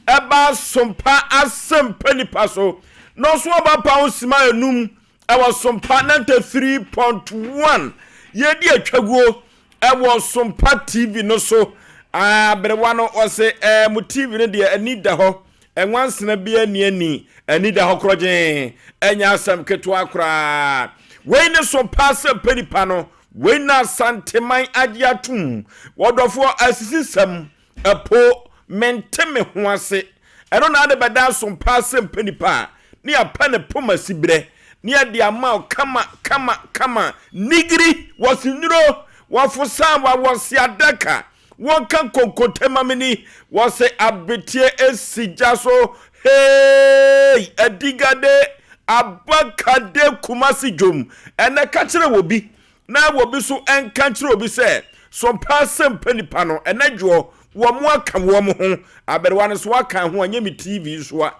Ɛba Sompa Asɛmpa Nipa so na ɔso aba pa ho sima enum ɛwɔ Sompa 93.1. Yɛdi atwaguo ɛwɔ Sompa TV no so. Aberewa no ɔse ɛɛ mo TV no deɛ ani da hɔ, ɛnwansena bi ani ani ani da hɔ korɔgyee, ɛnyɛ asɛm ketewa koraa. Wei ne Sompa Asɛmpa Nipa no, wei na Asanteman agye atom. Wɔdɔfoɔ asisisɛm Ɛpo, mente me ho ase. Ɛno na ade bɛda aso paa sɛ mpɛ nipa a, ne yɛapɛ ne poma siberɛ, ne yɛde ama wo kama, kama, kama. Nigiri, wɔse nnuro, wɔfosa, wɔse adaka, wɔka konkote ma me ni, wɔse abeteɛ esi gya so, hey, adigade, abakade, Kumasi dwom. Ɛnɛ ka kyerɛ wɔ bi, Na obi so nka nkyerɛ obi sɛ, So mpaa sɛ mpɛ nipa no, ɛnɛ dwoɔ, wɔn aka wɔn ho, aberewa no so aka ho, ɛnyɛ me TV so a.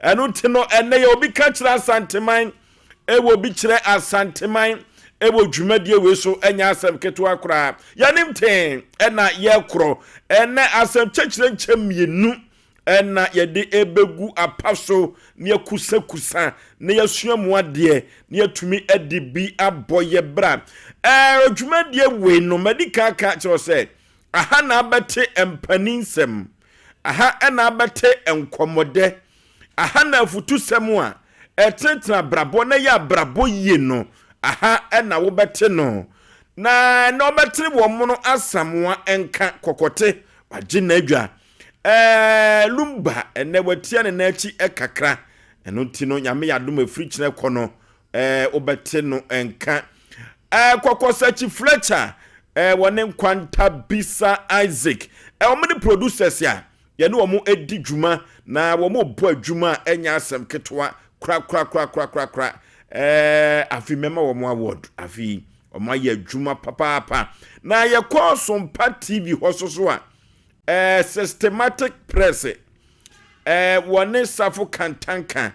Ɛno nti no, ɛnɛ yɛ obi ka kyerɛ Asanteman, ɛwɔ obi kyerɛ Asanteman, ɛwɔ dwumadie wei so, ɛnyɛ asɛm ketewa koraa. Yɛnim tee, ɛna yɛkorɔ, ɛnɛ asɛm kyɛkyerɛ nkyɛ mmienu, na yɛde rebɛgu apa so na yɛkusakusa na yɛasua mu adeɛ na yɛatumi de bi abɔ yɛ bra. Ɛɛ dwumadie wei no madi kan aka kyerɛ sɛ aha na abɛte mpanin nsɛm, aha na abɛte nkɔmmɔdɛ, aha na afutusɛm a ɛtenetene abrabɔ na ɛyɛ abrabɔ yie no, aha na wobɛte no. Na na wɔbɛtene wɔn mono asamoa nka kɔkɔte, wagye n'adwa. Ɛɛ Lumba ɛnɛ watia ne nan akyi kakra, ɛno nti no Nyame yɛ adom ɛfiri kyerɛ kɔ no ɛɛ wobɛte no nka. Ɛɛ Kɔkɔsakyi Fletcher ɛɛ wɔne Nkwanta Bisa Isaac ɛɛ wɔn ne producers a yɛne wɔn adi dwuma na wɔn bɔ adwuma a ɛnyɛ asɛm ketewa korakorakorakorakora. Ɛɛ afi mɛma wɔn award afi wɔn ayɛ adwuma papaapa. Na yɛkɔ Sompa TV hɔ so so a Ɛɛ Systematic Press, ɛɛ wɔne Safo Kantanka.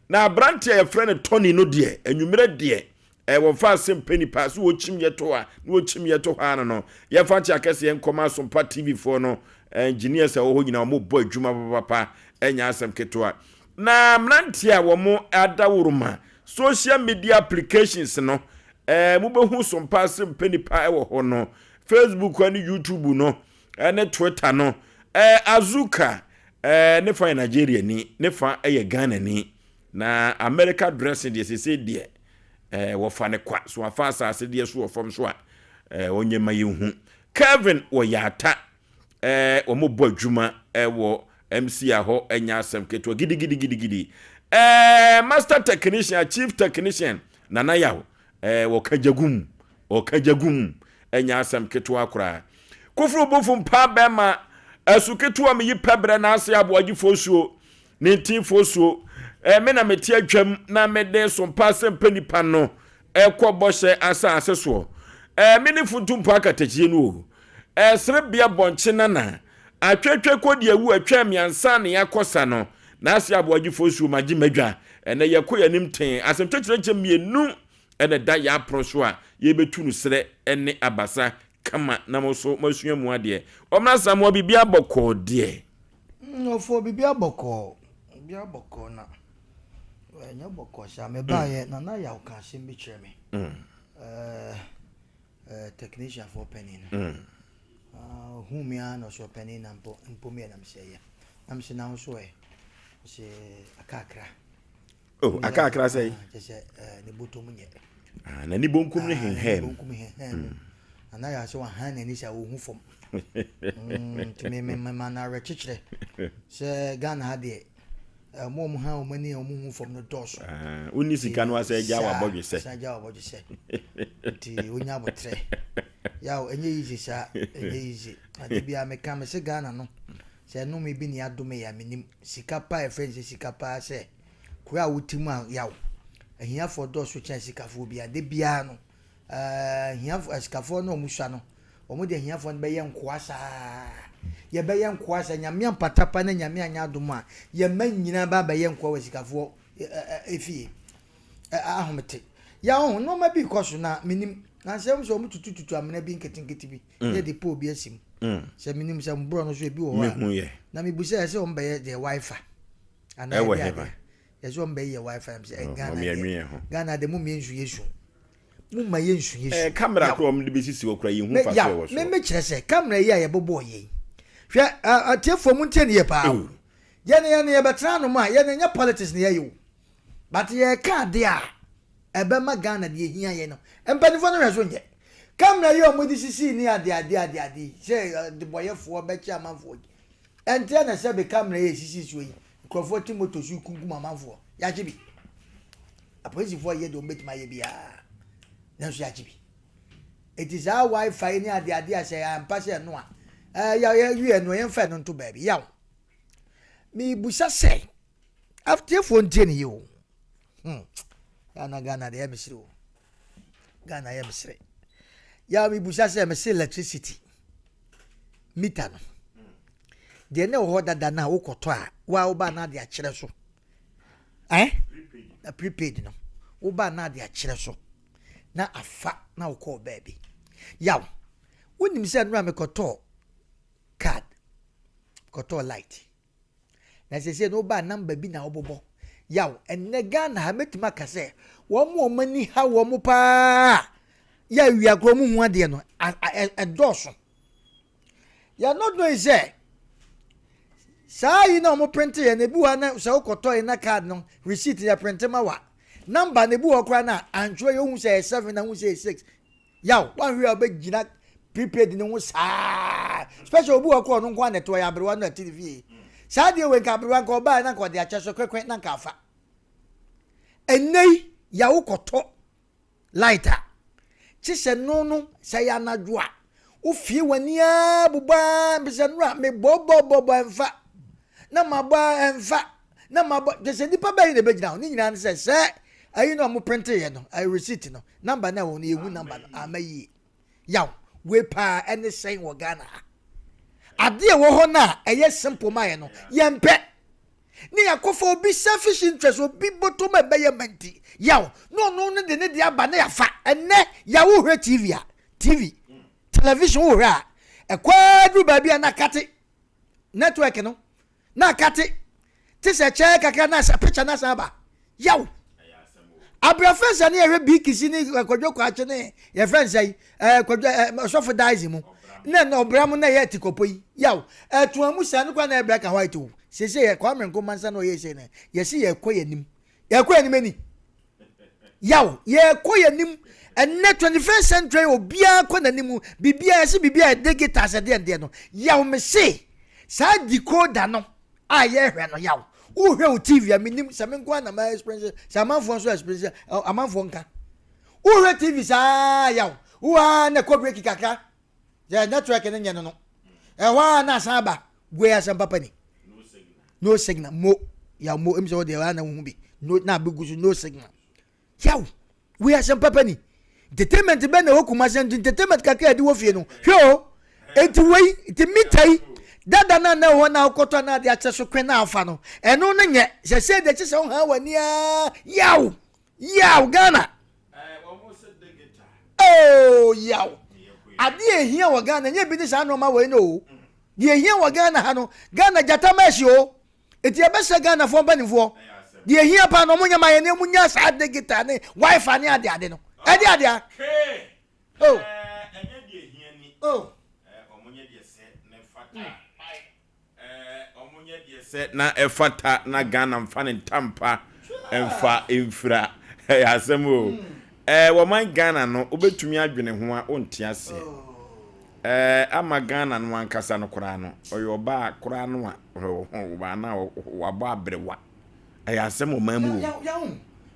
Na aberante a yɛfrɛ no Tony no deɛ, anwummerɛ deɛ, ɛɛ wɔmfa asɛm pɛ nipa, so wɔkyim yɛto a, na wɔkyim yɛto hɔ ano no. Yɛmfa nkyɛ akɛseɛ nkɔma Asompa TV foɔ no, engineers a ɛwɔ hɔ nyinaa, wɔbɔ adwuma papapapa, ɛnyɛ asɛm ketewa. Na mmeranteɛ a wɔn adaworoma, social media applications no, ɛɛ mobɛhu Sompa asɛm pɛ nipa ɛwɔ hɔ no, Facebook ne YouTube no, ne Twitter no, eh, Azuka, eh, ne fa yɛ Nigeria ni, ne fa yɛ Ghana ni. Na America dressing deɛ sese deɛ, eh, wɔfa ne kwa, so afa asase deɛ so wɔ fam so a, eh, wɔnyɛ ma yɛnhu. Kevin wɔ Yaata, eh, wɔn bɔ adwuma eh, wɔ MC a hɔ ɛnyɛ asɛm ketewa gidigidigidigidi. Eh, master technician, chief technician, Nana Yaw, eh, wɔka gyagum, wɔka gyagum, ɛnyɛ asɛm ketewa koraa. Koforo bofo mpaa bɛrima, asu ketewa meyi pɛbrɛ n'ase aboagyefoɔ suo, ne ntinfoɔ suo. Eh, me na mete atwam na mede sompa asɛmpa nipa no ɛkɔ bɔhyɛ asase soɔ. Eh, me ne funtumpo akatakyie no o. Eh, serebea bɔnkye nana, atwetwe kɔdi awu atwa me ansa na yɛakɔ sa no. N'ase aboagyefoɔ suo magye madwa. Ɛnɛ yɛkɔ yɛn anim tee. Asɛm kyɛkyerɛkyɛ mmienu ɛna ɛda yɛn apono so a yɛbɛtu no serɛ ne abasa kama na mo nso moasua mu adeɛ. Ɔmena Asamoah biribiara bɔkɔɔ deɛ? Ɔfoɔ biribiara bɔkɔɔ, biribiara bɔkɔɔ na ɛnyɛ bɔkɔɔ saa. Mebaeɛ Nana Yaw ka asɛm bi kyerɛ me. Ɛɛ technician foɔ panin no. Ɔhuu me ara na ɔsɛ ɔpanin na mpo mpo me yɛ na mesɛ yɛ. Na mesɛ na wo so ɛ? Ɔsɛ akakra. Oh, akakra sɛ? Kyɛ sɛ ne bɔtɔ mu nyɛ. Ah, n'ani bonkum ne henhɛn mu. Bonkum henhɛn mu. Nana yɛ sɛ wahan n'ani sɛ ɔhu fam. Nti me me ma no awerɛkyekyerɛ sɛ Ghana ha deɛ wɔn a wɔn han wɔn ani a wɔn hu fam no dɔɔso. Ah, wonni sika no asɛ agya wabɔdwesɛ. Sɛ agya wabɔdwesɛ. Nti wonya abotrɛ. Yaw, ɛnyɛ easy saa, ɛnyɛ easy. Ade biara meka me se Ghana no, sɛ ɛnome bi ne adome yɛ a menim. Sika paa a yɛfrɛ no sɛ sika paa sɛ kuro a wote mu a yaw. Ahiafoɔ dɔɔso kyɛn asikafoɔ biara. Da biara no, ahiafoɔ, asikafoɔ no a wɔsua no, wɔn de ahiafoɔ no bɛyɛ nkoa saa. Yɛbɛyɛ nkoa saa. Nyame ampata pa na Nyame anyɛ adom a, yɛn mma nyinaa ba abɛyɛ nkoa wɔ asikafoɔ efie. Ahomete. Yaw, nnoɔma bi rekɔ so na menim. Na sɛ sɛ wɔn tutututu amena bi nketenkete bi mm. na yɛde pole bi asi mu. Mm. Sɛ menim sɛ mborɔ no so ebi wɔ hɔ a. Na mebu sɛ ɛsɛ wɔn bɛyɛ deɛ wifi. Anaa ɛwɔ ɛde hefa? adeɛ. Yɛsɛ wɔn bɛyɛ wifi na mesɛ Oh, Ghana wɔn yɛnwe deɛ yɛn ho. Ghana deɛ mo mmea nsu yɛ su. Mo mma yɛ nsu yɛ Eh, su. camera Yaw. kora wɔn de bɛsisi hɔ kora yɛhu Me mfaso yaw. ɛwɔ Me soɔ. me kyerɛ sɛ camera yi a yɛbobɔɔ yɛ yi. Hwɛ atiefoɔ mo ntie ne yɛ paa o. Oh. Yɛn yɛn yɛbɛtena anom a yɛn nyɛ politics ne yɛyɛ o. But yɛreka adeɛ a ɛbɛma Ghana deɛ ɛhia yɛn no, mpaninfoɔ no hwɛ so nyɛ. Camera yi a wɔde sisii ne adeɛ adeɛ adeɛ adeɛ yi sɛ adebɔyɛfoɔ bɛkye amanfoɔ yi, ɛnteɛ na sɛbe camera yi a ɛsisi soɔ yi, nkurɔfoɔ te moto so rekunkum amanfoɔ, yɛakye bi. Apolisifoɔ yɛ deɛ wɔbɛtumi ayɛ biara, nanso yɛakye bi. Eti saa wifi ne adeɛ adeɛ a sɛ ampa sɛ ɛno a, ɛɛ yɛ ɛno yɛmfa ɛno nto baabi. Yaw. Mebusa sɛ, Atiefoɔ ntie ne yie o. Hmm. Ghana Ghana deɛ ɛyɛ mesere o. Ghana yɛ mesere. Yaw mebusa sɛ mese electricity meter no. Deɛ na ɛwɔ hɔ dada no a wokɔtɔ a wa woba na ade akyerɛ so. Eh? Na prepaid no. Woba na ade akyerɛ so. Na afa na wokɔɔ baabi. Yaw. Wonim sɛ nnora mekɔtɔɔ card. Kɔtɔɔ light. Na seesei no wobaa number bi na wobobɔ. Yaw, ɛnnɛ Ghana ha mɛtumi aka sɛ wɔn a wɔn ani ha wɔn paa yɛ awia koraa wɔn hu adeɛ no ɛdɔɔso. Yɛ not knowing sɛ saa yi na wɔn printe yɛ na ebi wɔ ha na sɛ wokɔtɔ yi na card no receipt yɛ printe ma wa number na ebi wɔ koraa na antwerɛ yɛ ohun sɛ ɛyɛ seven na ohun sɛ ɛyɛ six Yaw, woanhwɛ a wobɛgyina prepaid no ho saa. Special obi wɔ kɔ ɔno nko ara na ɛte ɔyɛ aberewa no ɛte ne fie. Saa deɛ wei nka aberewa nka ɔbaa na nka ɔde akyɛ so kwekwe na nka afa. Ɛnnɛ yi yaw kɔtɔ light a kye sɛ no no sɛ yɛ anadwo a wofie w'ani ara bobɔ ara mbisɛ no a mebɔbɔbɔbɔ ɛmfa na mabɔ ara ɛmfa na mabɔ kyɛ sɛ nipa bɛyi na ɛbɛgyina hɔ ne nyinaa ne sɛ sɛ ayi na ɔmo printeeɛ no ayi receipt no Number no a ɛwɔ hɔ no yɛhu number no ama yie. Yaw, wei paa ɛne sɛn wɔ Ghana ha. Adeɛ ɛwɔ hɔ no a ɛyɛ simple ma yɛ no yɛmpɛ. Ne yɛakɔfa obi selfish interest obi bɔtɔ mu ɛbɛyɛ ma nti yaw na ɔno no de ne de aba na yɛafa. Ɛnɛ yaw wohwɛ TV a TV television wohwɛ a ɛkɔ ara duru baabi a na akate network no na akate te sɛ kyɛɛ kakra na asa picture na asan aba yaw abrɛfɛ sɛ ne yɛhwɛ bikisi ne kwadwo kwakye ne yɛfrɛ nsɛ yi ɛɛ kwadwo ɛɛ ɔsɔfo daise mu na na ɔbra mu na yɛ tikɔpɔ yi yaw ɛtoa mu saa no kora na yɛ black and white o sese yɛ Kwame Nkrumah nsa na ɔyɛ sɛ na yɛsi yɛkɔ yɛ nim yɛkɔ yɛ nim ani yaw yɛkɔ yɛ nim ɛnɛ 21st century obiara kɔ n'anim biribiara yɛsi biribiara yɛ digital sɛ deɛ deɛ no yaw me se saa decoder no a yɛhwɛ no yaw wohwɛ wo tv a menim sɛ me nko ara na ma experience sɛ amanfoɔ nso experience amanfoɔ nka wohwɛ tv saa yaw wo a na ɛkɔ break kakra sɛ network no nyɛ no no ɛhɔ a na asan aba goe asɛm papa ni no signal mo yaw mo em sɛ wo deɛ na wohu bi no na abɛgu so no signal Yaw! Wei asɛm papa ni. Entertainment bɛn na ɛwɔ Kumasi nti entertainment kakra a yɛde wɔ fie no. Hwɛ o! Enti wei, nti mita yi, dada no a na ɛwɔ hɔ na wokɔtɔ na ade akyɛ so kwen na afa no, ɛno no nyɛ. Sɛsɛɛ deɛ kyɛ sɛ wohaa w'ani ara. Yaw! Yaw! Ghana! Oh, yaw! Adeɛ a ɛhia wɔ Ghana, ɛnyɛ bi ne saa nnoɔma wei no o. Deɛ ɛhia wɔ Ghana ha no, Ghana gyata mɛhye o. Eti yɛbɛsrɛ Ghanafoɔ mpanimfoɔ, deɛ ɛhia paa no ɔmo nyɛ ma yɛn na ɔmo nya saa digital ne wifi ne ade ade no. Ɛde ade a. Oh. Ɛnyɛ deɛ ɛhia ni. Oh. Ɔmo nyɛ deɛ sɛ na ɛfata. Ɔmo nyɛ deɛ sɛ na ɛfata na Ghana mfa ne ntampa mfa mfira. Ɛyɛ asɛm o. Ɛɛ wɔman Ghana no wobɛtumi adwene ho a wonte aseɛ. Ɛɛ ama Ghana no ankasa no koraa no ɔyɛ ɔbaa koraa no a ɔbaa no a wabɔ aberewa. Ɛyɛ asɛm ɔman mu o. Yaw yaw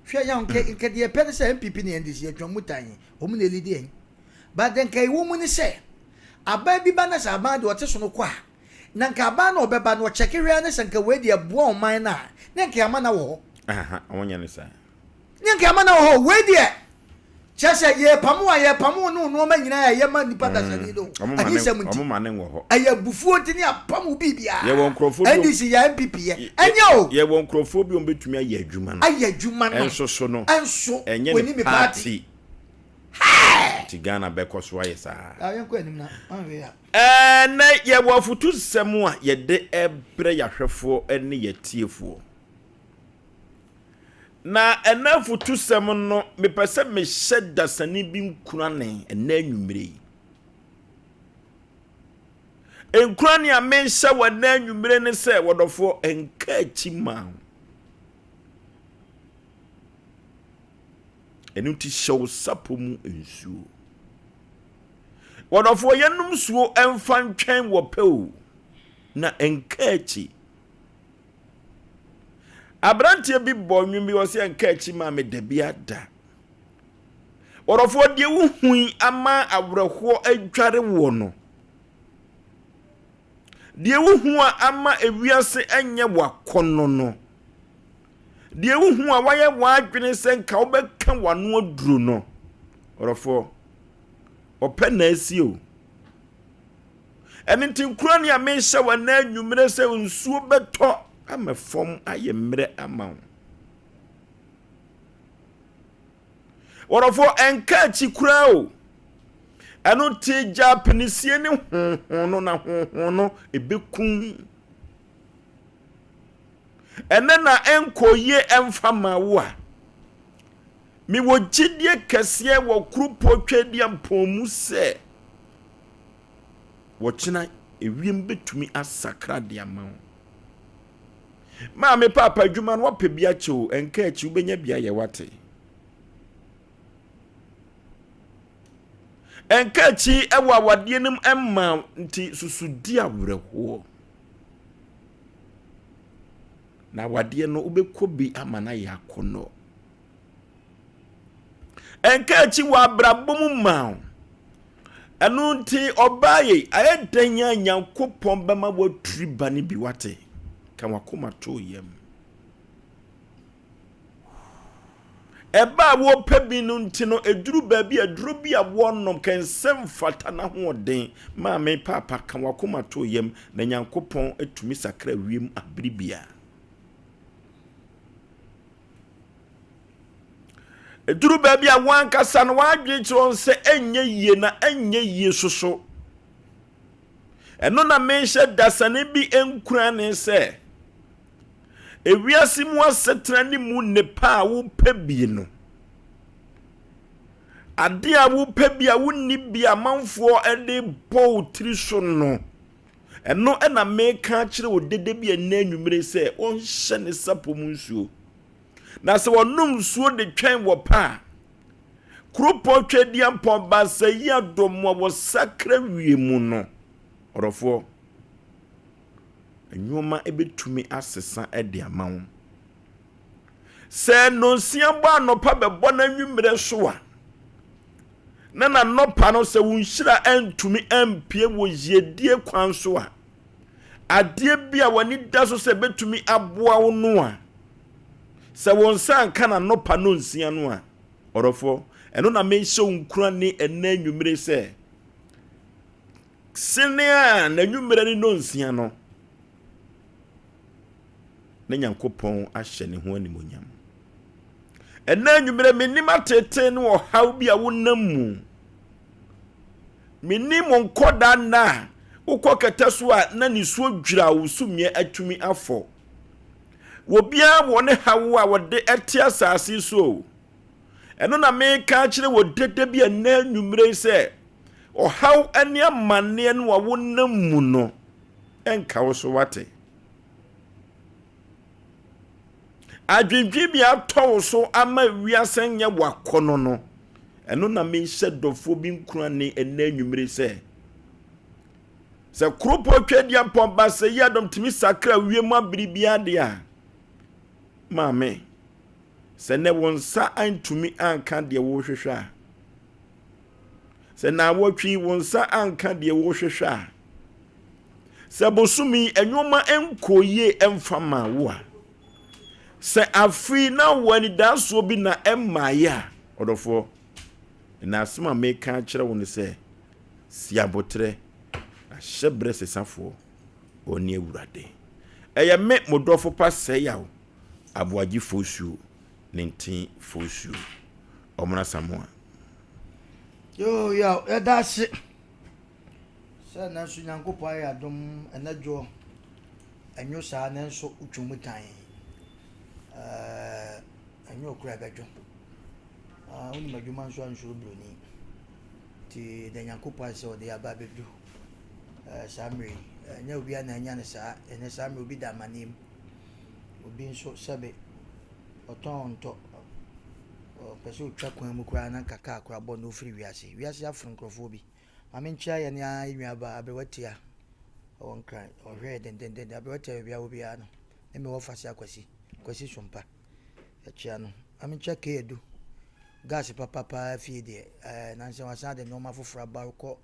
hwɛ yaw nkɛ nkɛ deɛ pɛ ne sɛ NPP ne NDC atwa mu tan wɔn na elidi yɛn but deɛ nka ɛwɔ mu ne sɛ aban bi ba na sɛ aban deɛ ɔte so no kɔ a na nka aban na ɔbɛba no ɔkyɛke hwɛ ne sɛ nka wei deɛ ɛboa ɔman no a ne nka ama na wɔ hɔ. Aha wɔn nyɛ ne saa. Ne nka ama na wɔ hɔ wei deɛ. Kyerɛ sɛ yɛrepamo a yɛrepamo wo ne wo nnoɔma nyinaa a ɛyɛ ma nnipa dasani no ahisɛm nti. Ɔmo ma ne wɔ hɔ. Ɛyɛ abufuo nti ne apam wo biribiara. Yɛwɔ nkurɔfoɔ bi NDC yɛ NPP yɛ. Ɛnyɛ o. Yɛwɔ nkurɔfoɔ bi a wɔbɛtumi ayɛ adwuma no. Ayɛ adwuma no. Ɛnso so no. Ɛnso. Ɛnyɛ ne party. Nti Ghana bɛkɔ so ayɛ saa. Yɛnkɔ anim na anhwɛ a. Ɛnnɛ yɛwɔ afutusɛm a yɛde rebrɛ yɛahwɛfoɔ ne yɛatiefoɔ. Na ɛnnɛ afutusɛm no, mepɛ sɛ mehyɛ dasani bi nkurane ɛnnɛ anwummere yi. Nkurane a mehyɛ wɔ ɛnnɛ anwummere ne sɛ, wɔdɔfoɔ, nka akyi mma ho. Ɛno nti hyɛ wo sapɔ mu nsuo. Wɔdɔfoɔ, yɛnom nsuo mfa ntwɛn wɔ pɛ o, na nka akyi. Aberanteɛ bi bɔ nnwom bi ɔsɛ nka akyi maa me dabi ada. Wɔdɔfoɔ deɛ wohui ama awerɛhoɔ adware woɔ no. Deɛ wohu a ama ewiase nyɛ wakɔnnɔ no. Deɛ wohu a wayɛ w'adwene sɛ nka wobɛka w'ano aduro no. Wɔdɔfoɔ, ɔpɛ na asi o. Ɛno nti nkura ne a mehyɛ wɔ ɛnɛ anwummerɛ sɛ nsuo bɛtɔ ama fam ayɛ mmerɛ ama wo. Wɔdɔfoɔ ɛnka akyi koraa o. Ɛno nti gya apinisie ne honhon no na honhon no ɛbɛkum. Ɛnɛ na ɛnkɔ yie ɛmfa ma wo a. Mewɔ gyidie kɛseɛ wɔ Kuropɔn Tweaduampɔn mu sɛ wɔkyena ewiem bɛtumi asakra de ama wo. Maame paapa adwuma no wapɛ bi akyɛ o, ɛnka akyi wobɛnya bi ayɛ wate. Ɛnka akyi ɛwɔ awadeɛ no mu ɛmma nti susu di awerɛhoɔ. Na awadeɛ no wobɛkɔ bi ama no ayɛ akɔnnɔ. Ɛnka akyi wɔ abrabɔ mu ma wo. Ɛno nti ɔbaa yei, ayɛ dɛn a Nyankopɔn bɛma woaturi ba no bi wate? Ka wakoma to yam. Ɛba a wɔpɛ bi no nti no, ɛduru baabi a aduro bi a wɔnom kɛnsɛ mfata n'ahoɔden. Maame, paapa, ka wakoma to yam na Nyankopɔn atumi sakra wiem abere biara. Ɛduru baabi a wɔn ankasa no wɔadwene kyerɛ wɔn sɛ ɛnyɛ yie na ɛnyɛ yie soso. Ɛno na mehyɛ dasani bi nkuran ne sɛ ewiase mu asetena ne mu nnepa a wopɛ bi no, ade a wopɛ bi a wonni bi amanfoɔ de bɔ wo tiri so no, ɛno na meka akyerɛ wo dede bi ɛnnɛ anwummere sɛ ɔnhyɛ ne sapɔ mu nsuo. Na sɛ wɔnom nsuo de twɛn wɔ pa a, kuropɔn Tweaduampɔn baasa yi adɔm a wɔsakra wie mu no, ɔdɔfoɔ, nneɛma bɛtumi asesa de ama wo. Sɛ nnɔnsia bɔ anɔpa bɛbɔ n'anwummerɛ so a, na n'anɔpa no sɛ wo nhyira antumi ampue wɔ yiedie kwan so a, adeɛ bi a w'ani da so sɛ bɛtumi aboa wo no a, sɛ wo nsa anka n'anɔpa nnɔnsia no a, ɔdɔfoɔ, ɛno na mehyɛ wo nkuran ne ɛnnɛ anwummere sɛ, sene a n'anwummerɛ ne nnɔnsia no, na Nyankopɔn ahyɛ ne ho animuonyam. Ɛnnɛ anwummerɛ mennim ateetee ne ɔhaw bi a wonam mu. Mennim wo nkɔdaa nna a wokɔ kɛtɛ so a na nisuo dwira wo sumiɛ atumi afɔ. Obiara wɔ ne haw a wɔde ɛte asase so o. Ɛno na meka akyerɛ wɔ dede bi ɛnnɛ anwummerɛ yi sɛ ɔhaw ne amanneɛ no a wonam mu no ɛnka wo so wate. Adwendwen bi atɔ wo so ama wiase nyɛ w'akɔnnɔ no, ɛno na mehyɛ dɔfoɔ bi nkuran ne ɛnnɛ anwummere sɛ, sɛ kuropɔn Tweaduampɔn ba sɛ yi adɔm tumi sakra wiem abere biara deɛ a, maame, sɛ nɛ wo nsa antumi anka deɛ wohwehwɛ a, Sɛ naawɔtwe yi wo nsa anka deɛ wohwehwɛ a, sɛ bosome yi nneɛma nkɔɔ yie mfa maa wo a, sɛ afe yi na wɔ anidasoɔ bi na ɛmmaeɛ a, ɔdɔfoɔ, Na asɛm a meka akyerɛ wo ne sɛ, si aboterɛ, na hyɛ berɛ sesafoɔ, ɔne Awurade. Ɛyɛ me, mo dɔfo pa Sɛyaw, Aboagye Fosuo, ne Nten Fosuo. Ɔmena Samoa. Yoo yaw yɛda ase sɛ nanso Nyankopɔn ayɛ adom ɛnɛ dwoɔ ɛnwo saa nanso wotwa mu tan ɛɛ ɛnwo kora ɛbɛdwo ah, wonim adwuma nso ansuro buroni nti da Nyankopɔn ase sɛ ɔde aba abɛdu ɛɛ saa mmerɛ yi ɛnyɛ obiara na anya no saa ɛnɛ saa mmerɛ obi da amaneɛ mu obi nso sɛbe ɔtɔn ntɔ Ɔpɛ sɛ ɔtwa kwan mu koraa na nka kaa koraa bɔ no ɔfiri wiase. Wiase afono nkurɔfoɔ bi. Maame nkyia yɛn ara yɛn nuabaa Aberewa Tia ɔwɔ Nkran. Ɔhwɛɛ dendendenden. Aberewa Tia baabi a wɔ biara no, ne me wɔfa se Akwasi, Kwasi Sompa. Yɛkyia no. Maame nkyia K Adu. Gas papa paa fie deɛ, ɛɛ nansa wasan de nneɛma foforɔ aba wokɔ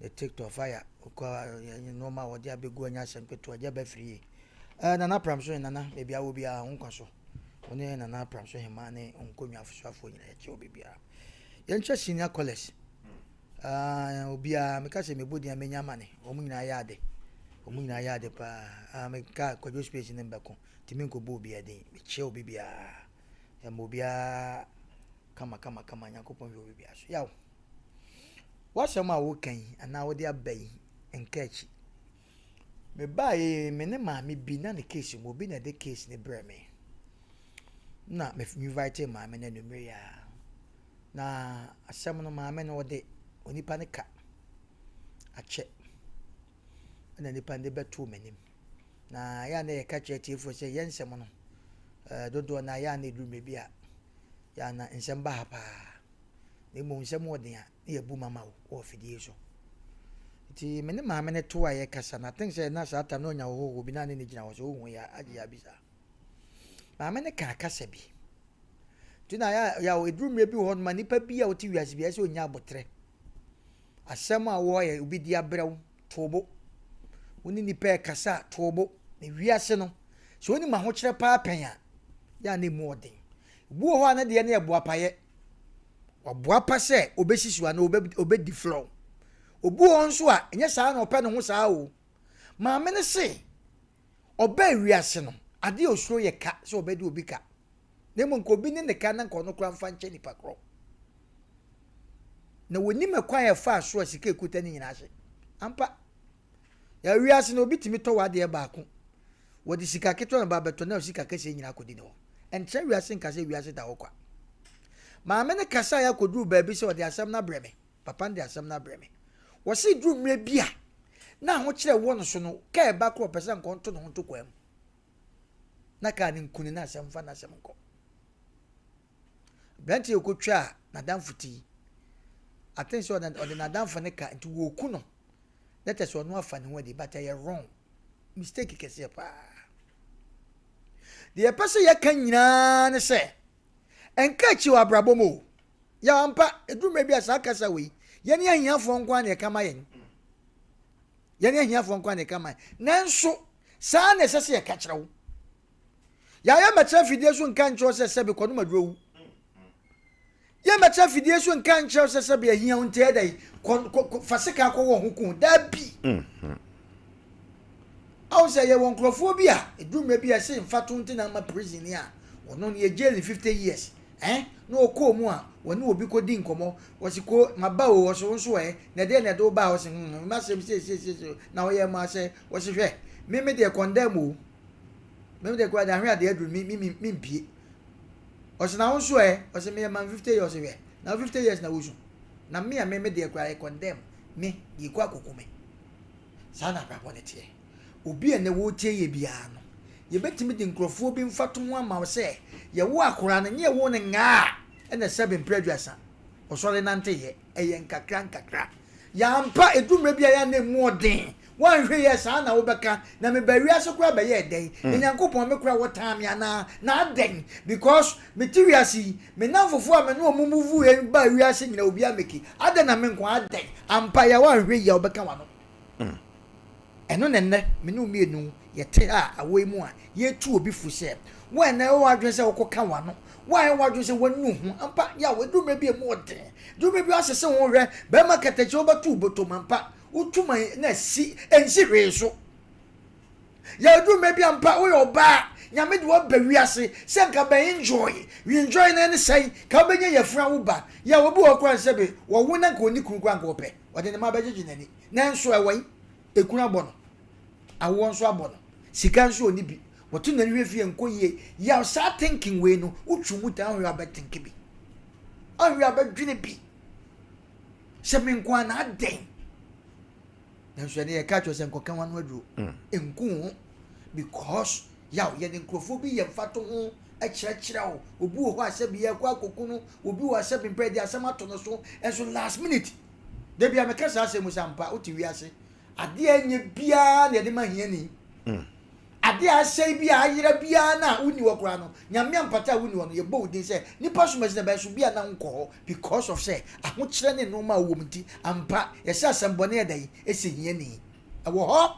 ne TikTok fire wokɔ nneɛma a wɔde abɛgu anya asɛm ketewa gya bɛfiri yie. Ɛɛ Nana Pram so Nana baabi a wɔ biara ho nkwa so. Wo ne Nana Apram so Hemaa ne Nkonnwa soafoɔ nyinaa yɛkyɛ obi biara. Yɛnkyɛ senior college. Uh, obiara meka sɛ mebɔ din a menya amane. Wɔn nyinaa yɛ ade. Wɔn nyinaa yɛ ade paa. Uh, meka Kwadwo space ne mbɛko. Nti menkɔbɔ obiara din. Mekyɛ obi biara. Ɛma obiara kama kama kama. Nyankopɔn hwɛ obi biara so. Yaw. W'asɛm a woka yi anaa wode aba yi nka akyi. Mebaeɛ yi, me ne maame bi na ne case mu, obi na ɛde case no brɛɛ me. Na me invite maame no anwummerɛ yi ara. Na asɛm no maame no ɔde onipa no ka akyɛ ɛna nipa no de bɛtoo m'anim. Na yɛ a na yɛka kyerɛ atiefoɔ sɛ yɛn nsɛm no eh, dodoɔ no a yɛ a na ɛduru mmerɛ bi a yɛ a na nsɛm ba ha paa. Na mmom nsɛm wɔ den a na yɛbu ma ma wo wɔ afidie so. Nti me ne maame no to a yɛkasa no, I think sɛ na saa time na ɔnya ɔhɔhoɔ bi na ne ne gyina hɔ sɛ ɔhu yɛ agye yɛ abisa. Maame no kaa kasa bi. Nti na yɛ yɛ ɛduru mmerɛ bi wɔ hɔ no ma nipa bi a ɔte wiase bi ɛsɛ ɔnya abotrɛ. Asɛm a wɔyɛ obi di abrɛ wo to bo. Wo ne nipa ɛkasa a to bo. Na wiase no sɛ wonim ahokyerɛ paa pɛn a yɛ a na emu ɔden. Ebi wɔ hɔ a ne deɛ no yɛ boapayɛ. Waboapa sɛ obesisi wo anaa obedi flɔw. Obi wɔ hɔ nso a, ɛnyɛ saa na ɔpɛ ne ho saa o. Maame no se, ɔbaa wiase no, ade a osuro yɛ ka sɛ ɔbɛde obi ka. Na mmom nka obi ne ne ka na nka ɔno koraa mfa nkyɛ nipa korɔ. Na wɔnim ɛkwan a ɛfaa so a sika ekuta ne nyinaa ase. Ampa. Yɛ wiase no obi tumi tɔ w'adeɛ baako. Wɔde sika ketewa na ba bɛtɔ na sika kɛseɛ nyinaa akɔdi ne hɔ. Ɛnkyerɛ wiase nka sɛ wiase da hɔ kwa. Maame no kasaeɛ akɔduru baabi sɛ ɔde asɛm no abrɛ me. Papa no de asɛm no abrɛ me. Wɔse duru mmerɛ bi a na ahokyerɛ wɔ no so no, kaa ɛba korɔ ɔpɛ sɛ nka ɔnto ne ho nto kwaa mu. Na kaa no nku no na asɛm mfa n'asɛm nkɔ. Aberanteɛ yi ɔkɔtwaa n'adamfo ti. I think sɛ ɔde n'adamfo no ka nti wɔku no. Na kyerɛ sɛ ɔno afa ne ho adi but ɛyɛ wrong. Mistake kɛseɛ paa. Deɛ yɛpɛ sɛ yɛka nyinaa ne sɛ ɛnka akyi wɔ abrabɔ mu o. Yɛ ampa ɛduru mmerɛ bi a saa kasa wei yɛne ahiafoɔ nko ara na ɛka ma yɛn. Yɛne ahiafoɔ nko ara na ɛka ma yɛn. Nanso saa na ɛsɛ sɛ yɛka kyerɛ wo. Yɛayɛ mmɛkyerɛ fidie so nka nkyerɛ sɛ sɛbe kɔnom aduro wu. Yɛmmɛkyerɛ fidie so nka nkyerɛ sɛ sɛbe ahia wo nti ɛda yi kɔ fa sika kɔwɔ ho ko daabi. Mm-hmm. Awo sɛ yɛwɔ nkurɔfoɔ bi a ɛduru mmerɛ bi a ɛsɛ mfa to nti na ama prison ni a ɔno no yɛ jail 50 years eh na ɔkɔɔ mu a wɔne obi kɔdi nkɔmmɔ wɔsi ko maba o wɔso wo nso ɛ na ɛdeɛ na ɛde wo baa wɔsi hmm masɛm seesiesie na ɔyɛ ma sɛ wɔsi hwɛ me me deɛ condemn o Me de koraa de ahwɛ adeɛ aduru me me me mpie. Ɔsɛ na wo nso ɛ ɔsɛ me yɛ man 50 years hwɛ na 50 years na wosu na me a me me deɛ koraa yɛ condemn me yɛ kɔ akoko me. Saa na abrabɔ ne teɛ. Obi a na wɔretie yɛ biara no yɛbɛtumi de nkurɔfoɔ bi mfatoho ama wo sɛ yɛwo akwaraa no nyɛ wo no ngaa ɛna sɛbe mprɛ aduasa ɔsɔre nanteyɛ ɛyɛ nkakra nkakra. Yɛ ampa, ɛduru mmerɛ bi a yɛ a na ɛmu ɔden. Woanhwɛ yie a saa na wobɛka, na mebaa wiase koraa bɛyɛɛ dɛn? Na Nyankopɔn me koraa wɔtaa me anaa? Na adɛn? Because mete wiase yi, me nnamfofoɔ a me ne wɔn muvuiɛ baa wiase nyinaa obiara meki. Adɛn na me nko ara? Adɛn? Ampa yɛ a woanhwɛ yie a wobɛka w'ano. Ɛno na ɛnnɛ me ne wo mmienu yɛte ha a awɔ yi mu a yɛtu obi fo sɛ, wo a ɛnnɛ ɛwɔ w'adwene sɛ wokɔka w'ano, wo a ɛwɔ w'adwene sɛ woanu wo ho, ampa, yaw, ɛduru mmerɛ bi a ɛmu ɔden, ɛduru mmerɛ bi a woasese wo ho hwɛ, barima katakyie wobɛto wo bɔtɔ mu, ampa, wotu man na asi, ɛnsi hwee so. Yaw, ɛduru mmerɛ bi a ampa, woyɛ ɔbaa, Nyame de wo aba wiase sɛ nka bɛ enjoy, we enjoy no ɛne sɛn, ka wobɛnya yafunu awo ba, yaw, obi wɔ hɔ koraa sɛbe wɔwo na nka ɔnni kunu koraa nka ɔpɛ, ɔde ne mma bɛgyegye n'ani, nanso ɛwɔ he? Ekunu abɔ no, awoɔ nso abɔ no, sika nso ɔnni bi, wɔto n'ani hwɛ fie nkɔ yie, yaw saa thinking wei no, wotwe mu taa ahwɛ a wobɛthinke bi, ahwɛ a wobɛdwene bi, sɛ me nko ara na adɛn? Nanso ɛne yɛka kyerɛ sɛ nkɔka w'ano aduro, mm. nku wo ho because yaw yɛde nkurɔfoɔ bi yɛ mfatoho kyerɛkyerɛ wo, obi wɔ hɔ a sɛbi yɛkɔ akɔku no, obi wɔ hɔ a sɛbi mpɛ de asɛm ato no so, nso last minute Da bi a meka saa asɛm mu sɛ ampa wote wiase adeɛ a ɛnyɛ biara na yɛde ma hiani. Mm. Adeɛ a asɛe bi a ayera biara na wonni hɔ koraa no, Nyame ampata a wonni hɔ no, yɛbɔ wo din sɛ nipa som asi na bɛn so bi a na wonkɔ hɔ because of sɛ ahokyerɛ ne nnoɔma a wowɔ mu nti ampa yɛsɛ asɛmbɔne yɛ dɛn ɛsɛ hiani. Ɛwɔ hɔ.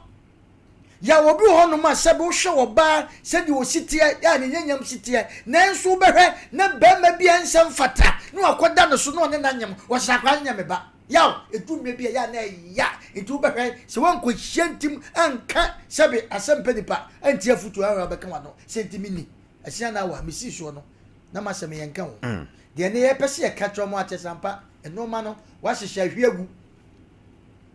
Yaw, obi wɔ hɔnom a sɛbe wohwɛ ɔbaa sɛdeɛ ɔsi teɛ a ne nyanyam si teɛ, nanso wobɛhwɛ na barima bi a ɛnsɛ mfata na wakɔda ne so na ɔne no anyem, ɔsɛ akwadaa no nyɛ me ba. Yaw, ɛdu mmerɛ bi a ɛyɛ a na ɛya, nti wobɛhwɛ sɛ woankɔhyia ntim anka sɛbe asɛm pɛ nipa antie afotuo a wobɛka w'ano sɛ nti menni asia na awa mesii soɔ no na masɛm yɛnka ho. Deɛ ne yɛpɛ sɛ yɛka kyerɛ wɔn akyɛ sɛ ampa nnoɔma no wɔahyehyɛ ahwie agu.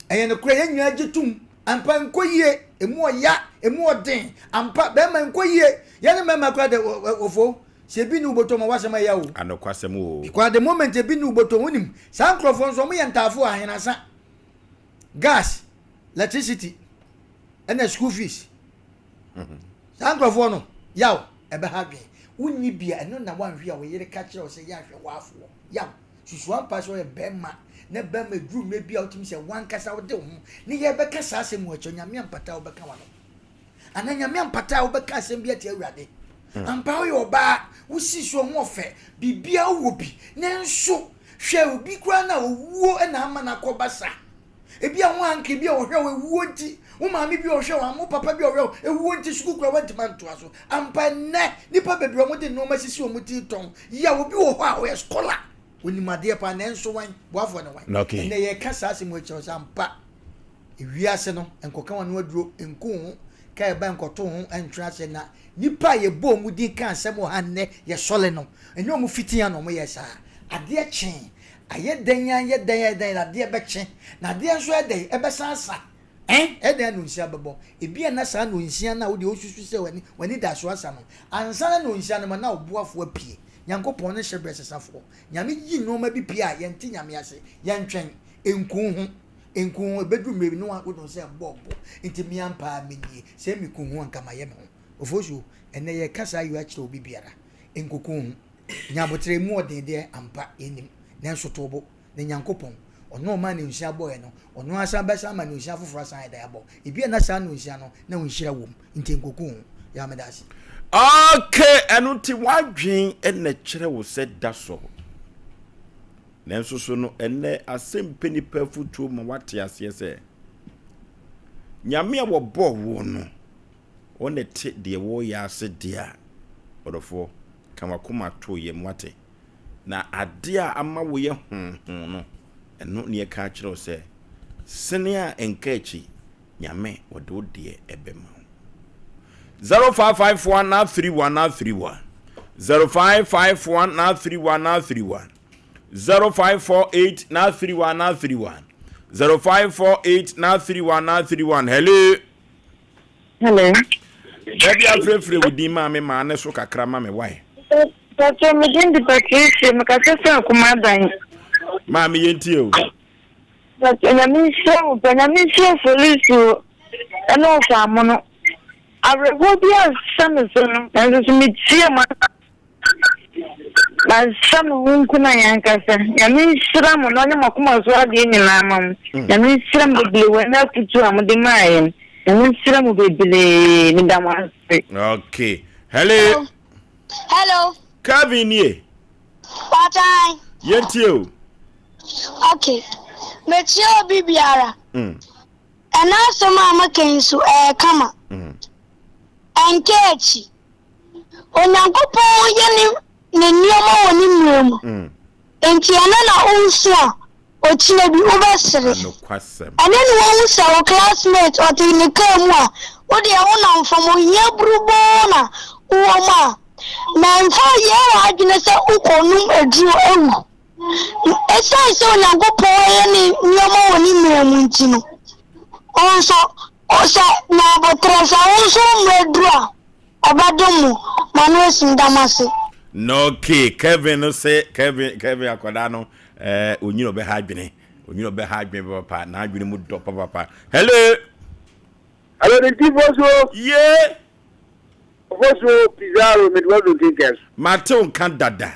Ɛyɛ nokorɛ, yɛn nyinaa gye tom. Ampa, nkɔ yie. Emu ɔya, emu ɔden. Ampa, bɛrima nkɔ yie. Yɛn ne mmarima koraa de, ofo, sɛ ebi ne wo bɔtɔ mu a, w'asɛm ɛya o. Anokwasɛm o. Because at the moment ebi ne wo bɔtɔ mu, wonim, saa nkorɔfoɔ nso, wɔn yɛ ntaafo ahenasa, gas, electricity, ɛna school fees. Saa nkorɔfoɔ no, yaw, ɛbɛha adwene. Wonni bi a, ɛno na woanhwɛ a wo yere ka kyerɛ wo sɛ yɛ ahwɛ w'afoɔ. Yaw. Susu ampa sɛ ɔyɛ bɛrima na bɛrima eduru mmerɛ bi a wotumi sɛ wankasa wode wo ho ne yɛ bɛka saa asɛm wɔ akyɛ Nyame ampata a wobɛka wano anaa Nyame ampata a wobɛka asɛm bi atia Awurade. Ampa woyɛ ɔbaa wosi so ho ɔfɛ biribia wowɔ bi nanso hwɛ obi koraa na owuo na ama no akɔba sa ebi a wo anka bi a ɔhwɛ wo ewuo nti wo maame bi a ɔhwɛ wo wo papa bi a ɔhwɛ wo ewuo nti sukuu koraa wantumi antoa so ampa nnɛ nipa bebree wɔn de nneɛma sisi wɔn ti tɔn yia obi wɔ hɔ a ɔyɛ scholar onim adeɛ paa nanso wan boafoɔ ne wan Okay. ɛnɛ yɛka saa asɛm wɔ akyerɛ sɛ ampa ewiase no nkɔka wɔn ano aduro nku ho ka ɛba nkɔto ho ntwe ase na nipa a yɛbɔ wɔn din ka asɛm wɔ ha nnɛ yɛsɔle no ɛnyɛ wɔn fitia na wɔn yɛ saa adeɛ kyee Ayɛ dɛn ara yɛ dɛn ayɛ dɛn adeɛ bɛkye, na adeɛ nso ayɛ dɛn ɛbɛsan asa. Ɛn, ɛyɛ dɛn a nnɔnsia bɛbɔ? Ebia na saa nnɔnsia no a wo deɛ wosusu sɛ w'ani w'ani da so asa no, ansa na nnɔnsia no ma na wo boafoɔ apue. Nyankopɔn ne hyɛberɛ sesafoɔ. Nyame yi nnoɔma bi pue a, yɛnte Nyame ase. Yɛntwɛn. Nku wo ho. Nku wo ho. Ɛbɛduru mmerɛ bi na wode wo nsa ɛbɔ bo. Nti me ampa ara menie. Sɛ meku ho a, nka mayɛ me ho. Ofosuo, ɛnnɛ yɛreka saa yei akyerɛ obi biara. Nkuku wo ho. Nya aboterɛ, emu ɔden deɛ, ampa, yɛnnim, nanso to wo bo, na Nyankopɔn, Ɔno a ɔmaa nnonsia bɔeɛ no, Ɔno ara san bɛsan ama nnonsia foforɔ asan ayɛ dɛn abɔ? Ebia na saa nnonsia no, na wo nhyira wɔ mu, nti nkoku wo ho. Yaw, meda ase. Okay, ɛno nti w'adwen na ɛkyerɛ wo sɛ da sɔ. Nanso so no ɛnnɛ asɛm pɛ nipa afutuo ma wate aseɛ sɛ Nyame a wɔbɔɔ wo no Wo na ɛte deɛ woreyɛ ase deɛ a, ɔdɔfoɔ, ka w'akoma to yam, woate? Na adeɛ a ama woyɛ honhon no, ɛno ne yɛka akyerɛ wo sɛ, sene a ɛnka akyi, Nyame ɔde wo deɛ ɛbɛma wo. 0551 931 931 0551 931 931 0548 931 931 0548 931 931 Hello. Hello. Baabi afrɛfrɛ wo din maa me maa ne so kakra ma me wae. Pacho me din de Patricia me kasa firi Akumadan. Maa me yɛntie o. Pacho nyame nhyira wo pa nyame nhyira police o ɛne ɔfa amono awerɛhoɔ bi ansa me so no nanso so metie mo Mahyɛ me ho nkuran ankasa. Nyame nhyira mo na ɔnyɛ mo akoma so adeɛ nyinaa ma mo. Mm. Nyame nhyira mo bebree wɔ ɛnɛ afutuo a mode maa yɛn. Nyame nhyira mo bebree. Meda mo ase. Okay. Hello. Hello. Kevin nie. Patan. Yɛntie o. Okay. Mekyia obi biara. Mm. Ɛna asɛm a maka yi nso ɛyɛ kama. Mm. Ɛnka akyi. Onyankopɔn yɛ ne ne nneɛma wɔ ne mmerɛ mu. Enti ɛnnɛ na woresu a, ɔkyena bi wobɛsere. Ɛnnɛ na woahu sɛ wo classmate ɔte ne kaa mu a, wo deɛ wonam fam, ohia buruboo na wowɔ mu a, ma ɛmfa nyɛ w'adwene sɛ wokɔnom aduro awu. Esiane sɛ Onyankopɔn yɛ ne nneɛma wɔ ne mmerɛ mu nti no, wo nso, sɛ nya aboterɛ, sɛ wo nso wo mmerɛ duru a, ɔbɛdom mo. M'ano asim, da mo ase. No okay Kevin no se Kevin Kevin akwadaa no eh onyini ɔbɛha adwene onyini ɔbɛha adwene papapa n'adwene mu dɔ papapa hello. Hello ne nti fosuo. Ye. Fosuo Pizarro mede wadu nkenkɛn so. Mate wo nka dada.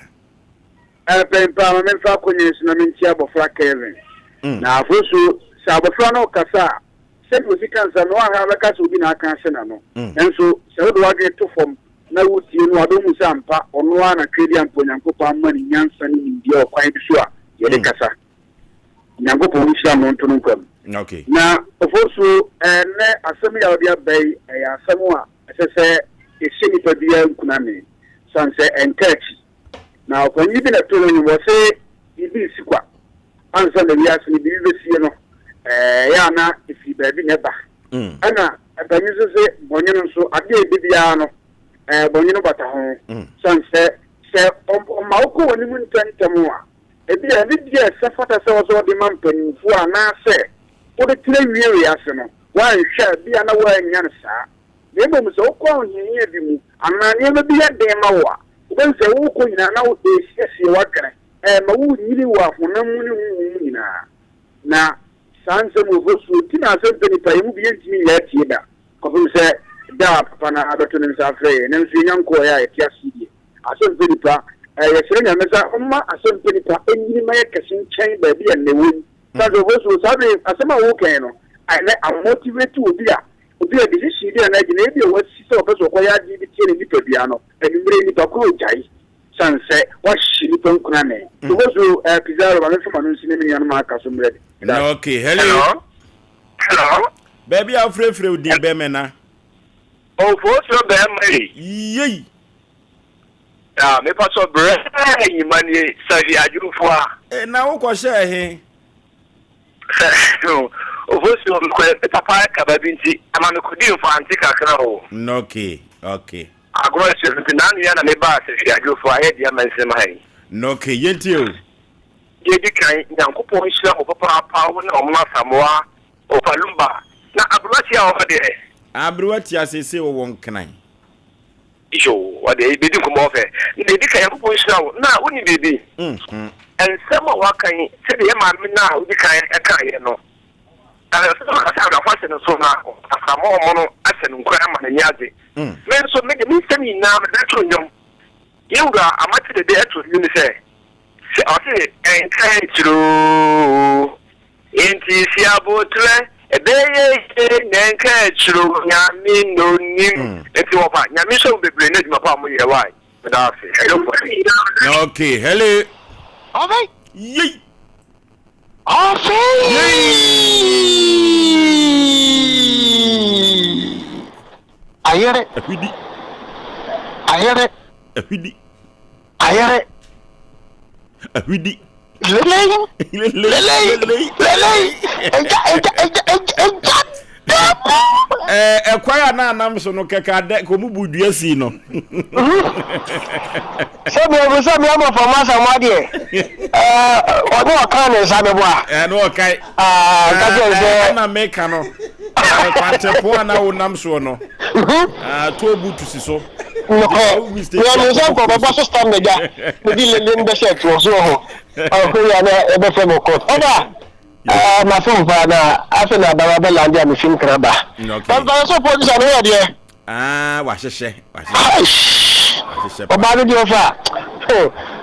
Ɛpɛn paa ma memfa akonya yi so na menkyia abɔfra Kevin. Na Afosu, sɛ abɔfra no rekasa a, sɛnea osi ka nsɛm no, woanhwɛ a wobɛka sɛ obi na aka ahyɛ n'ano. Nanso sɛ wode w'adwene to fam na wutie no a, wobɛhu sɛ ampa ɔno ara na Tweaduampa Onyankopɔn ama no nyansa ne nimdeɛ wɔ kwan bi so a yɛde kasa. Onyankopɔn nhyira no nto no nkwa mu. Na Ofosu, ɛnnɛ asɛm yi a wode aba yi, ɛyɛ asɛm a ɛsɛ sɛ ɛhyɛ nipa biara nkuname, sane sɛ ɛnka akyi. Na ɔpanyin bi na ɛtoo no nnwom, ɔse biribi resi kwa. Ansa na wiase no biribi bɛsie no, ɛyɛ a na ɛfiri baabi na ɛba. Ɛna mpanyin nso se bɔnwono nso, adeɛ a ɛbɛ biara no, bɔnwono bata ho. Sane sɛ, sɛ ɔma wokɔ w'anim ntɛmntɛm a, ebi a anidie a ɛsɛ fata sɛ ɔsɛ ɔde ma mpanimfoɔ anaasɛ wode tena wie wiase no, woanhwɛ a, ebi a na woannya no saa. Na mmom sɛ wokɔ ahohiahia bi mu anaa nneɛma bi yɛ den ma wo a, wobɛhu sɛ worekɔ nyinaa na ɛresiesie w'adwene, ɛrema worenyini wɔ honam mu ne honhom mu nyinaa. Na saa nsɛm wɔ hɔ suo nti na asɛm pɛ nipa, yɛn mu bi yɛntumi nyɛ atie da kɔpem sɛ da a papa no ara bɛto ne nsa afrɛ yɛn, nanso yɛnya nkɔɔeɛ a yɛte ase yi deɛ. Asɛm pɛ nipa, yɛsrɛ Nyame sɛ ɔmma asɛm pɛ nipa nyini ma yɛ kɛse nkyɛn baabi a nnɛ wɔ yi. Sane sɛ ɔfɔ suo, saa bere asɛm a woka yi no, ɛnɛ amotivate obi a Obi a decision bi anaa gyinae bi a wasi sɛ ɔpɛ sɛ ɔkɔyɛ adeɛ bi tia ne nipadua no, anwummere yi nipa koro gyae sane sɛ wahye nipa nkunane. Obosuo eh, Pizarro, ma memfa m'ano nsi na me nuanom a aka so mmerɛ bi. Meda ase. Okay, hello. Hello. Hello. Baabi a wofrɛfrɛ wo din bɛmɛ na. Ofosuo bɛrima yi. Yei. Ah, mepa sɔ brɛ nyima nie sahwi adwumfoɔ a. Eh, na wokɔhyɛɛ he? Sɛ ofosuo mekɔ me papa kaba bi nti ama mekɔdii mfante kakra o. Okay, okay. Agorɔ nsuo no nti n'ano ya na mebaa sɛ hwɛ adwofo ayɛ deɛ ama nsɛm ha yi. Okay, yɛntie o. Deɛ edi kan, Nyankopɔn nhyira mo papaapa wo ne Ɔmono Asamoah, Opa Lumba, na Aberewa Tia wɔ hɔ deɛ? Aberewa Tia seesei ɔwɔ Nkran. Yoo, ɔde bedi nkɔmmɔ ɔfɛ. Na deɛ edi kan, Nyankopɔn nhyira wo. Na wonim biribi? Nsɛm a woaka yi, sɛdeɛ yɛn maame no a odi kan kaeɛ no, ɛsɛ sɛ ɔka sɛ awerɛhoɔ ahyɛ ne so na asamoah no ahyɛ no nkuran ama n'ani agye. Me nso, me deɛ, me nsɛm nyinaa mede bɛto nnwom. Yɛn wura Amartey Dede to nnwom sɛ, sɛ ɔse, Ɛnka akyire oo. Enti si aboterɛ, ɛbɛyɛ yie na ɛnka akyire o, Nyame na onim. Enti wɔfa, Nyame nhyira mo bebree ne adwuma pa a moyɛ wai. Meda ase. Hello boy. Okay, hello. Ɔfei. Yei. Ɔfei. Yei. Ayere. Ahwidi. Ayere. Ahwidi. Ayere. Ahwidi. Lelei. Lelei. Lelei. Egya egya egya egya egya dɛm. Ɛɛ ɛkwan a na anam so no kɛkɛ adɛ kò mu bu dua sii no. Sɛ mi ebu sɛ mi ama fam asam adeɛ ɛɛ ɔne ɔka ne nsa mi bɔ a. Ɛɛ ne ɔka. Aa nka kyerɛ sɛ. Ɛna meka no kwantɛpɔn a na wonam soɔ no. Toll booth si so. Nokorɛ, mewɔ me nsa nkɔ bɛbɔ so stamp na gya mede lele no bɛhyɛ toɔ so wɔ ho ɔkɔ yi a na ɛbɛfrɛ me court ɔba ɛɛ ma fom paa na afei na abawa bɛ lande a mefi nkra ba pampa so producer no yɛ deɛ ah wahyehyɛ wahyehyɛ ɔbaa no deɛ ɔfa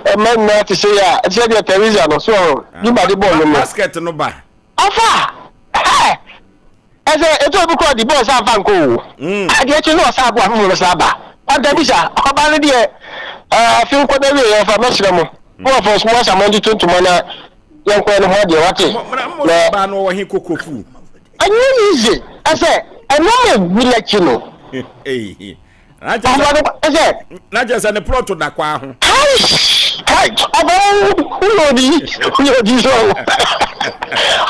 ɛma nyinaa te sɛ yɛ a ɛte sɛ deɛ Teresa no so ɔho dwuma de bɔɔl no mu basket no ba ɔfa Ɛsɛ ɛtɔ obi kɔ ɔde bɔɔl san fa nkɔ o. Mm. Adeɛ kye na ɔsan akɔ afoforo no san ba. Kwanta bisa ɔba no deɛ afe nkɔ na wie yɛn fa mɛsrɛ mo. Mo afɔ sumɔ asa mo ntutu ntoma na yɛn kɔ no ho adeɛ wate. Na ba no wɔ he kokofu. Ɛnyɛ easy ɛsɛ ɛnam ebi n'akyi no. Ɛsɛ. Na kyerɛ sɛ ne plɔt da kwaa ho. Kai, ɔbɛ woyɛ odi, woyɛ odi so.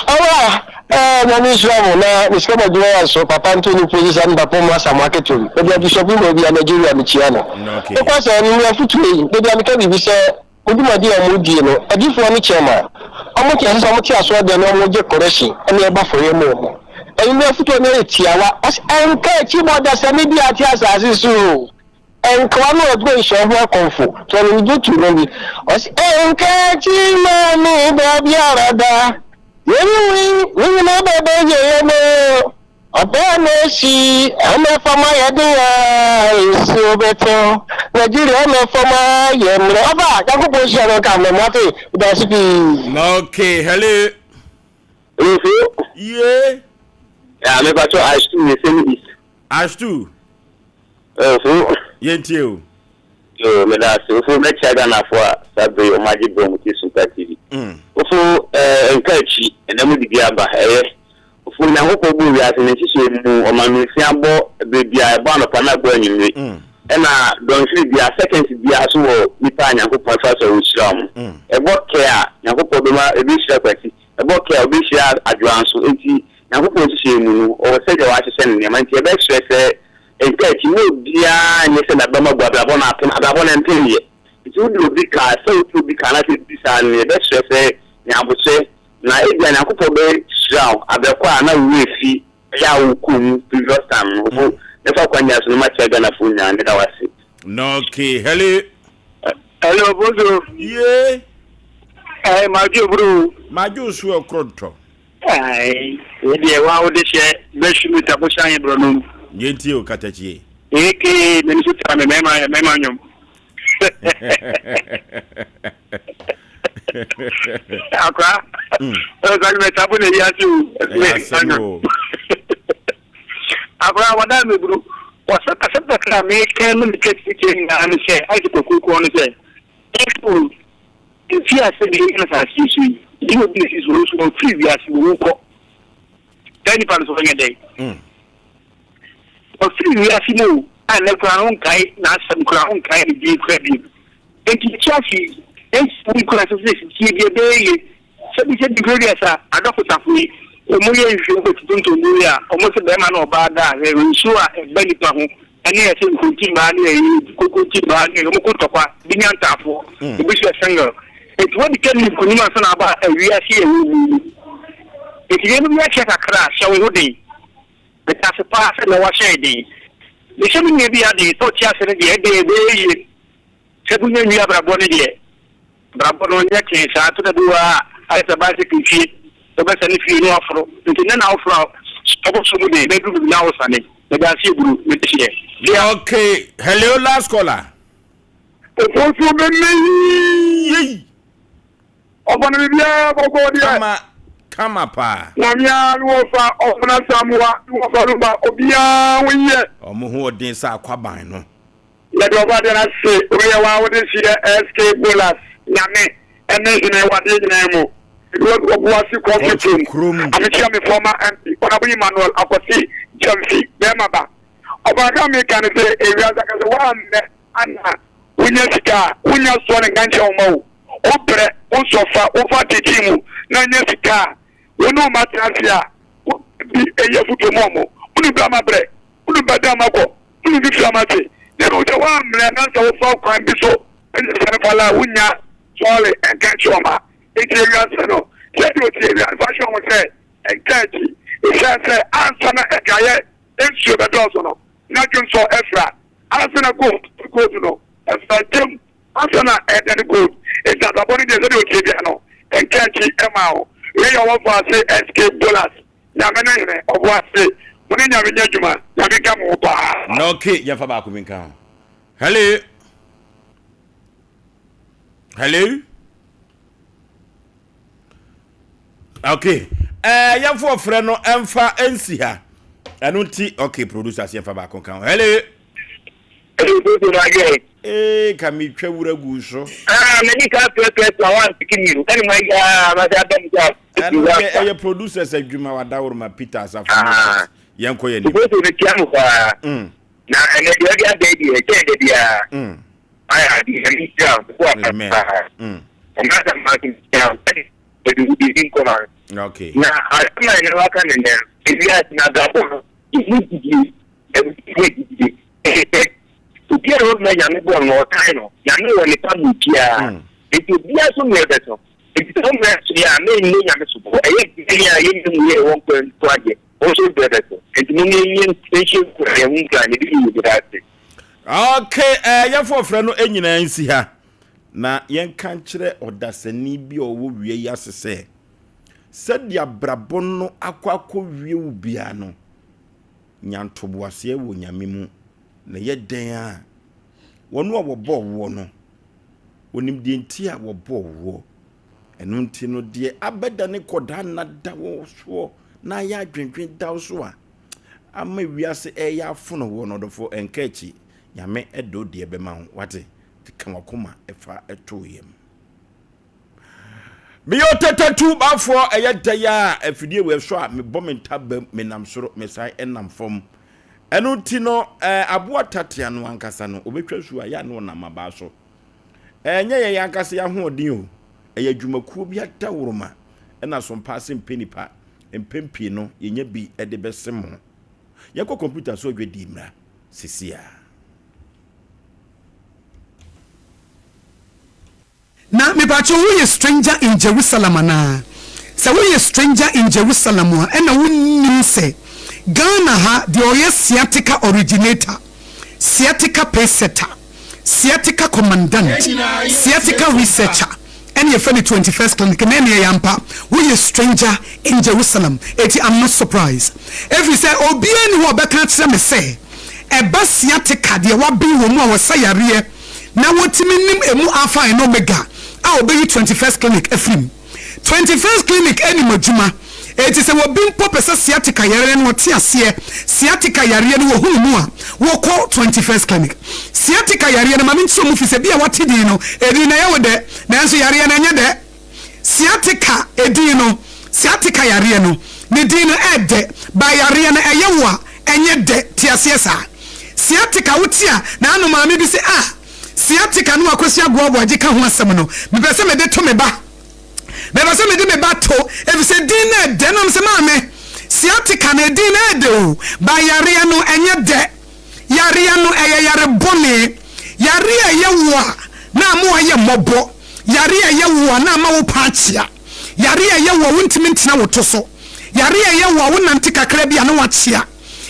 Ɔwura, ɛɛ nyame nhyira mo na ne sika bɔ adwuma yɛ so papa nto ne posi sa ne papa mu asa mo aketewa bi. Baabi a bishop ma obi a Nigeria mekyia no. Wokɔ sɛ ne afotuo yi, baabi a meka biribi sɛ Mo dwumadi a mo die no adiyifoɔ no kyɛn ma ɔmo te ase sɛ ɔmo te asoɔden na ɔmo gye korehyin ne ɛbɔ afɔreɛ mu ɔmo anwummerɛ afutuo no yɛ tiawa ɔse ɛnka akyi bɔ dasani bi a ate asase so o ɛnkoa no ɔdwene nhyɛ ho akɔmfo to ɔno ne dwotu no bi ɔse ɛnka akyi ma me da biara da yɛnwui ne nyina bɛbɛ yɛyɛ mo Ɔbaa no si ɛna fam ayɛ den a nsuo bɛtɔ Nigeria ɛna fam ayɛ mmerɛ Ɔba Nyankopɔn nhyira no nka mo moate medase pii. Okay, hello. Nso. Ye. Ya me pacho Ashtu me semi east. Ashtu. Nso. Yentie o. Yo me da ase. Ofo me chia Ghana fo a saa bere yi ɔmo agye bere ɔmo tie Sumpa TV. Ofo eh nka akyi ɛnɛ mo de bi aba ɛyɛ. Ofo Onyankopɔn bɔɔ wiase ne nhyehyɛɛ mu ɔma nunsia bɔ bere biara ɛbɔ anɔpa na ɛbɔ anwummere. Ɛna dɔnhwere biara seconds biara so wɔ nipa a Nyankopɔn ɛfa so a ɔhyira ɔmo. Ɛbɔ kɛ a Nyankopɔn bɛma ɛbɛhyira Kwasi, ɛbɔ kɛ a ɔbɛhyira Adwoa nso. Enti Nyankopɔn nhyehyɛɛ mu no ɔwɔ sɛdeɛ wahyehyɛ ne nneɛma. Nti yɛbɛsrɛ sɛ Nka akyi, na obiara nyɛ sɛ n'abam abu abrabɔ no apem, abrabɔ no mpem yɛ. Nti wode obi ka, sɛ wode obi ka anaasɛ biribi saa no, yɛbɛsrɛ sɛ nya aboterɛ, na ebia Nyankopɔn bɛhyira wo abrɛ kɔ a na wo werɛ fi ɛyɛ a wokɔɔ mu previous time no. Ofo, mɛfa kwan nyinaa so na makyia Ghanafoɔ nyinaa, meda wo ase. Okay, hello. Hello, Bozo. Yeah. Eh, Majo bro. Majo so okrontɔ. Ae, wei deɛ wo a wode hyɛ bɛhwe mu ta bohyɛ ayɛ borɔno mu. Yɛntie o katakyie. Aka m'ani so taa me mmarima yɛ mmarima nnwom. Akora, ɔsɛ mɛ tabo na eyi ase o. Ɛyɛ asɛm o. Akora wɔda me buru. Wɔsɛ asɛm kakra a meka no meka titie nyinaa ne sɛ ayɛ sɛ kwakuo no sɛ ɛfo Mfe a sɛdeɛ yɛn asase yi so yi, yɛne obi na esi so, ɔno nso ɔfiri wiase mu, owu kɔ. Saa nipa no so ɔnyɛ dɛn? Mm. Ɔfiri wiase mu o, a nnɛ koraa no wonkae n'asɛm koraa, wonkae ne din koraa bio. Enti yɛte ase yi, yɛnsi wo nkura sɛ sɛ sitie bi ɛbɛyɛ yie. Sɛbi sɛbi mprɛ aduasa, adɔkotafo yi, wɔn yɛ nhwehwɛmu wɔ titontom yi a, wɔn se bɛrima ne ɔbaa da a, nsuo a ɛba nipa ho ɛne ɛsɛ nkonti mmaa ne ɛyi kokonti mmaa ne wɔn ko ntɔkwa bi nya ntaafoɔ mm. ebi so yɛ single eti wɔn de kɛ ne nkunim ansa na aba awiase yɛ wɔ mu eti yɛn bi akyɛ kakra hyɛ wɔn ho den meta ase paa sɛ na wahyɛ den mehyɛ me nua bi aden sɛ ɔte ase no deɛ ɛde ɛbɛyɛ yie Sɛ bonya nwie abrabɔ no deɛ, abrabɔ no nyɛ tee saa. Ɛtɔ da bi wɔ hɔ a, ayɛ sɛ bicycle fie. Wobɛsane fie na woaforo. Nti nnɛ na woforo a, wobɔsɔ mu de, na aduru baabi na wosane. Meda ase Eburu, mede hyeɛ. Bia. Okay, hello last caller. Ofosuo bɛmɛ yei. Ɔfa no biribiara bɔkɔɔ deɛ. Kama kama paa. Nyame ara ne wɔfa ɔfena Samoa ne wɔfa no ba obiara ho yɛ. Ɔmo ho ɔden sɛ akwaban no. Yɛde ɔbɔadeɛ no ase wei yɛ waa wode hyeɛ SK Bolas Nyame ɛne hene wɔ adeɛ nyinaa mu Edward Obuasi Kɔnkye Kurom Amekyia me former MP Honourable Emmanuel Akwasi Gyamfi bɛɛma ba Ɔbaaka a meka ne sɛ ewiase aka sɛ woammɛ ana wonya sika a wonya soɔ ne nka nkyerɛ wo mma o wo brɛ wo sɔfa wofa tetee mu na nya sika a wo ne wo mma tena ase a wo bi ɛyɛ afutuo ma ɔmo wo ne bra ma brɛ wo ne ba da ma kɔ Wone fifiri ama te na ɛno sɛ woammrɛ na sɛ wofa kwan bi so ne sane fa la a wonnya sɔre nka nkyerɛ wɔn a enti ewiase no sɛdeɛ ɔte ewiase fa hyɛ wɔn sɛ nka akyi ɛsiane sɛ ansa na adwaeɛ nsuo bɛdɔɔso no na dwonsɔ afira ansa na gold gold no afira gyam ansa na ɛdane gold enti abrabɔ no deɛ sɛdeɛ ɔtie bia no nka akyi ɛma wo wei yɛ ɔwɔfo ase SK Bolas Nyame ne hene, ɔboase. Mo ne Nyame nyɛ adwuma, Nyame nka mo ho paa. Na okay, yɛmfa baako bi nka ho. Hello. Hello. Okay. Eh, yɛmfa ɔfrɛ no ɛmfa ɛnsi ha. Ɛno nti, okay, producers yɛmfa baako nka ho. Hello. Ee, ka metwa wura gu so. Ah, mani ka frɛfrɛ so a wampeke mi o. Ɛne ma yi aa, ma sɛ abɛm sɛ. Ɛno deɛ ɛyɛ producers adwuma wadaworoma Peter Asafo Moses. Yɛnkɔ yɛn anim. Oboso mekyia mo paa. Na ɛnɛ deɛ ɔde aba yi deɛ ɛkyɛn da biara. Ayɛ adeɛ Nyame nhyira wo wo apa paa. Ɔma asɛm ma nso nhyira wo sɛdeɛ ɔde wo biribi nkɔma no. Na asɛm a ɛnɛ waka no nnɛ no, ewiase no abrabɔ no ɛmu gyidie ɛmu gyidie ɛyɛ sɛ obiara a ɔmma Nyame bɔɔ no ɔtan no Nyame wɔ ne pa mu obiara nti obiara so mmerɛ bɛso nti sɛ wo mmerɛ so yɛ a mennye Nyame soboɔ ɛyɛ deɛ a yɛnyɛ mu yɛ wɔ nkwa nto adeɛ Wo nso berɛ bɛso. Enti mom yɛnyɛ nhyɛ nkuran, yɛn ho nkuran, na ɛbɛyi yɛn nyinaa ase. Ok, eh, yɛmfa ɔfrɛ no nyinaa nsi ha na yɛnka nkyerɛ ɔdasani bi a ɔwɔ wia yi ase sɛ, sɛdeɛ abrabɔ no akɔ akɔwie wo biara no, nya ntoboaseɛ wɔ Nyame mu, na ɛyɛ dɛn a, wɔn a wɔbɔɔ woɔ no, wɔnim deɛ nti a wɔbɔɔ woɔ. Ɛno nti no, deɛ abɛdane kɔdaa nna da wo soɔ na ayɛ adwendwen da wo so a, ama wiase ɛreyɛ afono woɔ no, ɔdɔfoɔ, ɛnka akyi. Nyame de wo deɛ bɛma wo, wate? Nti ka w'akoma fa to wo yam. Meyɛ ɔtatatu bafoɔ, ɛyɛ dɛ a afidie wei so a mebɔ me ntabam, menam soro, mesan nam fam. Ɛno nti no, aboa tatea no ankasa no, ɔbɛtwa su a, yɛ a na ɔnam abaa so. Ɛnyɛ yɛn ankasa yɛn ahoɔden o, ɛyɛ adwumakuo bi adaworoma na sompa ase mpɛ nipa. Mpɛn pii no, yɛnya bi de bɛsem ho. Yɛnkɔ kɔmputa so adwadie mmra seesei ara. Na mepakyɛw wo yɛ stranger in Jerusalem anaa? Sɛ wo yɛ stranger in Jerusalem a ɛna wo nnim sɛ Ghana ha deɛ ɔyɛ sciatica originator, sciatica pacesetter, Sciatica commandant, sciatica researcher ɛne yɛfrɛ no 21st clinic na ɛne ɛyɛ ampa woyɛ stranger in Jerusalem eti I'm not surprised ɛfiri sɛ obiara nni hɔ a ɔbɛka akyerɛ me sɛ ɛba sciatica deɛ waben wɔ mu a wɔsa yareɛ na wɔtumi nim ɛmu alpha and omega a ɔbɛyi 21st clinic afiri mu. 21st Clinic anim adwuma. Enti sɛ obi mpo pɛ sɛ sciatica yareɛ no ɔte aseɛ, sciatica yareɛ no wɔhunu mu a, wɔkɔ 21st Clinic. Sciatica yareɛ no, ma menkyerɛ mu firi sɛ bi a woate din no, edin no ɛyɛ wo dɛ, nanso yareɛ no ɛnyɛ dɛ. Sciatica edin no, sciatica yareɛ no, ne din no ɛɛdɛ, but yareɛ no ɛyɛ wo a, ɛnyɛ dɛ. Te aseɛ saa. Sciatica wote a, na ano maame bi se ah, Sciatica no a Kwesi Agoaboagye ka ho asɛm no, mepɛ sɛ mede to me ba. Mepɛ sɛ mede me ba to, efisɛ din no ɛdɛ. Na ɔse, Maame, sciatica no, edin no ɛdɛ o, but yareɛ no, ɛnyɛ dɛ. Yareɛ no, ɛyɛ yare bɔne. Yareɛ a ɛyɛ wo a, na ama woayɛ mmɔbɔ. Yareɛ a ɛyɛ wo a, na ama wo paa akyea. Yareɛ a ɛyɛ wo a, wontumi ntena wo to so. Yareɛ a ɛyɛ wo a, wonante kakra bi a, na woakyea.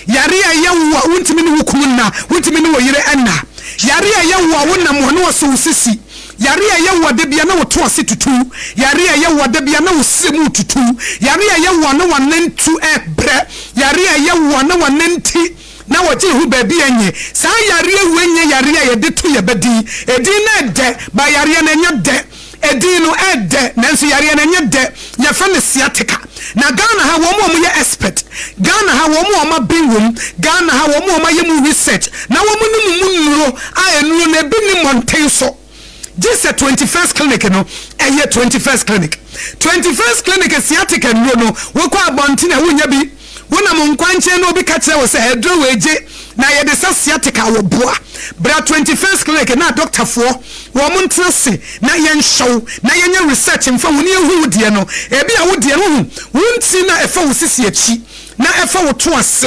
Yare a ɛyɛ wo a wontumi ne wo kunu nna, wontumi ne wo yere nna. Yare a ɛyɛ wo a wonam hɔ na wɔsɔ wo sisi. Yare a ɛyɛ wo a da biara na wo to ase tutu. Yare a ɛyɛ wo a da biara na wo srɛ mu retutu. Yare a ɛyɛ wo a na w'anantu rebrɛ. Yare a ɛyɛ wo a na w'ananti na wɔgye ho baabi a ɛnyɛ. Saa yareɛ wei nyɛ yareɛ a yɛde to yɛn ba din. Edin no ɛdɛ, but yareɛ no ɛnyɛ dɛ. Edin no ɛdɛ nanso yareɛ no ɛnyɛ dɛ, yɛfrɛ no sciatica. Na Ghana ha wɔn a wɔyɛ expert, Ghana ha wɔn a wɔaben wɔ mu, Ghana ha wɔn a wɔayɛ mu research na wɔnim mu nnuro a nnuro no ebi nni mmɔnten so gye sɛ 21st clinic no, ɛyɛ 21st clinic. 21st clinic sciatica nnuro no wokɔ abɔnten a wonnya bi. Wonam nkwankyɛn na obi ka kyerɛ wo sɛ aduro wei gye na yɛde sa sciatica a wɔboa. Bra 21st clinic na adɔktafoɔ wɔn ntena ase na yɛnhwɛ wo na yɛnyɛ research mfa ho na yɛnhu wo deɛ no. Ebia wo deɛ no wohu wo ntini no a ɛfa wo sisi akyi na ɛfa wo to ase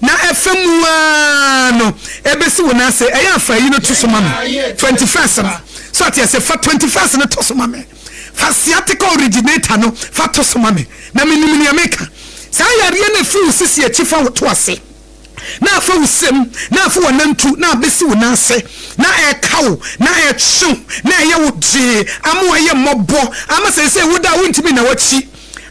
na ɛfa mu ara no ɛbɛsi wo nan ase. Ɛyɛ a fa ayi no to so ma me 21st no. So ate aseɛ? Fa 21st no to so ma me. Fa sciatica originator no fa to so ma me na menim nea meka. Saa yareɛ no ɛfiri wo sisi akyi fa wo to ase, na afa wo srem, na afa w'anantu, na abɛsi wo nan ase, na ɛreka wo, na ɛretwe wo, na ɛyɛ wo gyee, ama woayɛ mmɔbɔ, ama seesei woda a wontumi nna w'akyi,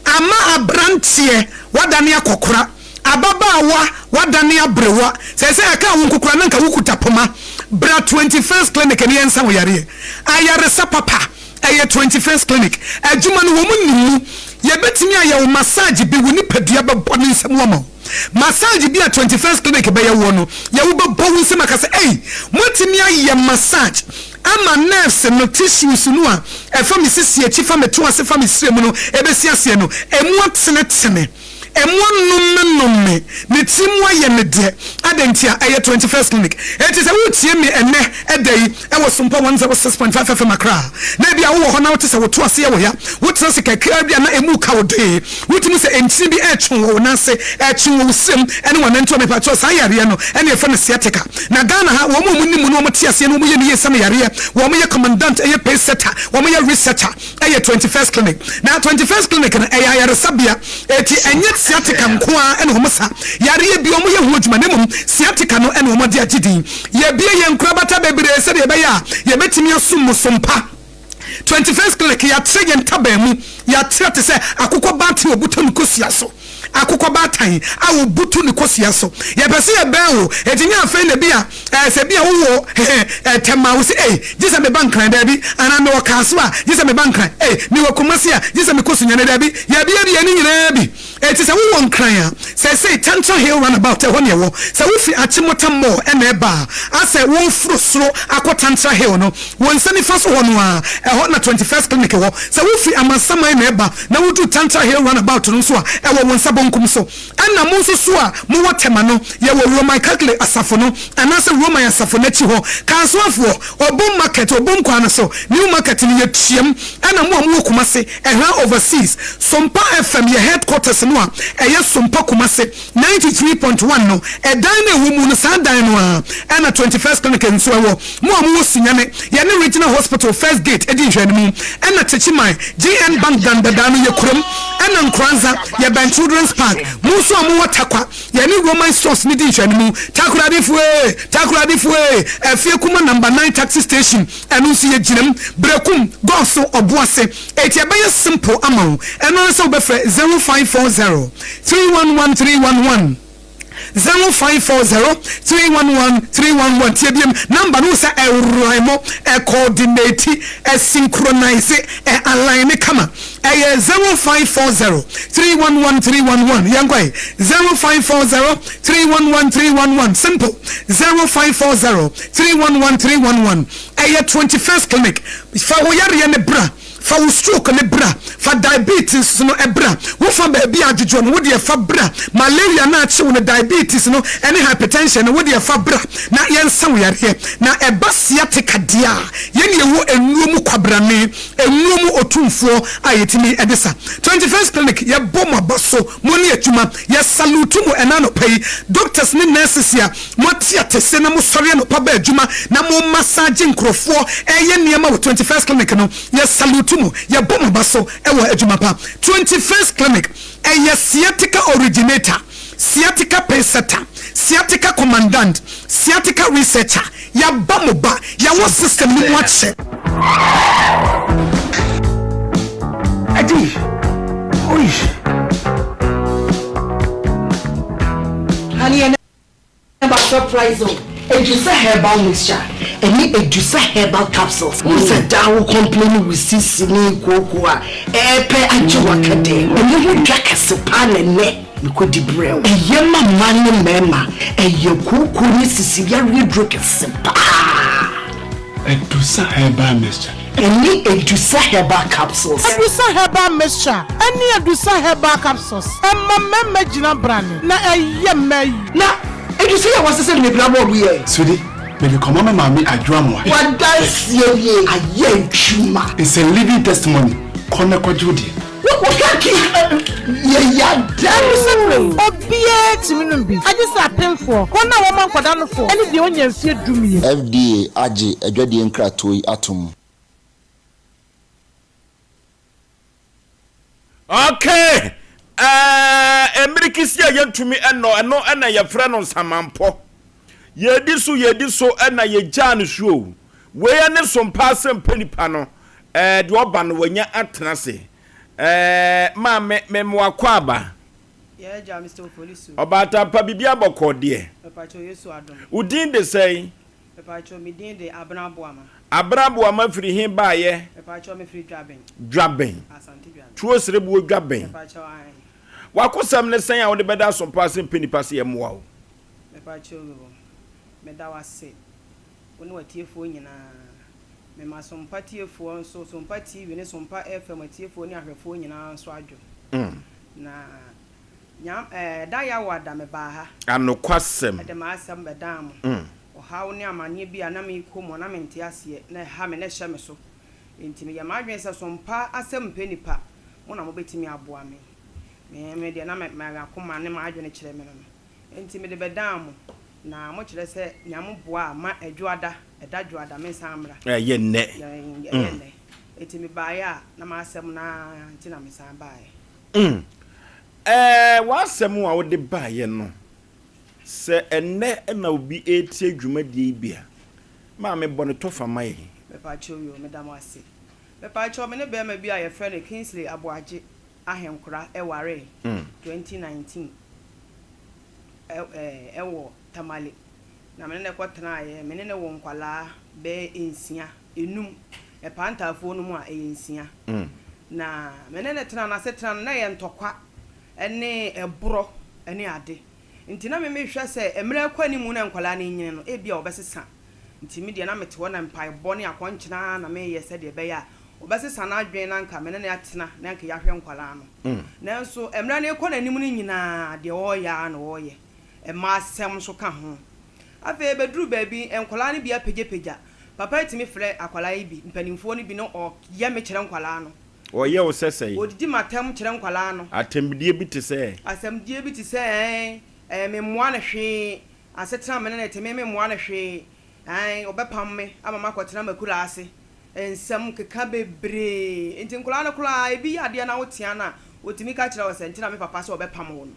ama aberanteɛ woadane akɔkora, ababaawa woadane aberewa, seesei ɛkaa wo nko koraa na anka wokuta poma. Bra 21st Clinic na yɛnsa wo yareɛ. Ayaresa papa. Ɛyɛ 21st clinic adwuma no wɔn nim mu. Yɛbɛtumi ayɛ wo massage bi wo nipadua bɛbɔ ne nsam ama wo. Massage bi a 21st clinic bɛyɛ woɔ no yɛ wo bɛbɔ wo nsam aka sɛ ei moatumi ayɛ massage ama nerves no tissues no a ɛfa me sisi akyi fa me to ase fa me srɛ mu no ɛbɛsi aseɛ no ɛmu atenetene. Ɛmu anommenome, ne tiri mu ayɛ me dɛ. Adɛn ntia? Ɛyɛ 21st Clinic. Enti sɛ woretie me ɛnnɛ da yi wɔ Sompa 106.5 FM Accra a, na ebia wowɔ hɔ na wote sɛ wo to ase yɛ wo ya, wotena ase kakraa bi a na emu reka wo dee, wotumi hu sɛ nkyene bi retwe wɔ wo nan ase, ɛretwe wɔ wo srem ne w'anantu a, mepakyɛw saa yareɛ no na yɛfrɛ no sciatica. Na Ghana ha, wɔn a wɔnim mu na wɔte aseɛ na wɔyɛ no yie sɛ me yareɛ, wɔyɛ commandant, ɛyɛ pace setter, wɔyɛ researcher. Ɛyɛ 21st Clinic. Na 21st Clinic no, ɛyɛ ayaresabea. Enti ɛnyɛ sciatica nko ara na wɔsa. Yareɛ biara wɔyɛ ho adwuma, na mmom sciatica no na wɔde agye din. Yɛabue yɛn nkorabata bebree sɛdeɛ ɛbɛyɛ a yɛbɛtumi asom mo som pa. 21st Clinic, yɛatrɛ yɛn ntaban mu. Yɛatrɛ te sɛ akokɔ baatan a ɔbuta ne kosua so. Akokɔ baatan a ɔbutu ne kosua so. Yɛpɛ sɛ yɛbɛn wo, enti nyɛ afei na bi a ɛɛ sɛ bi a wowɔ ɛɛ Tɛma a wo se ei gye sɛ meba Nkran, daabi, anaa mewɔ Kasoa a gye sɛ meba Nkran, ei mewɔ Kumasi a gye sɛ mekɔ Sunyani, daabi, yɛabiabia ne nyinaa bi. Enti sɛ wowɔ Nkran a, seesei Tantra Hill Runabout ɛhɔ na ɛwɔ. Sɛ wofiri Achimota Mall na ɛreba a, asɛ woreforo soro akɔ Tantra Hill no, wo nsa nifa so hɔ no ara, ɛhɔ na 21st Clinic wɔ. Sɛ wofiri Amasaman na ɛreba na woduru Tantra Hill Runabout no nso a, ɛwɔ wo nsa bonkum so. Ɛnna mo nso so a mowɔ Tema no, yɛwɔ Roman Catholic Asafo no anaasɛ Roman Asafo no akyi hɔ. Kasoafoɔ, Obom Market, Obom kwan no so, New Market no, yɛtuam. Ɛnna mo a mowɔ Kumasi, Ɛhran Overseas, Sompa FM, yɛ headquarters no a ɛyɛ Sompa Kumasi 93.1 no, ɛdan no a ɛwɔ mu no, saa dan no ara ɛna 21st Clinic nso ɛwɔ. Mo a mowɔ Sunyani, yɛne Regional Hospital First Gate di nhwɛanimu, ɛna Techiman, GN Bank dan dadaa no yɛ kurom, ɛna Nkoranza, yɛbɛn Children's Park. Mo nso a mowɔ Tarkwa, yɛne Roman Stores no di nhwɛanimu. Takoradifoɔ ee! Takoradifoɔ ee! Afie Kuma Number 9 Taxi Station, Ɛno nso yɛ gyinam, Berekum, Gɔso, Ɔboase. Enti ɛbɛyɛ simple ama wo. Ɛno ara sɛ wobɛfrɛ 0540 311 311, 0540 311 311. Tie biom, number no wo sɛ ɛrhyme, ɛcoordinate, ɛsynchronise, ɛ-align kama. Ɛyɛ 0540 311 311. Yɛnkɔ ɛ, 0540 311 311. Simple, 0540 311 311. Ɛyɛ 21st Clinic. Fa wo yareɛ no bra. Fa wo stroke no bra. Fa diabetes no bra. Wo fa baabi a adwodwo no, wo deɛ fa bra. Malaria no a akye wo no, diabetes no ne hypertension no, wo deɛ fa bra na yɛnsa wo yareɛ. Na ɛba sciatica deɛ a, yɛn na yɛwɔ nnuro mu kwabrane, nnuro mu otumfoɔ a yɛtumi de sa. 21st Clinic, yɛbɔ mo aba so, mo ne adwuma. Yɛ salute mo ɛna anɔpa yi. Doctors ne nurses a Moate atese na mosɔre anɔpa ba adwuma na mo massage nkurɔfoɔ ɛyɛ nneɛma wɔ 21st Clinic no, yɛ salute mo, yɛbɔ mo aba so wɔ adwuma pa. 21st Clinic ɛyɛ sciatica originator, sciatica pacesetter, sciatica commandant, sciatica researcher, yɛaba mo ba, yɛwɔ system no mu akyɛ. Adi, oi. Honey, Ɛba surprise o. Edusa herbal mixture ɛne Edusa herbal capsules. Wohu sɛ daa wo complain wo sisi ne kooko a ɛɛpɛ agye wo aka dɛn. Ɛno ho dwa kɛse paa na ɛnɛ mekɔdi brɛ wo. Ɛyɛ ma mmaa ne mmarima. Ɛyɛ kooko ne sisi yareɛ duro kɛse paa. Edusa herbal mixture. Ɛne Edusa herbal capsules. Edusa herbal mixture ɛne Edusa herbal capsules ɛma mmarima gyina brane na ɛyɛ mmaa yie. Na Edusa yi a wasesa no mepira bɔɔl yi ɛ. Sweetie, mede kɔma me maame Adwoa Amoah. W'adanseɛ nie ayɛ adwuma. It's a living testimony, kɔ na kɔgye wo deɛ. Obiara tumi nom bi, agye sɛ apemfoɔ, wɔn a wɔma nkwadaa nofoɔ, ne deɛ ɔnnya mfeɛ dumien. FDA agye adwadie nkratoɔ yi atom. Okay, ɛɛ mmirikisi a yɛntumi nnɔ, ɛno na yɛfrɛ no nsamanpɔ. Yɛdi so, yɛdi so na yɛgyaa no so o. Wei ne sompa asɛmpa nipa no, ɛɛ deɛ ɔba no wanya atena ase. Ɛɛ maame, mema wakɔ aba. Yɛ agya Mister Opolisu. Ɔbaatan pa biribi abɔkɔ deɛ. Mepakyɛw Yesu adom. Wo din de sɛn? Mepakyɛw me din de Abena Boama. Abena Boama firi he baeɛ? Mepakyɛw me firi Dwaben. Dwaben. Asante Dwaben. Tuo Serebuo Dwaben. Mepakyɛw ae. W'akosɛm ne sɛn a wode bɛda asompa ase mpɛ nipa se yɛmmoa wo? Mepakyɛw oo, meda wo ase, wo ne w'atiefoɔ nyinaa. Mema Sompa tiefoɔ nso, Sompa TV ne Sompa FM atiefoɔ ne ahwɛfoɔ nyinaa nso adwo. Na. Nyam ɛɛ da Yawoada mebaa ha. Anokwasɛm. Ɛde m'asɛm bɛdaa mo. Ɔhaw ne amaneɛ bi a na merekɔ mu a na mente aseɛ, na ɛha me, na ɛhyɛ me so. Enti meyɛɛ m'adwene sɛ so mpa asɛm mpɛ nnipa, mo na mobɛtumi aboa me. Me, me deɛ na m'akoma ne m'adwene kyerɛ me no no. Enti mede bɛdaa mo, na mokyerɛ sɛ nea moboa a ma Dwoada, ɛda Dwoada, mensan mmra. Ɛyɛ nnɛ. Ɛyɛ nnɛ. Enti mebaeɛ a, na m'asɛm no ara nti na mesan baeɛ. Mm. Ɛɛ, w'asɛm a wode baeɛ no, sɛ ɛnnɛ na obi retie dwumadie yi bi a, maame bɔ no tɔfa ma yɛn. Mepakyɛw yoo, meda mo ase. Mepakyɛw, me ne barima bi a yɛfrɛ no Kingsley Aboagye Ahenkora waree 2019 wɔ Tamale. Na me ne no kɔtenaeɛ. Me ne no wɔ nkwadaa bɛyɛ nsia, nnum. Ɛpaa ntaafoɔ no mu a, ɛyɛ nsia. Na me ne no tenaa, n'asetena no, na ɛyɛ ntɔkwa ne ɛborɔ ne ade. Nti na me mehwɛ sɛ mmerɛ rekɔ anim na nkwadaa no renyini no, ebia wɔbɛsesa. Nti me deɛ na mete hɔ na mpaebɔ ne akɔnkyene ara na meyɛ sɛdeɛ ɛbɛyɛ a ɔbɛsesa n'adwene na anka me ne no atena na anka yɛahwɛ nkwadaa no. Nanso mmerɛ no rekɔ n'anim no nyinaa, deɛ ɔreyɛ ara na ɔreyɛ. Mmaa asɛm nso ka ho. Afei ɛbɛduru baabi, nkwadaa no bi apagyapagya. Papa yi tumi frɛ akwadaa yi bi, mpanimfoɔ no bi na ɔyɛ me kyerɛ nkwadaa no. Ɔyɛ wo sɛ sɛn? Ɔdidi m'atɛm kyerɛ nkwadaa no. Atɛmdie bi te sɛ? Asɛmdie bi te sɛ ɛɛn, ɛɛ memmoa no hwee, asetena a me ne no te, me memmoa no hwee, ɛɛn, ɔbɛpam me ama makɔtena m'akuraa ase. Nsɛm keka bebree. Nti nkwadaa no koraa, ebi yɛ adeɛ na wotea no a, ɔtumi ka kyerɛ wo sɛ, nti na me papa sɛ ɔbɛpam wo no.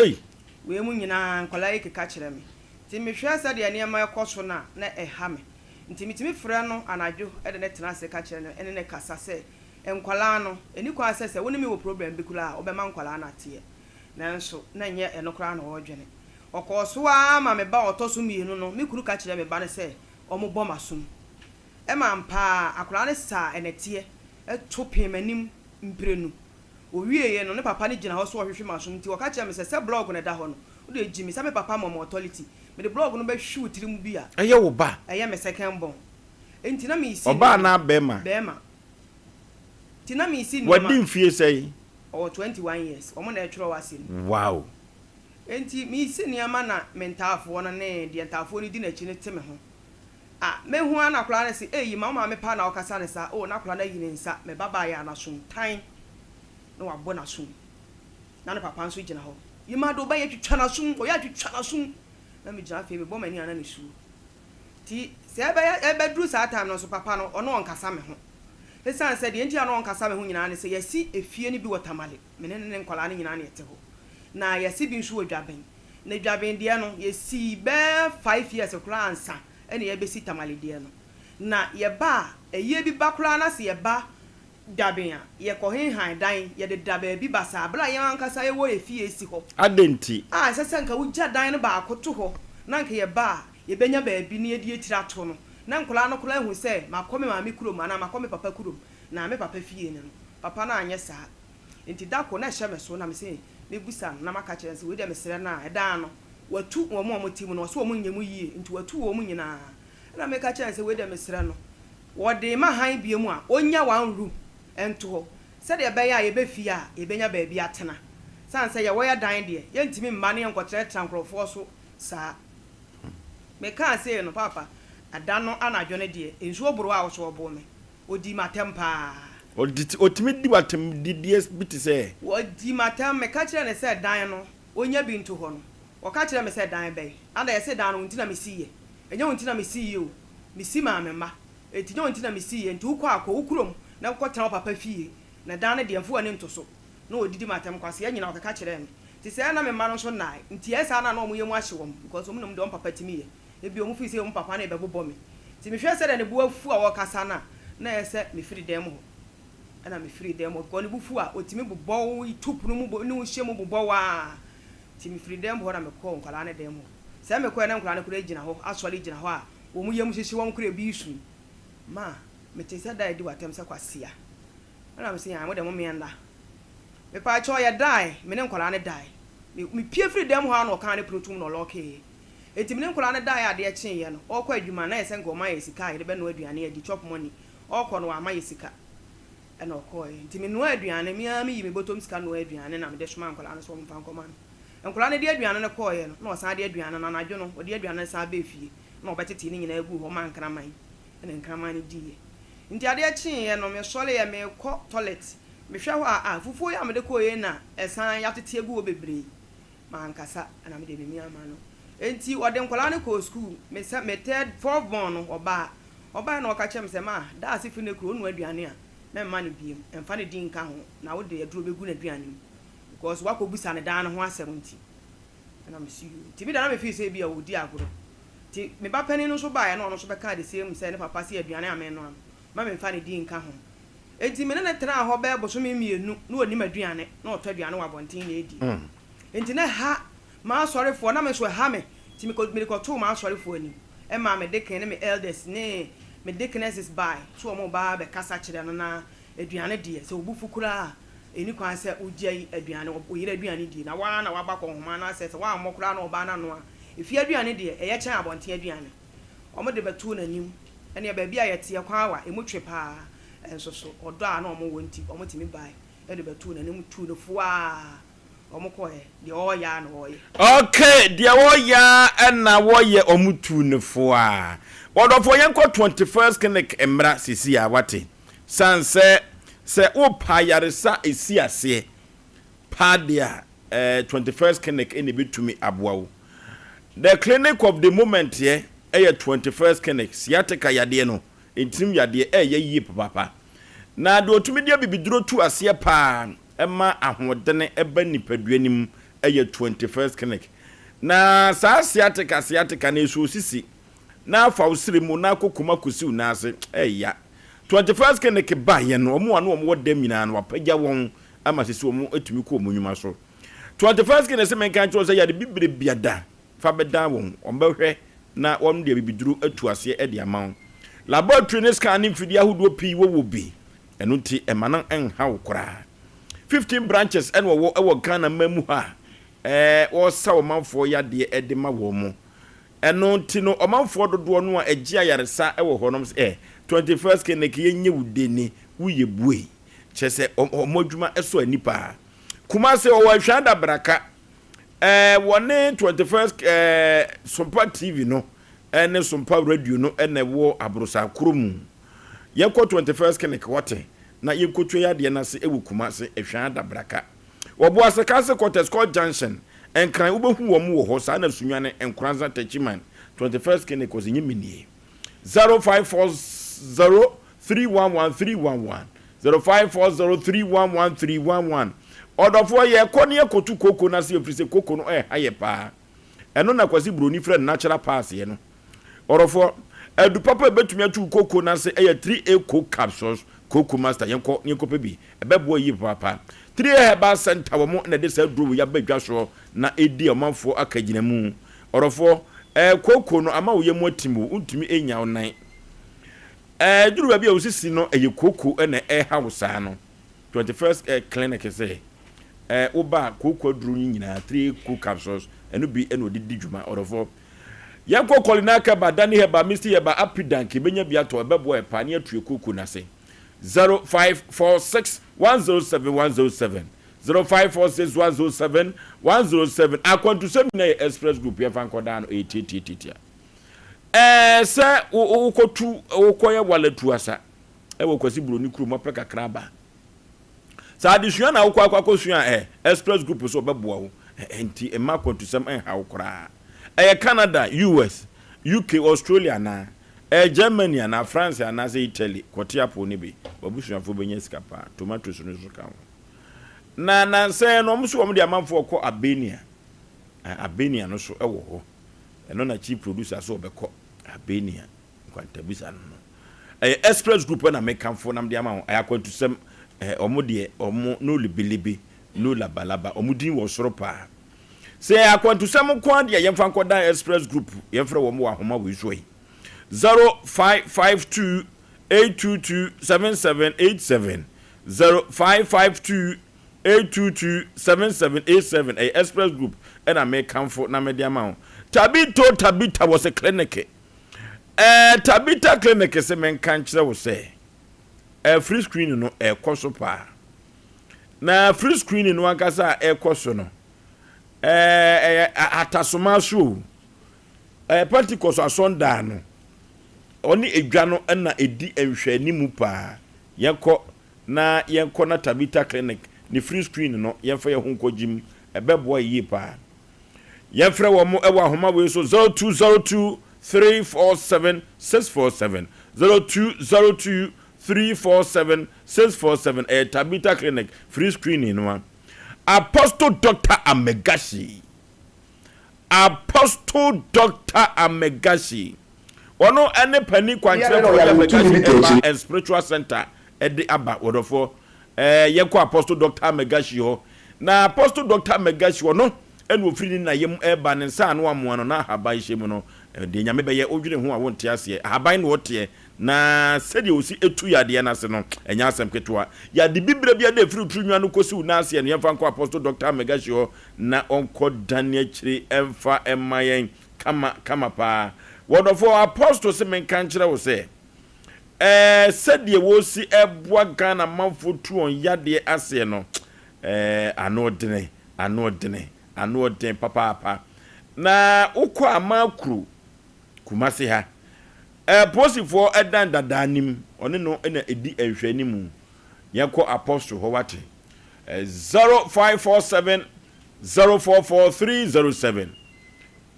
Ei! Wei mu nyinaa, nkwadaa yi keka kyerɛ me. Nti mehwɛ sɛdeɛ nneɛma rekɔ so no a, na ɛha me. Nti metumi frɛ no anadwo de no tena ase ka kyerɛ no ne no kasa sɛ, Nkwadaa no, ɛnni kwan sɛ sɛ wo ne me wɔ problem bi koraa a, wobɛma nkwadaa no ateɛ. Nanso na ɛnyɛ ɛno koraa na ɔredwene. Ɔkɔɔ so ara ma me ba a ɔtɔ so mmienu no, me kunu ka kyerɛɛ me ba no sɛ wɔmmɔ m'asom. Ɛma ampa ara, akwadaa no saa nnɛteɛ to pee m'anim mprenu. Ɔwieeɛ no, ne papa no gyina hɔ sɛ ɔrehwehwe m'asom nti ɔka kyerɛɛ me sɛ, sɛ blɔɔgo no da hɔ no, wo deɛ gyi me sɛ me papa ma me authority. Mede blɔɔgo no bɛhwe wo tirim bi a. Ɛyɛ wo ba? Ɛyɛ me second born. Enti na meresi Ɔbaa nneɛma. anaa barima? Barima. Nti na meresi nneɛma. Wadi mfie sɛn? Ɔwɔ 21 years. Wɔn na ɛretwerɛ w'asɛm yi. Wow! Enti meresi nneɛma na me ntaafoɔ no ne deɛ ntaafoɔ no di n'akyi no te me ho. Ah, mehu ara na akwadaa no se, Ei, ma wo maame paa na wokasa no saa. Oh, na akwadaa no ayi ne nsa. Me ba baeɛ a, n'asom tan na wabɔ n'asom. Na ne papa nso gyina hɔ. Yima de wo ba yi atwitwa n'asom, ɔyɛ atwitwa n'asom. Na megyina afei mebɔ m'ani a na nisuo. Nti sɛ ɛbɛyɛ ɛbɛduru saa time no nso papa no, ɔno ɔnkasa me ho. Esiane sɛ deɛ nti a na ɔnkasa me ho nyinaa ne sɛ yɛasi efie no bi wɔ Tamale, me ne ne nkwadaa no nyinaa na yɛte hɔ. Na yɛasi bi nso wɔ Dwaben. Na Dwaben deɛ no, yɛsii bɛyɛ five years koraa ansa na yɛrebɛsi Tamale deɛ no. Na yɛba a, ayie bi ba koraa na sɛ yɛba Dwaben a, yɛkɔhenhan dan, yɛdeda baabi basaa berɛ a yɛn ankasa yɛwɔ yɛn fie si hɔ. Adɛn nti? A ɛsɛ sɛ anka wogya dan no baako to hɔ na anka yɛba a, yɛbɛnya baabi na yɛde yɛn tiri ato no. Na nkwadaa no koraa ahu sɛ makɔ me maame kurom anaa makɔ me papa kurom, na me papa fie ne no. Papa no anyɛ saa. Enti da koro na ɛhyɛ me so na mese mɛbisa no na maka akyerɛ no sɛ wei deɛ mesrɛ no a, ɛda ano watu wɔn a wɔte mu no, ɔse wɔn nyɛ mu yie nti watu wɔn nyinaa. Ɛna meka kyerɛɛ no sɛ wei deɛ mesrɛ no, wɔde ma hann bio mu a, ɔnnya one room nto hɔ sɛdeɛ ɛbɛyɛ a yɛbɛ fie a yɛbɛnya baabi atena. Sane sɛ yɛwɔ yɛ dan deɛ, yɛntumi mma na yɛnkɔtenatena nkorɔfoɔ so saa. Mekaa sei no, paapa, da no anadwo no deɛ, nsuo boroo a ɔso ɔboo me. Ɔdii m'atɛm paa. Ɔdi, ɔtumi di w'atɛm didiɛ bi te sɛ. Ɔdii m'atɛm, meka kyerɛɛ no sɛ dan no, ɔnya bi nto hɔ no, ɔka kyerɛɛ me sɛ dan bɛn? Ada yɛse dan no wo nti na mesiiɛ. Ɛnyɛ wo nti na mesiiɛ o, mesi maa me mma. Enti nyɛ wo nti na mesiiɛ, nti wokɔ a, kɔ wo kurom na kɔtena wo papa fie, na dan no deɛ, mfa w'ani nto so. Na ɔdidi m'atɛm, kwasea nyinaa ɔkeka kyerɛɛ me. Nti sɛɛ na me mma no nso nnae, nti ɛyɛ saa no a na wɔn yam ahye wɔn, because wɔn nim deɛ wɔn papa tumi yɛ. Ebia wɔn feel sɛ wɔn papa no rebɛbobɔ me. Nti mehwɛɛ sɛdeɛ ne bo afu a ɔrekasa no a, na ɛyɛ sɛ mefiri dan mu hɔ. Ɛna mefirii dan mu hɔ, because ne bo fu a, ɔtumi bobɔ wo, tu pono mu ne wo hyɛ mu bobɔ wo ara. Nti mefiri dan mu hɔ na mekɔɔ nkwadaa no dan mu hɔ. Sɛ mekɔeɛ na nkwadaa no koraa gyina hɔ, asɔre gyina hɔ a, wɔn yam hyehye wɔn koraa ebi resu. Ma, metee sɛ da a adi w'atɛm sɛ kwasea. Ɛna mese, ae, mo deɛ mommea nna. Mepaakyɛw, yɛdae, me ne nkwadaa no dae. Me, mepue firii dan mu hɔ ara na ɔkaa ne pono toom na ɔlɔɔkeeɛ. Enti me ne nkwadaa no daeɛ a adeɛ kyeeɛ no, ɔrekɔ adwuma no, na ayɛ sɛ nka ɔma yɛn sika a yɛde bɛnoa aduane adi, chop money. Ɔrekɔ no, wamma yɛn sika. Ɛna ɔkɔeɛ. Nti menoaa aduane, me ara meyi me bɔtɔm sika noaa aduane na mede somaa nkwadaa no sɛ wɔmfa nkɔma no. Nkwadaa no de aduane no kɔeɛ no, na ɔsan de aduane no, anadwo no, ɔde aduane no san baa fie, na ɔbɛtetee ne nyinaa guu hɔ maa nkraman, ɛna nkraman no diiɛ. Nti adeɛ kyeeɛ no, mesɔreeɛ, merekɔ toilet, mehwɛ hɔ a, ah, fufuo yi a mede kɔeɛ yi na ɛsan yɛatete agu hɔ bebree. Mankasa, ɛna mede memia m'ano. Enti ɔde nkwadaa no kɔɔ sukuu, me sɛ, me third, fourth born no, ɔbaa. Ɔbaeɛ na ɔka kyerɛɛ me sɛ, Ma, Daase fi ne kuro, ɔnoa aduane a, mɛmma no biom, mfa ne din nka ho, na wode aduro bɛgu n'aduane mu. Because woakɔbisa no daa no ho asɛm nti. Ɛna mese yoo. Nti me deɛ na me feel sɛ ebia ɔredi agorɔ. Nti me ba panin no nso baeɛ na ɔno nso bɛkaa the same sɛ ne papa se aduane a menoa no, mma memfa ne din nka ho. Enti me ne no tenaa hɔ bɛyɛ bosome mmienu na ɔnnim aduane, na ɔtɔ aduane wɔ abɔnten na ɛdi. Enti na ɛha m'asɔrefoɔ, na me nso ɛha me. Nti mekɔ, mede kɔtoo m'asɔrefoɔ anim. Ɛmaa me deacon ne me elders ne me deaconesses bae sɛ wɔreba abɛkasa kyerɛ no na aduane deɛ, sɛ wo bo fu koraa a, ɛnni kwan sɛ wogyae aduane, wo yere aduane die. Na wo ara na woaba kɔnhoma anaasɛ sɛ woammɔ koraa na ɔbaa no ano a, efie aduane deɛ, ɛyɛ kyɛn abɔnten aduane. Wɔde bɛtoo n'anim. Ɛnneɛ baabi a yɛteɛ, kwan wa, ɛmu twe pa ara. Nso so, ɔdɔ a na wɔwɔ nti, wɔtumi bae de bɛtoo n'anim tuu no fo ara. Wɔkɔeɛ. Deɛ wɔreyɛ ara na wɔreyɛ. Okay, deɛ wɔreyɛ ara na wɔyɛ, wɔtuu no fo ara. Ɔdɔfoɔ, yɛnkɔ 21st Clinic mmra seesei ara, woate? Sane sɛ, sɛ wopɛ ayaresa a ɛsi aseɛ paa deɛ a, eh, 21st Clinic na ɛbɛtumi aboa wo. The clinic of the moment yɛ ɛyɛ 21st Clinic, sciatica yadeɛ no, ntirim yadeɛ, ɛyɛ yie papaapa. Na deɛ ɔtumi de abibiduro tu aseɛ paa ɛma ahoɔdene ɛba nipadua no mu ɛyɛ 21st Clinic. Na saa sciatica sciatica no ɛsɔ sisi na afa wo srɛ mu na akɔ koma kɔsi wo nan ase, ɛya. 21st Clinic baeɛ no, wɔn a na wɔn wɔ dɛm nyinaa no, wɔapagya wɔn ama sisi wɔn atumi kɔ wɔn nnwuma so. 21st Clinic se menka nkyerɛ wo sɛ yare bibire biada fa bɛdan wɔn, wɔn bɛhwɛ na wɔn de abibiduro atu aseɛ de ama wo. Laboratory ne scan ne mfidie ahodoɔ pii wɔ wɔ bi, ɛno nti ɛma no nha wo koraa. 15 branches ɛna wɔwɔ wɔ Ghana man mu ha a wɔsa ɔmanfoɔ yadeɛ de ma wɔn. Ɛno nti no ɔmanfoɔ dodoɔ no a ɛgye ayaresa wɔ hɔ nom sɛ eh, 21st Clinic yɛnyɛ wo deni, woyɛ buei. Kyerɛ sɛ wɔn adwuma sɔ ani paa. Kumasi ɔwɔ Ahwea Adabraka, eh, wɔne 21st eh, Sompa TV no ne Sompa Radio no na ɛwɔ Aborosan koro mu. Yɛnkɔ 21st Clinic hɔ te na yɛnkɔtua yɛn adeɛ no ase wɔ Kumasi, Ahwea Adabraka. Wɔ Boase Council Quarters, Court Junction, Nkran, wobɛhu wɔn wɔ hɔ, saa na Sunyani, Nkoranza, Techiman, 21st Clinic, ɔse nye me nie. 0540 311 311, 0540 311 311. Ɔdɔfoɔ, yɛkɔ ne yɛkɔto koko no ase ɛfiri sɛ koko no ɛha yɛ paa. Ɛno na Kwasi Broni frɛ no natural pass yɛ no. Ɔdɔfoɔ, adu papa a ɛbɛtumi atu wo koko no ase ɛyɛ 3A Coke Capsules, Koko Master, yɛnkɔ ne yɛnkɔpɛ bi. Ɛbɛboa yie papaapa. 3A Herbal Centre wɔn na ɛde saa aduro wei aba dwa soɔ na ɛredi ɔmanfoɔ akagyinamu. Ɔdɔfoɔ, ɛɛ kooko no ama wo yam atim o, wontumi nnya wo nan. Ɛɛ ɛduru baabi a wo sisi no ɛyɛ kooko na ɛreha wo saa no, 21st ɛɛ Clinic sɛ ɛɛ woba a kooko aduro no nyinaa, 3A Coke Capsules, ɛno bi na wɔde di dwuma. Ɔdɔfoɔ, yɛnkɔ Kɔlinaa Kɛba, Dani Herbal, Misty Herbal, Apidank, yɛbɛnya bi atɔ, ɛbɛboa yɛ paa na yɛatu yɛ kooko no ase. 0546 107 107 0546 107 107 Akwantusɛm nyinaa yɛ Express Group yɛmfa nkɔdaa no ɛyɛ tiatiatiatia ɛɛ sɛ wokɔtu wokɔyɛ walatu asa ɛwɔ Kwasi Buroni kurom apɛ kakra aba sɛ adesua na wokɔ akɔ akɔsua ɛ Express Group so ɔbɛboa wo nti mma akwantusɛm nha wo koraa ɛyɛ Canada US UK Australia anaa Ɛyɛ Germany anaa France anaasɛ Italy kɔte apoo no bi. W'abusuafoɔ bɛnya sika paa. Tomatoes no nso ka ho. Na nansa yi no, wɔn nso wɔn de amanfoɔ kɔ Albania. Albania no so wɔ hɔ. Ɛno na chief producer so ɔbɛkɔ Albania nkwantabisa no no. Ɛyɛ Express Group na mekamfo na mede ama wɔn. Ɛyɛ akwantusɛm. Wɔn deɛ wɔn no libilibi, no labalaba. Wɔn din wɔ soro paa. Sɛ ɛyɛ akwantusɛm nko ara deɛ yɛmfa nkɔdan Express Group, yɛmfrɛ wɔn wɔ ahoma wei so yi, 0552 822 7787, 0552 822 7787, ɛyɛ Express Group ɛna mekamfo na mede ama wo. Tabito Tabita wɔ se clinic. Ɛɛ Tabita clinic se menka nkyerɛ wo sɛ ɛɛ free screening no ɛkɔ so paa. Na free screening no ankasa a ɛkɔ so no. Ɛɛ, ɛyɛ Atasoma so o. Ɛyɛ Pentecost asɔndan no. Ɔne edwa no na ɛdi nhwɛanimu paa. Yɛnkɔ na yɛnkɔ na Tabitha Clinic ne free screen no yɛmfa yɛn ho nkɔ gyim. Ɛbɛboa yɛn yie paa. Yɛmfrɛ wɔn wɔ ahoma wei so 0202 347 647 0202 347 647 ɛyɛ Tabitha Clinic free screening no a. Apostle Doctor Amegashi Apostle Doctor Amegashi ɔno ɛne panin kwankyerɛfoɔ yɛ Amegashi Herbal and Spiritual Center ɛde aba wɔdɔfoɔ ɛɛ yɛnkɔ Apostle Doctor Amegashi hɔ na Apostle Doctor Amegashi ɔno ɛna ofiri ne na yam ɛreba ne nsa ano amoa no na ahaban hyɛ mu no deɛ nyame bɛyɛ wodwene ho a wonte aseɛ ahaban na ɔteɛ Na sɛdeɛ ɔsi tu yadeɛ no ase no, ɛnyɛ asɛm ketewa. Yade bibire biara a ɛfiri wo tiri nwa no kɔsi wo nan aseɛ no, yɛmfa nkɔ Apostle Doctor Amegashi hɔ na ɔnkɔ dane akyire mfa mma yɛn kama kama paa. Wɔdɔfoɔ, Apostle se menka nkyerɛ wo sɛ, ɛɛ sɛdeɛ wɔsi boa Ghana manfoɔ tu wɔn yadeɛ aseɛ no, ɛɛ ano dene, ano dene, ano den papaapa. Na wokɔ Amakuru, Kumasi ha. Apolisifoɔ dan dadaa nim, ɔne no na ɛdi nhwɛanimu. Yɛnkɔ Apostle hɔ wate. 0547 044 307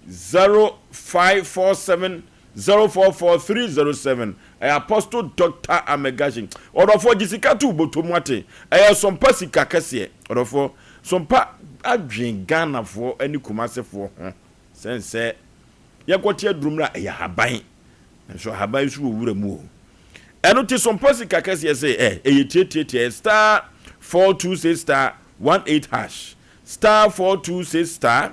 0547 044 307 Ɛyɛ Apostle Doctor Amegashin. Ɔdɔfoɔ gye sika to wo bɔtɔ mu ate. Ɛyɛ Sompa sika kɛseɛ. Ɔdɔfoɔ, Sompa adwen Ghanafoɔ ne Kumasefoɔ ho sɛn sɛ Yɛkɔte aduro mmra ɛyɛ ahaban nanso ahaban nso wɔ wura mu o. Ɛno te so mpa sika kɛseɛ sɛ ɛ ɛyɛ tiatiatia ɛyɛ star 426 star 18 hash star 426 star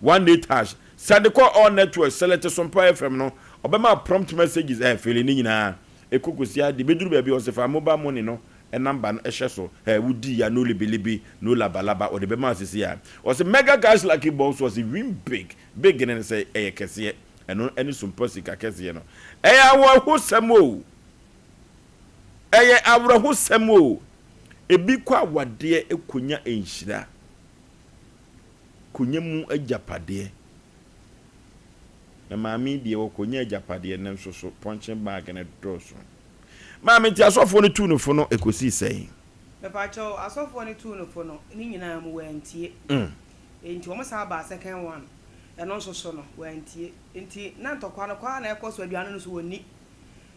18 hash sɛde kɔ all network select Sompa FM no ɔbɛma prompt messages ɛ fele ne nyinaa ɛkɔ kɔsi ade bɛduru baabi ɔsɛ fa mobile money no number no hyɛ so ɛ wodi ya no libilibi no labalaba ɔde bɛma asisi a ɔsɛ mega cash lucky box ɔsɛ win big Big no ne sɛ ɛyɛ kɛseɛ. Ɛno ne sompa sika kɛseɛ no. Ɛyɛ awerɛhosɛm o. Ɛyɛ awerɛhosɛm o. Ebi kɔ awadeɛ kɔnya nhyira, kɔnya mu agyapadeɛ. Na maame yi deɛ ɔkɔnya agyapadeɛ no nso so pɔnkye bag no dɔɔso. Maame nti asɔfoɔ no tuu no fo no ɛkɔsii sɛn? Mepakyɛw, asɔfoɔ no tuu no fo no, ne nyinaa mu wantie. Enti wɔn san baa second one, ɛno nso so no, wantie. Enti na ntɔkwa no kɔ ara na ɛkɔ so, aduane no nso wɔnni.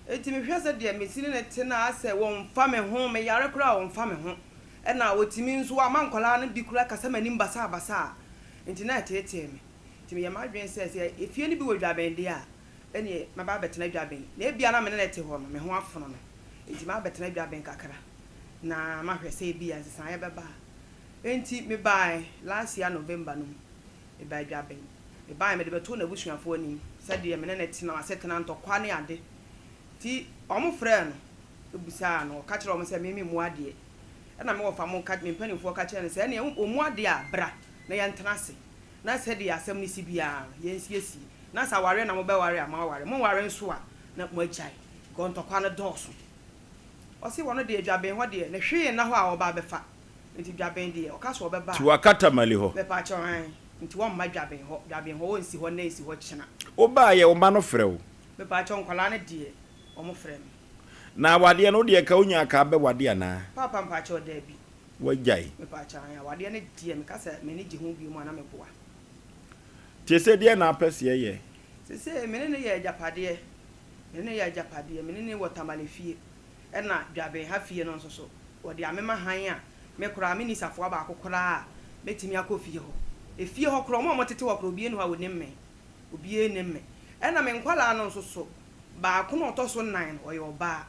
Enti mehwɛ sɛ deɛ mesi ne no te no a, asɛ wɔmfa me ho, meyare koraa a wɔmfa me ho. Ɛna wɔtumi nso wɔama nkwadaa no bi koraa kasa m'anim basaabasaa. Enti na ɛteetee me. Enti meyɛɛ m'adwene sɛ, sɛ efie no bi wɔ Dwaben deɛ a, ɛnneɛ mɛba abɛtena Dwaben. Na ebia na me ne no te hɔ no, me ho afono no. Enti mabɛtena Dwaben kakra na mahwɛ sɛ ebia nsesaeɛ bɛba a. Enti mebae last year November no mu, mebaa Dwaben. Mebae mede bɛtoo n'abusuafoɔ anim sɛdeɛ me ne no tena, asetena, ntɔkwa ne ade. Nti wɔfrɛɛ no bisaa no, ɔka kyerɛɛ wɔn sɛ me memmu adeɛ. Ɛna me wɔfa mo ka, me mpanimfoɔ ka kyerɛɛ no sɛ ɛneɛ ɔmmu adeɛ a, bra na yɛntena ase na sɛdeɛ asɛm no si biara no yɛnsiesie. Na sɛ awareɛ na mobɛware a, moaware, monware nso a, na moagyae because ntɔkwa no dɔɔso. Ɔse ɔno deɛ Dwaben hɔ deɛ, ne hwee nna hɔ a ɔba abɛfa. Nti dwaben deɛ ɔka sɛ ɔbɛba a. Nti waka Tamale hɔ. Mepaakyɛw ae nti wɔmma dwaben hɔ dwaben hɔ wɔnsi hɔ nnɛ nsi hɔ kyena. Wobaayɛ wo mma no frɛ wo. Mepaakyɛw nkwadaa no deɛ wɔn frɛ me. Na awadeɛ no wodeɛ ka wonyaa ka bɛ wade anaa. Paapa mpaakyɛw daabi. Wagyae. Mepaakyɛw ae awadeɛ no deɛ meka sɛ m'ani gye ho bio mu a na meboa. Nti ɛsɛ deɛn na apɛ sɛ yɛyɛ. Sesei me ne no yɛ agyapadeɛ me ne no yɛ agyapadeɛ me ne no wɔ Tamale fie ɛna dwaben ha fie no nso so. Wɔde amema hann a, me koraa, menni safoa baako koraa a mɛtumi akɔ fie hɔ. Efie hɔ koraa, wɔn a wɔtete hɔ koraa, obiara nni hɔ a ɔnim me. Obiara nnim me. Ɛnna me nkwadaa no nso so, baako no a ɔtɔ so nnan no, ɔyɛ ɔbaa.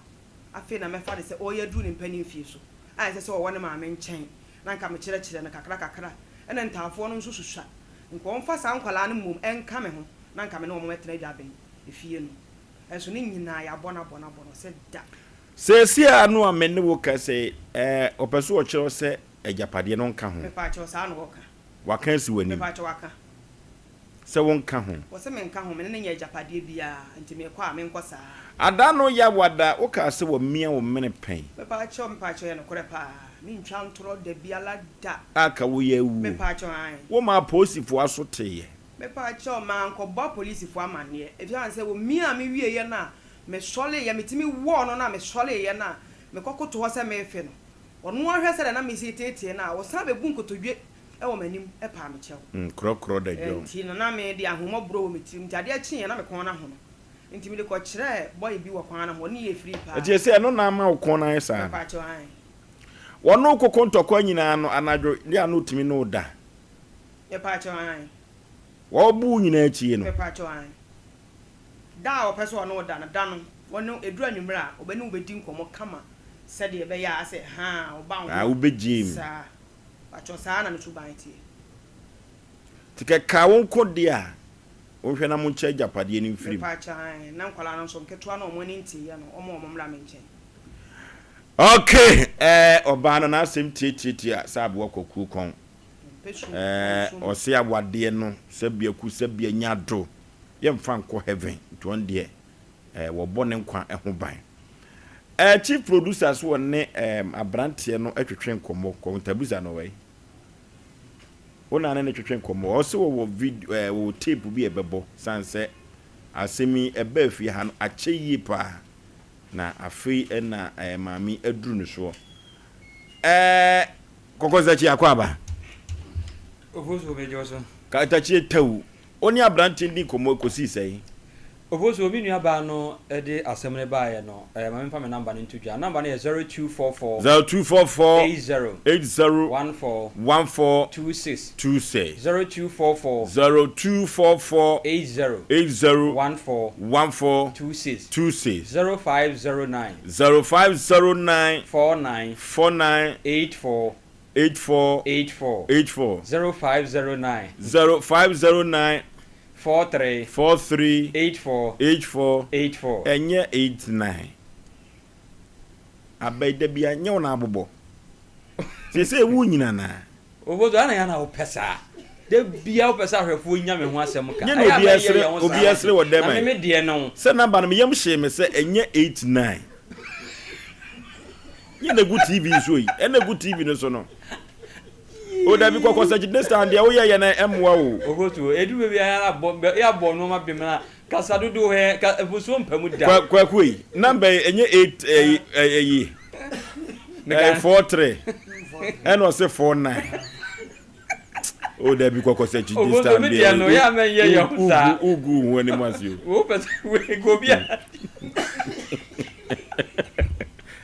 Afei na mɛfa no sɛ ɔreyɛ aduru ne mpanin mfeɛ so a ɛsɛ sɛ ɔwɔ ne maame nkyɛn, na anka mekyerɛkyerɛ no kakrakakra. Ɛnna ntaafoɔ no nso susua. Nka wɔmfa saa nkwadaa no mmom nka me ho, na anka me ne wɔn mmɛtena adwaben efie no. Nso ne nyinaa, yɛabɔ no abɔ no abɔ no sɛ da. Seesei ara no a me ne wo kasa yi, ɛɛ, ɔpɛ sɛ ɔkyerɛ wo sɛ agyapadeɛ no nka ho. Mepaakyɛw, saa na ɔka. Waka asi w'anim. Mepaakyɛw, waka. Sɛ wonka ho. Wɔse menka ho, me ne no nyɛ agyapadeɛ biara, nti mekɔ a, menkɔ saa. Ada no Yawada, wokaa sɛ wamia wo mene pɛn. Mepaakyɛw, mepaakyɛw, ɛyɛ nokorɛ paa. Mentwa ntorɔ dabiara da. A ka woyɛ awuo. Mepaakyɛw, ae. Womaa apolisifoɔ aso teeɛ. Mepaakyɛw, mankɔbɔ apolisifoɔ amanneɛ. Ɛfiri sɛ wɔmiaa me wieeɛ no a, mesɔreeɛ, metumi wɔɔ no no a mesɔreeɛ no a, mekɔkoto hɔ sɛ merefe no. Ɔno ara hwɛ sɛdeɛ na mesi reteetee no a, ɔsan bɛbu nkotodwe wɔ m'anim paa me kyɛw. Nkorɔkorɔ da dwom. Nti no na me deɛ ahummɔborɔ wɔ me tirim, nti adeɛ kyeeɛ na me kɔn no ahono. Nti mede kɔkyerɛɛ bɔe bi wɔ kwan no ho, ɔne yɛɛ firii paa. Nti ɛsɛ ɛno na ama wo kɔn no ayɛ saa no? Mepaakyɛw, ae. Wɔne wo koko ntɔkwa nyinaa no, anadwo deɛ a na ɔtumi ne wo da? Mepaakyɛw, ae. Wɔbu wo nyinaa akyi no? Mepaakyɛw, ae. Da a ɔpɛ sɛ ɔne wo da no, da no, ɔne, ɛduru anwummerɛ a, ɔbɛne wo bɛdi nkɔmmɔ kama sɛdeɛ ɛbɛyɛ a asɛ haa, ɔba wo Ah, ho wobɛgyee mu. saa. Pakyɛw, saa na ne suban teɛ. Nti kɛkaa wo nko deɛ a, wonhwɛ na monkyɛ agyapadeɛ no mfiri mu. Mepaakyɛw, ae, na nkwadaa no nso, nketewa no a wɔn ani nteeɛ no, wɔma wɔn mmra me nkyɛn. Ok, eh, ɔbaa no n'asɛm tiatiatia sɛ aboa kwakuo kɔn. Mempɛ sum, Eh, ɔnsom. ɔse awadeɛ no, sɛbia ku sɛbia nya do, yɛmfa nkɔ heaven, nti ɔno deɛ, eh, wɔbɔ ne nkwa ho ban. Eh, chief producer so ɔne eh, abranteɛ no twetwe nkɔmmɔ, kɔntabusa no wai. Wo na ne no twetwe nkɔmmɔ, ɔse wɔwɔ video, eh, wɔwɔ tape bi a ɛbɛbɔ, sane sɛ asɛm yi ɛbaa fie ha no akyɛ yie paa, na afei na eh, maame yi aduru ne soɔ. Eh, Kɔkɔsakyi akɔ aba. Ofosu obegye wo so. Katakyie tau. Wo ne aberanteɛ no dii nkɔmmɔ kɔsii sɛn? Ofosu, me nua baa no de asɛm no baeɛ no, ma memfa me number no nto dwa. Number no yɛ 0244. 0244. 80. 80. 14. 14. 26. 26. 0244. 0244. 80. 80. 14. 14. 26. 26. 0509. 0509. 49. 49. 84. 84. 84. 84. 0509. 0509. 43. 43. 84. 84. 84. Ɛnyɛ 89. Aba yi da bia nyɛ wo na abobɔ. Seesei wo nyina na. Obozo ana ya na wopɛ saa. Da bia wopɛ sɛ ahwɛfoɔ nya me ho asɛm ka. Nyɛ na Ɛyɛ a obi mɛyɛ ɛsere yɛn ho obi saa ɛsere wɔ dɛm Na me ɛ. me deɛ no. Sɛ number no me yam hyee me sɛ ɛnyɛ 89. Nyɛ na egu TV so yi. Ɛna egu TV no so no. O dabi kɔkɔ sɛ this time deɛ woyɛ yɛ no ɛmmoa o. Obozo edu baabi a yɛabɔ yɛabɔ nneɛma bem na kasa dodoɔ hɛ ka mfusuo mpa mu da. Kwa kwaku yi number yi ɛnyɛ 8 ɛyi ɛyi ɛyɛ 43 ɛna ɔse 49. O dabi kɔkɔ sɛ kyi this time deɛ no yɛ amɛ yɛ yɛ ho saa. Ugu ho anim ase o. Wo pɛ sɛ we go bi a.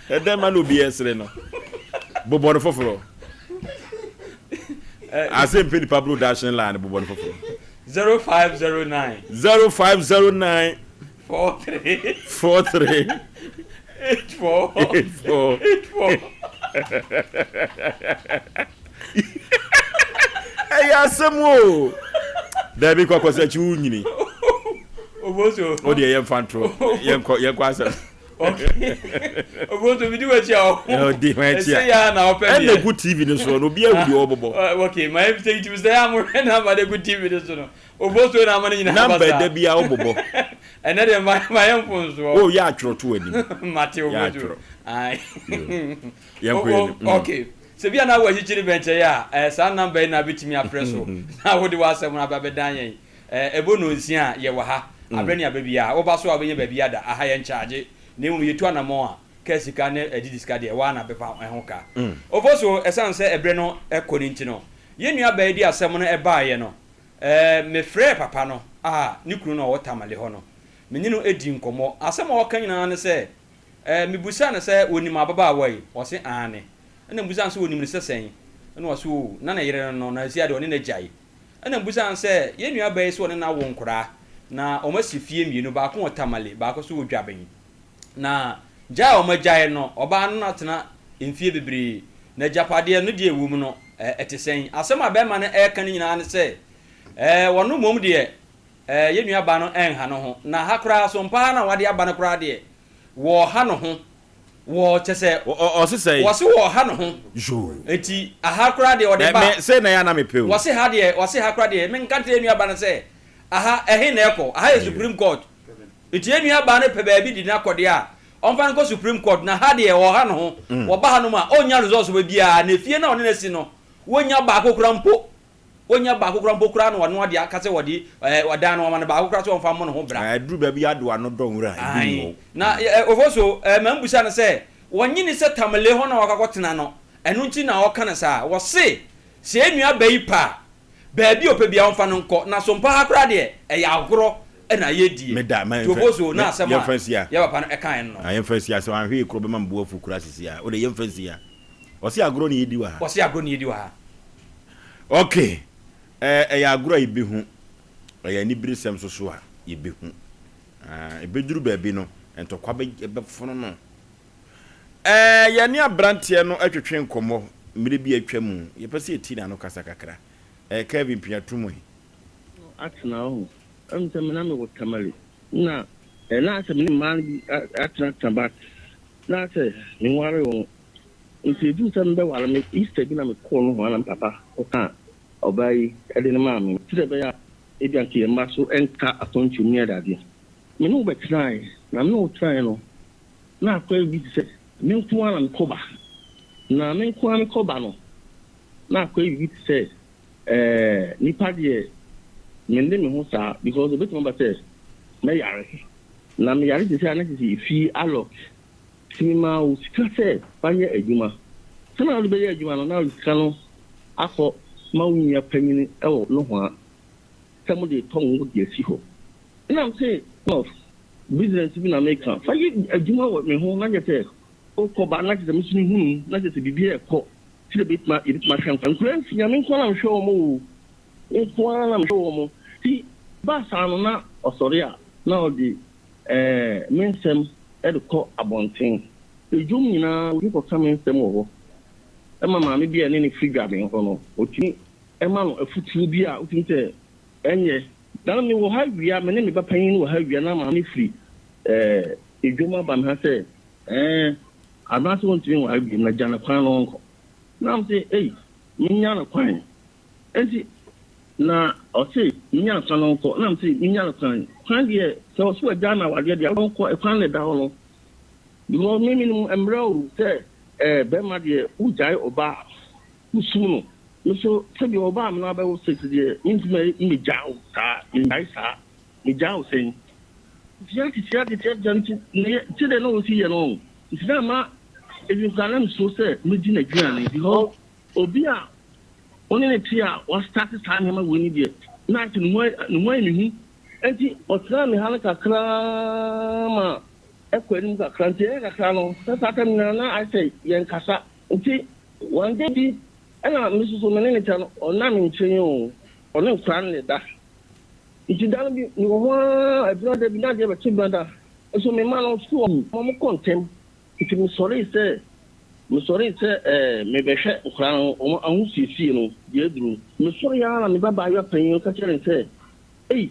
Ɛdɛn ma na obi ɛsere no. Bobɔ no foforɔ. Ase mpe nipa bro dashing line bobɔ no foforɔ. 0509. 0509. 43. 43. 84. 84. 84. Ɛyɛ asɛm o. Dabi kɔkɔ sɛ akyi wo nyini. Oboso. O deɛ yɛmfa ntoɔ. Yɛnkɔ yɛnkɔ asɛm. Oboso mi di w'akyi a o. Ɔdi hɔn akyi a. Ɛsɛ yɛ na ɔpɛ mi. Ɛna egu TV no so no obi ahu deɛ ɔbobɔ. Okay, ma ebi sɛ tv sɛ yɛ amohwɛ namba de gu TV no so no. Oboso na ama ne nyinaa basa. Namba ɛda bi a ɔbobɔ. Ɛnɛ deɛ ma ma yɛ mfonsoɔ. O yɛ atwerɛ to anim. Mate Oboso. Yɛ atwerɛ. Ayi. Yɛnkɔ yɛn nim. Okay. Sɛ bi a na wɔ akyikyiri bɛnkyɛe a, ɛɛ saa namba yi na abɛtumi afrɛ so na wode w'asɛm no aba abɛdan yɛn. Ɛɛ ɛbɔ nonsia a, yɛwɔ ha. Aberɛ ne aberɛ biara. Woba so a wobɛnya baabi ada. Aha yɛnkyagye. Na mmom yɛtu anamɔn a, kaa sika ne adidi sika deɛ, woara na bɛfa ɛho ka. Ofosu, ɛsiane sɛ ɛberɛ no kɔ no nti no, yɛn nuabaa yi de asɛm no baeɛ no, ɛɛ mefrɛɛ papa no a ne kunu no a ɔwɔ Tamale hɔ no. Me ne no dii nkɔmmɔ. Asɛm a ɔka nyinaa ne sɛ, Ɛɛ, mebisaa no sɛ ɔnim ababaawa yi? Ɔse aane. Ɛna mebisaa no sɛ ɔnim no sɛ sɛn? Ɛna ɔse oo, na ne yere no no, na seesei deɛ ɔne no agyae. Ɛna mebisaa no sɛ, yɛn nuabaa yi se ɔne no awo nkoraa, na wɔasi fie mmienu, baako wɔ Tamale, baako nso wɔ Dwaben. Na gyae a wɔagyae no, ɔbaa no atena mfie bebree, na agyapadeɛ no deɛ ɛwɔ mu no, ɛte sɛn? Asɛm a barima no reka no nyinaa ne sɛ, ɛɛ, ɔno mmom deɛ, ɛɛ, yɛn nuabaa no nha ne ho, na ha koraa, so mpa ha no a wɔde aba no koraa deɛ, Wɔɔha no ho. Wɔ kyɛ sɛ. Ɔ ɔ ɔse sɛn? Wɔse wɔɔha no ho. Yoo. Enti aha koraa deɛ ɔde Mɛ ba. mɛ sei na ɛyɛ a na mepɛ o. Wɔse ha deɛ wɔse ha koraa deɛ menka nkyerɛ yɛn nua ba no sɛ. Aha, ɛhe na ɛkɔ? Aha yɛ Supreme Court. Nti yɛn nua baa no pɛ baabi de no akɔ deɛ a, ɔmfa no nkɔ Supreme Court. Na ha deɛ, ɔha ne ho. Wɔba hanom a, ɔnnya results wɔ baabiara. Na efie no a ɔne no asi no, wɔnnya baako koraa mpo. Wɔnnya baako koraa mpo koraa na ɔno ade aka sɛ wɔde ɛɛ ɔdan no, wɔama no baako koraa sɛ ɔmfa mmɔ ne ho bra. Ɛduru baabi a, adoa no dɔ nwura, ebi Ae. nni hɔ. Na ɛ, Ofosu, ɛ, mambisa no sɛ, wɔnnye nni sɛ Tamale hɔ na wakɔ akɔtena no, ɛno nti na ɔka no saa? Wɔse, sɛ yɛn nua baa yi pɛ a, Baabi a ɔpɛ biara ɔmfa no nkɔ, na sompa ha koraa deɛ, ɛyɛ agorɔ na yɛdie. Meda, ma Nti yɛmfa, Obosuo, na asɛm a yɛmfa nsi ha. yɛ papa no kaeɛ no no. Ah, yɛmfa nsi ha, sɛ wanhwɛ yie koraa ɔbɛma me bo afu koraa sisi ha. Wode yɛmfa nsi ha. Ɔse agorɔ na yɛdi wɔ ha. Ɔse agorɔ na yɛdi wɔ ha. Ok, eh, ɛyɛ agorɔ a yɛbɛhu, ɛyɛ aniberesɛm nso so a yɛbɛhu. Ah, ɛbɛduru baabi no, ntɔkwa bɛ, ɛbɛfono no. Ɛɛ, yɛne aberanteɛ no twetwe nkɔmmɔ mmerɛ bi a atwa mu. Yɛpɛ sɛ yɛti n'ano kasa kakra. Ɛɛ, Kelvin Piatumui. No atena hɔ. Ɛhu sɛ me na mewɔ Tamale na na asɛ me ne mmaa no bi atenatena but na asɛ menwaree wɔn nti ɛduru sɛ mebɛware me Easter bi na mekɔɔ nohoa na me papa kɔkaa ɔbaa yi de no maa me sɛdeɛ ɛbɛyɛ a ebia nka yɛn mma so nka akwantuo mu ne adeadeɛ. Me ne wo bɛtenaeɛ na me ne wo tenaeɛ no na akɔyɛ biribi te sɛ me nko ara na mekɔ ba, na me nko ara mekɔ ba no, na akɔyɛ biribi te sɛ ɛɛ nipa deɛ mende me ho saa because ebetumi aba sɛ mɛyare, na meyare te sɛ a na kyerɛ sɛ efie alɔk nti memaa wo sika sɛ fa yɛ adwuma, sɛnea wode bɛyɛ adwuma no na wode sika no akɔ ma wo nua panyin wɔ nohoa sɛ mode retɔ ngo de asi hɔ. Ɛna mese nurse Business bi na meka. Fa yɛ adwuma wɔ me ho na kyerɛ sɛ wokɔ ba na kyerɛ sɛ me nso mehunu mu na kyerɛ sɛ biribi rekɔ sɛdeɛ bɛtumi yɛbɛtumi ahwɛ nkwadaa. Nkwadaa nsia, me nko ara na mehwɛ wɔn o. Me nko ara na mehwɛ wɔn. Nti ɛbaa saa no na ɔsɔre a na ɔde ɛɛ me nsɛm de kɔ abɔnten. Dwom nyinaa ɔtumi kɔka me nsɛm wɔ hɔ. Ɛma maame bi a ɛne no firi Dwaben hɔ no, ɔtumi ma no afotuo bi a wotumi sɛ ɛnyɛ. Da no mewɔ ha awia, me ne me ba panyin no wɔ ha awia na maame firi eh, dwam aba me ha sɛ, eh, Abena sɛ ɔntumi nware biom na gya no kwan na ɔnkɔ. Na mese, ei, menya no kwan. Enti na ɔse menya no kwan na ɔnkɔ. Na mese, menya no kwan. Kwan deɛ, sɛ ɔse wagya me awadeɛ deɛ, ɔnkɔ, ɛkwan na ɛda hɔ no. Because me menim mmerɛ o sɛ eh, bɛrima deɛ wogyae ɔbaa a, Wosu no. Me nso, sɛdeɛ ɔbaa me no abɛwo six deɛ, mentumi mmɛgyaa wo saa, mennyae saa. Megyaa wo sɛn? Tia titia titia titia nti ne sɛdeɛ na ɔsi yɛ no nti na ama even koraa na mesuro sɛ mɛdi n'aduane because obi a wo ne ne te a wastate saa nneɛma wei no deɛ na ayɛ sɛ ne ho ne ho ayɛ me hu. Nti ɔtenaa me ha no kakra ma ɛkɔ anim kakra nti ɛyɛ kakra no sɛ saa tam nyinaa na ayɛ sɛ yɛnkasa nti One day bi ɛna me soso me ne ne kyɛ no ɔnna me nkyɛn o, ɔne nkwadaa no na ɛda. Nti da no bi mewɔ hɔ ara ɛbenada bi na adeɛ bɛkye benada nso me mma no sukuu wɔn kɔ ntɛm nti mesɔree sɛ mesɔree sɛ ɛɛ mebɛhwɛ nkwadaa no wɔn ahosiesie no deɛ aduru. Mesɔree ara na me ba baayewa panyin no ka kyerɛɛ me sɛ ei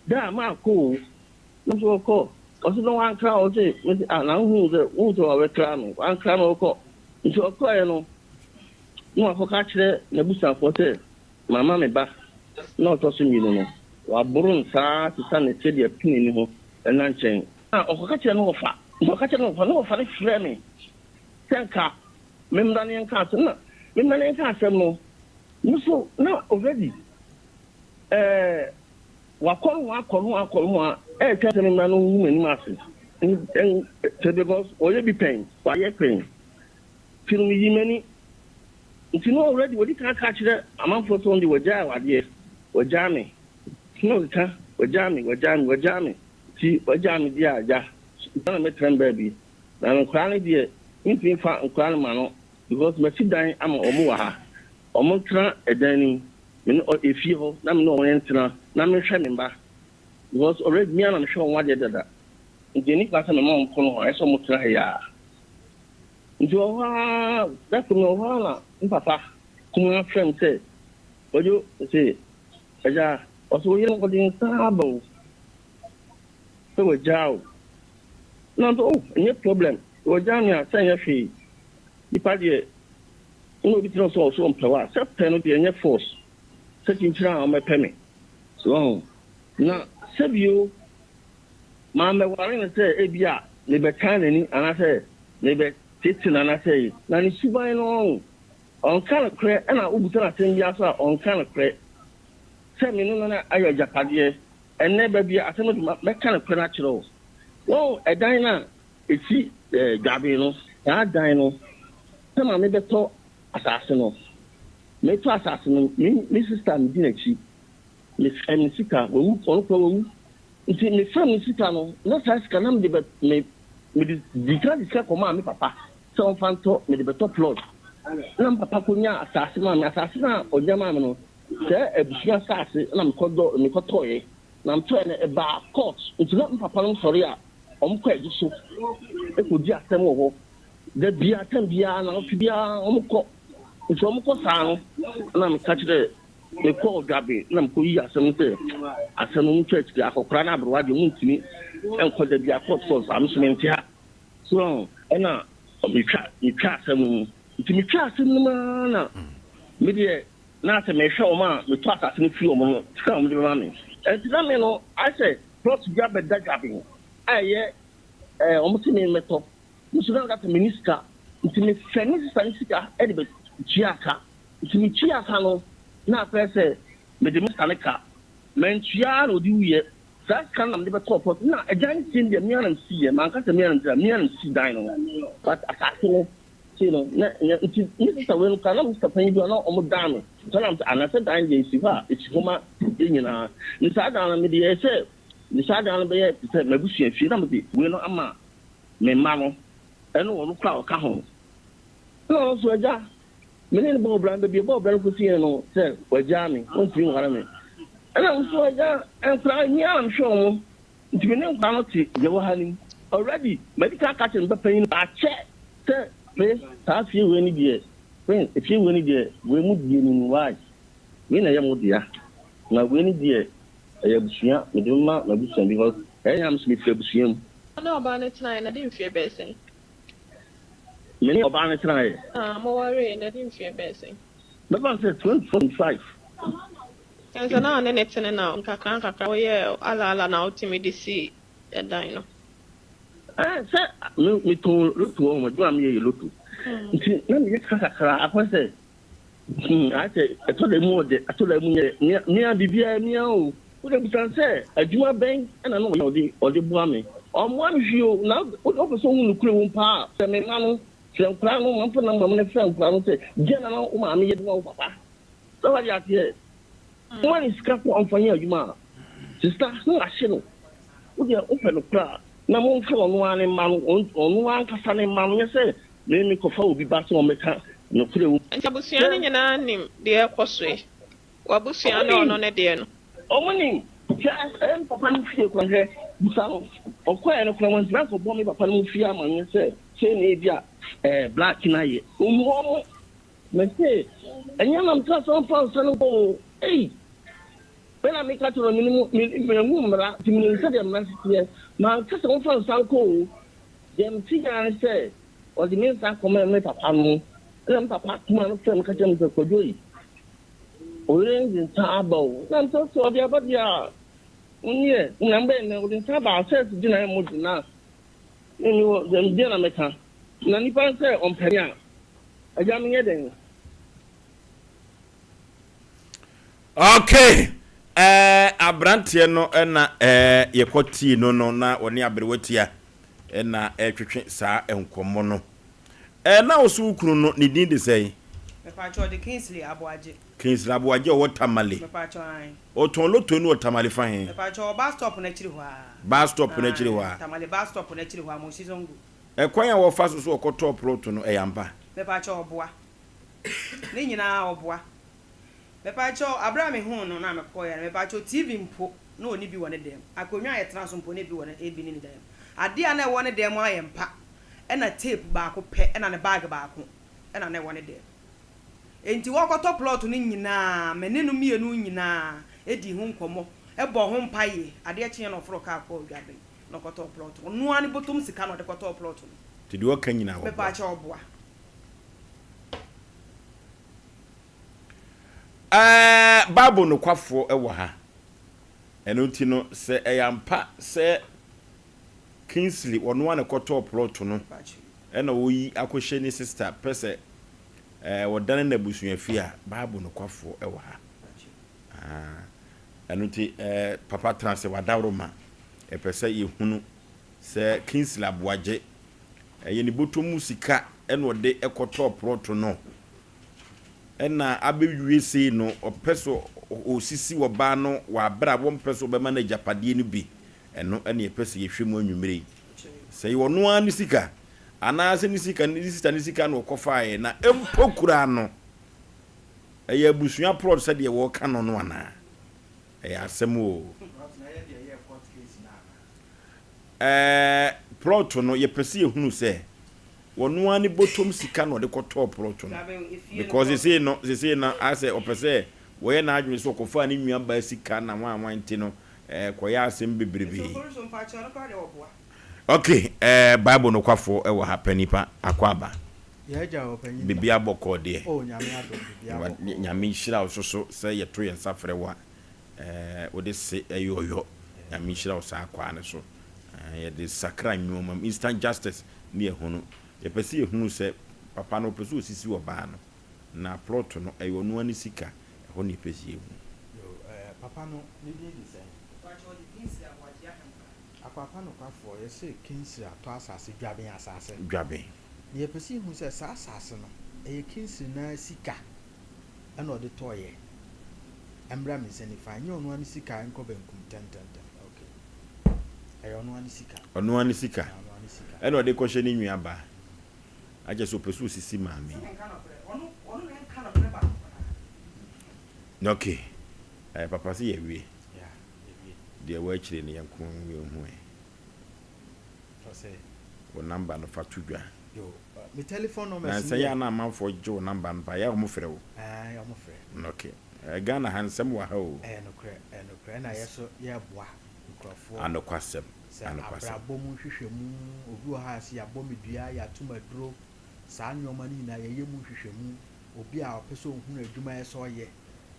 daa maakɔ o. Me nso ɔkɔ. Ɔse na wankra wo ɔse mese ah na wohuu sɛ wohu sɛ wabɛkra me wankra me ɔkɔ nti ɔkɔeɛ no na wakɔka akyerɛ n'abusuafoɔ sɛ mama me ba na ɔtɔ so mmienu no waboro no saa sesa ne sɛdeɛ pene ni ho ɛna nkyɛn na ɔkɔka kyerɛ ne wɔfa nti ɔka kyerɛ ne wɔfa ne wɔfa no frɛ me sɛ nka memmra ne yɛnka asɛm na memmra ne yɛnka asɛm no me so na already ɛɛ Wakɔ nohoa akɔ nohoa akɔ nohoa ɛretwɛn sɛ me mmra no ngu m'anim ase sɛ because ɔyɛ bi pɛn wayɛ pɛn nti no meyi m'ani nti no already wɔdi kan aka akyerɛ amanfoɔ sɛ wɔn de wɔagyae awadeɛ wɔagyaa me nti na ɔkeka wɔagyaa me wɔagyaa me wɔagyaa me nti wɔagyaa me deɛ a agya na mɛtena me baabi na nkwadaa no deɛ mentumi fa nkwadaa no ma no because masi dan ama wɔn wɔ ha wɔn ntena ɛdan no mu Me ne ɔ efie hɔ na me ne wɔn ntena na menhwɛ me mma because already me ara na mehwɛ wɔn adeɛ dada nti ɛnni kwan sɛ mema wɔn kɔ nohoa ɛsɛ sɛ wɔtena ha yi ara nti wɔ hɔ ara da koro mewɔ hɔ ara na me papa kumaa frɛ me sɛ Kwadwo mese agya ɔse wo yere no ɔde nsa aba o sɛ wagyaa o na nso oh ɛnyɛ problem wagyaa me a sɛ ɛnyɛ hwee nipa deɛ Wo na obi kyerɛ wo sɛ ɔso ɔmpɛ wo a, sɛ pɛ no deɛ ɛnyɛ force sɛ kyinkyin a ɔmmɛpɛ me. So wahu? Na sɛbio mammɛware no sɛ ebia mebɛtan n'ani anaasɛ mebɛtete no anaasɛ na ne suban no ɔn, ɔnka nokorɛ ɛna wobisa no asɛm biara nso a ɔnka nokorɛ. Sɛ me ne no na ayɛ agyapadeɛ, ɛnnɛ baabi a asɛm no du mɛka nokorɛ no akyerɛ wo. Wɔn ɛdan no a ɛsi Dwaben no, saa dan no sɛ ma mebɛtɔ asase no, metɔ asase no, me me sista medi n'akyi. Mefɛm ne sika, wawu, ɔno koraa wawu. Nti mefɛm ne sika no, na saa sika no na mede bɛ, me, mede dii kan de sika kɔmaa me papa sɛ ɔmfa ntɔ, mede bɛtɔ plot. Na me papa kɔnyaa asase maa me, asase no a ɔnya maa me no, sɛ abusua asase na mekɔdɔ, mekɔtɔeɛ. Na metɔeɛ no, ɛbaa court. Nti na me papa nom sɔre a, wɔkɔ agye so kɔdi asɛm wɔ hɔ. Da biara, tɛm biara, naawɔtwe biara wɔkɔ. Nti wɔkɔ saa no, na meka kyerɛɛ Mekɔɔ Dwabe na mekɔyii asɛm no sɛ asɛm no montwa akyiri, akɔkora ne aberewa deɛ montumi nkɔ da biara court court saa, me nso mente ha. So wahu? Ɛna metwa metwa asɛm no mu. Nti metwa asɛm no mu ara na me deɛ na sɛ mehwɛ wɔn a metɔ asase no firi wɔn no sika a wɔde bɛma me. Nti na me no ayɛ sɛ plot bi abɛda Dwabe a ɛyɛ ɛɛ wɔn se me mmɛtɔ. Me nso na meka sɛ menni sika nti mefɛ me sista no sika de bɛtuaa ka. Nti metuaa ka no na akɔyɛ sɛ mede me sika no ka. Mantua ara na ɔde wuiɛ. Saa sika no na mede bɛtɔɔ plot no. Na ɛdan no sie no deɛ me ara na mesiiɛ. Manka sɛ me ara na mesii, me ara na mesii dan no. But asase no sei no na ɛnyɛ. Nti me sista wei no koraa na me sista panyin bi wɔ hɔ na wɔdan no. Nti na mesɛ ah na sɛ dan deɛ ɛsi hɔ a ɛsi hɔ ma yɛn nyinaa. Nti saa dan no mede yɛɛ sɛ mede saa dan no bɛyɛ te sɛ m'abusua fie na mede wei no ama me mma no ɛne ɔno koraa ɔka ho. Ɛna ɔno nso agya Me ne no bɔɔ bra no, baabi a ɛbɔɔ bra no kɔsiiɛ no, sɛ wagyaa me, ɔntumi nware me. Ɛna me nso agya, nkwadaa, me ara na mehwɛ wɔn, nti me ne nkwadaa no te deɛ ɛwɔ ha no mu. Already, madi kan aka akyerɛ me ba panin no, akyɛ sɛ me, saa fie wei no deɛ, me, efie wei no deɛ, wei mo deɛ ni no, why? Wei na ɛyɛ mo dea, na wei no deɛ, ɛyɛ abusua, mede bɛma m'abusua because ɛyɛ a me nso mefiri abusua mu. Wo ne ɔbaa no tenaeɛ no, ɛde mfeɛ bɛyɛ sɛn? Me ne ɔbaa no tenaeɛ. Ah, mowaree no ɛde mfeɛ bɛyɛ sɛn? Mɛfa no sɛ 2025. Kyerɛ sɛ na wo ne no tene na nkakra nkakra woyɛɛ ala ala na wotumi de sii ɛdan no. Ɛɛ, sɛ me metɔn loto wɔ hɔ, adwuma a meyɛ yɛ loto. Nti na meyɛ sika kakra, akɔyɛ sɛ Hmm, ayɛ sɛ ɛtɔ da mu ɔdɛ, ɛtɔ da mu nyɛ mea mea biribiara mea o. Wode bisa no sɛ adwuma bɛn na na ɔyɛ ɔde ɔde boa me. Ɔmmoa me hwee o, na wopɛ sɛ wohu nokorɛ wom paa a, frɛ me mma no, frɛ nkwadaa no, mamfa number no frɛ nkwadaa no sɛ deɛn na na wo maame yɛ de ma wo papa. Sɛ wate aseɛ? Woma no sika sɛ ɔmfa nyɛ adwuma a, sista na wahye no. Wo deɛ wopɛ nokorɛ a, na momfrɛ ɔno ara ne mma no, ɔno ankasa ne mma no, nyɛ sɛ me mekɔfa obi ba sɛ ɔmmɛka nokorɛ wom. Nti abusua no nyinaa nim deɛ ɛrekɔ so yi? W'abusua ne ɔno ne deɛ no? Wɔn nim. Hwɛ, ɛyɛ me papa no fie koraa, hwɛ, bisa no. Ɔkɔeɛ no koraa, wantumi ankɔbɔ me papa no fie amanneɛ sɛ sei na ebia ɛɛ Black no ayɛ. Ɔmmu wɔn. Mese, ɛnyɛ na meka sɛ ɔmfa nsa no nkɔ o, ei! Me na meka kyerɛ no, menim, me, mahu mmara, nti menim sɛdeɛ mmara si teɛ. Manka sɛ ɔmfa nsa nkɔ o. Deɛ mete ara ne sɛ, ɔde me nsa kɔmaa me papa no, ɛna me papa kumaa no frɛɛ me ka kyerɛɛ me sɛ, Kwadwo yi, wo yere no de nsa aba o. Na mesɛ, sɛ ɔde aba deɛ a, wonyeɛ, na mbɛn nɛ, ɔde nsa aba a, sɛ ɛsi gyina ɛmmɔ gyina. Me mewɔ, deɛ na mɛka. Na nipa no sɛ ɔmpɛ me a, Agya menyɛ dɛn? Okay. Eh, aberanteɛ no na eh, yɛkɔ tii no no na ɔne aberewa tia na ɛretwetwe saa nkɔmmɔ no. Eh, na wo so wo kunu no ne din de sɛn? Mepaakyɛw ɔde Kingsley Aboagye. Kingsley Aboagye ɔwɔ Tamale. Mepaakyɛw ae. Ɔtɔn lotto no wɔ Tamale fa he? Mepaakyɛw ɔwɔ bus stop no akyiri hɔ aa. Bus stop no akyiri hɔ aa. Tamale bus stop no akyiri hɔ aa, Mosi Zongo. Ɛkwan a wɔfa so so wɔkɔtɔɔ plot no, ɛyɛ ampa? Mepakyɛw ɔboa. Ne nyinaa ɔboa. Mepakyɛw abere a mehuu no na mekɔeɛ no mepakyɛw TV mpo na ɔnni bi wɔ ne dan mu. Akonnwa a yɛtena so mpo na ebi wɔ ne ebi ne ne dan mu. Adeɛ a na ɛwɔ ne dan mu ara yɛ mpa ɛna tape baako pɛ ɛna ne bag baako ɛna na ɛwɔ ne dan mu. Enti wɔkɔtɔ plot no nyinaa me ne no mmienu nyinaa dii ho nkɔmmɔ bɔɔ ho mpaeɛ. Adeɛ kyeeɛ na ɔforoo kaa kɔɔ Dwaben. na ɔkɔtɔɔ plot no. Ɔno ara ne bɔtɔm sika na ɔde kɔtɔɔ plot no. Nti deɛ ɔka nyinaa ɔboa. Mepaakyɛw ɔboa. Ɛɛ Bible nokwafoɔ wɔ ha. Ɛno nti no, sɛ ɛyɛ ampa sɛ Kingsley ɔno ara na ɛkɔtɔɔ plot no ɛna ɔyi akɔhyɛ ne sister pɛ sɛ ɛɛ ɔdane no abusuafie a, Bible nokwafoɔ ɛwɔ ha. Ahaa. Ɛno nti ɛɛ papa tena ase wadaworo ma ɛpɛ sɛ yɛhunu sɛ Kingsley Aboagye ɛyɛ ne bɔtɔ mu sika ɛna ɔde ɛkɔtɔɔ plot no. Ɛna abɛwie sei no, ɔpɛ sɛ ɔsisi ɔbaa no wɔ aberɛ a wɔmpɛ sɛ ɔbɛma no agyapadeɛ no bi. Ɛno na yɛpɛ sɛ yɛhwɛ mu anwummerɛ yi. Sɛ ɛyɛ ɔno ara ne sika, anaasɛ ne sika, ne sista ne sika na ɔkɔfaeɛ, na mpo koraa no, ɛyɛ abusua plot sɛdeɛ wɔreka no no anaa? Ɛyɛ asɛm o. Ɛɛ plot no yɛpɛ sɛ yɛhunu sɛ wɔno ara ne bɔtɔm sika na ɔde kɔtɔɔ plot no because sesei no sesei no asɛ ɔpɛ sɛ wɔyɛ n'adwene sɛ ɔkɔfaa ne nua baa sika na hwan hwan nti no ɛɛ kɔyɛ asɛm bebrebe. Ok ɛɛ bible nokwafoɔ ɛwɔ ha pɛ nipa akɔ aba biribi abɔkɔɔ deɛ Nyame nhyira wo soso sɛ yɛto yɛn nsa frɛ wo a Eh wode se ɛyɛ ɔyɔ. Nyame nhyira wo saa kwaa no so. Eh yɛde sakra nnoɔma mu. Instant justice ne yɛhunu. Yɛpɛ sɛ yɛhunu sɛ papa no ɔpɛ sɛ ɔsisi ɔbaa no. Na plot no ɛyɛ ɔno ara ne sika. Ɛhɔ na yɛpɛ sɛ yɛhunu. Yoo eh papa no ne din de sɛn? Mpakyɛ ɔde Kingsley Aboagye Ahenkora. Akwapa nokwafoɔ yɛse Kingsley atɔ asase Dwaben asase. Dwaben. Na yɛpɛ sɛ yɛhunu sɛ saa asase no ɛyɛ Kingsley no ara sika ɛna ɔde tɔeɛ. Ɛmmra me nsa nifa, ɛnyɛ ɔno ara ne sika ɛnkɔ benkum tɛntɛntɛm. Ok. Ɛyɛ ɔno ara ne sika. Ɔno ara ne sika. Ɔno ara ne sika. Ɛna ɔde kɔhyɛ ne nua baa. Akyɛ sɛ ɔpɛ sɛ ɔsisi maame yi. Ok. Ɛɛ papa sɛ yɛawie. Yeah, yɛawie. Deɛ ɛwɔ akyire no yɛnko yɛnhu ɛ. Ɔsɛ. Wo number no fa to dwa. Yo, me telephone numbers Nansa yi a na amanfoɔ gye wo number no paa, ɛyɛ a wɔn frɛ wo? Ae, wɔn frɛ. Ok. Ghana ha nsɛm wɔ ha o. Ɛyɛ nokorɛ, ɛyɛ nokorɛ. Ɛna yɛ so yɛreboa nkorɔfoɔ. Anokwasɛm, Sɛ anokwasɛm. abrabɔ mu nhwehwɛmu, obi wɔ ha a sɛ yɛabɔ me dua, yɛato me aduro, saa nnoɔma no nyinaa yɛyɛ mu nhwehwɛmu. Obi a ɔpɛ sɛ ɔhunu adwuma a ɛsɛ sɛ ɔyɛ,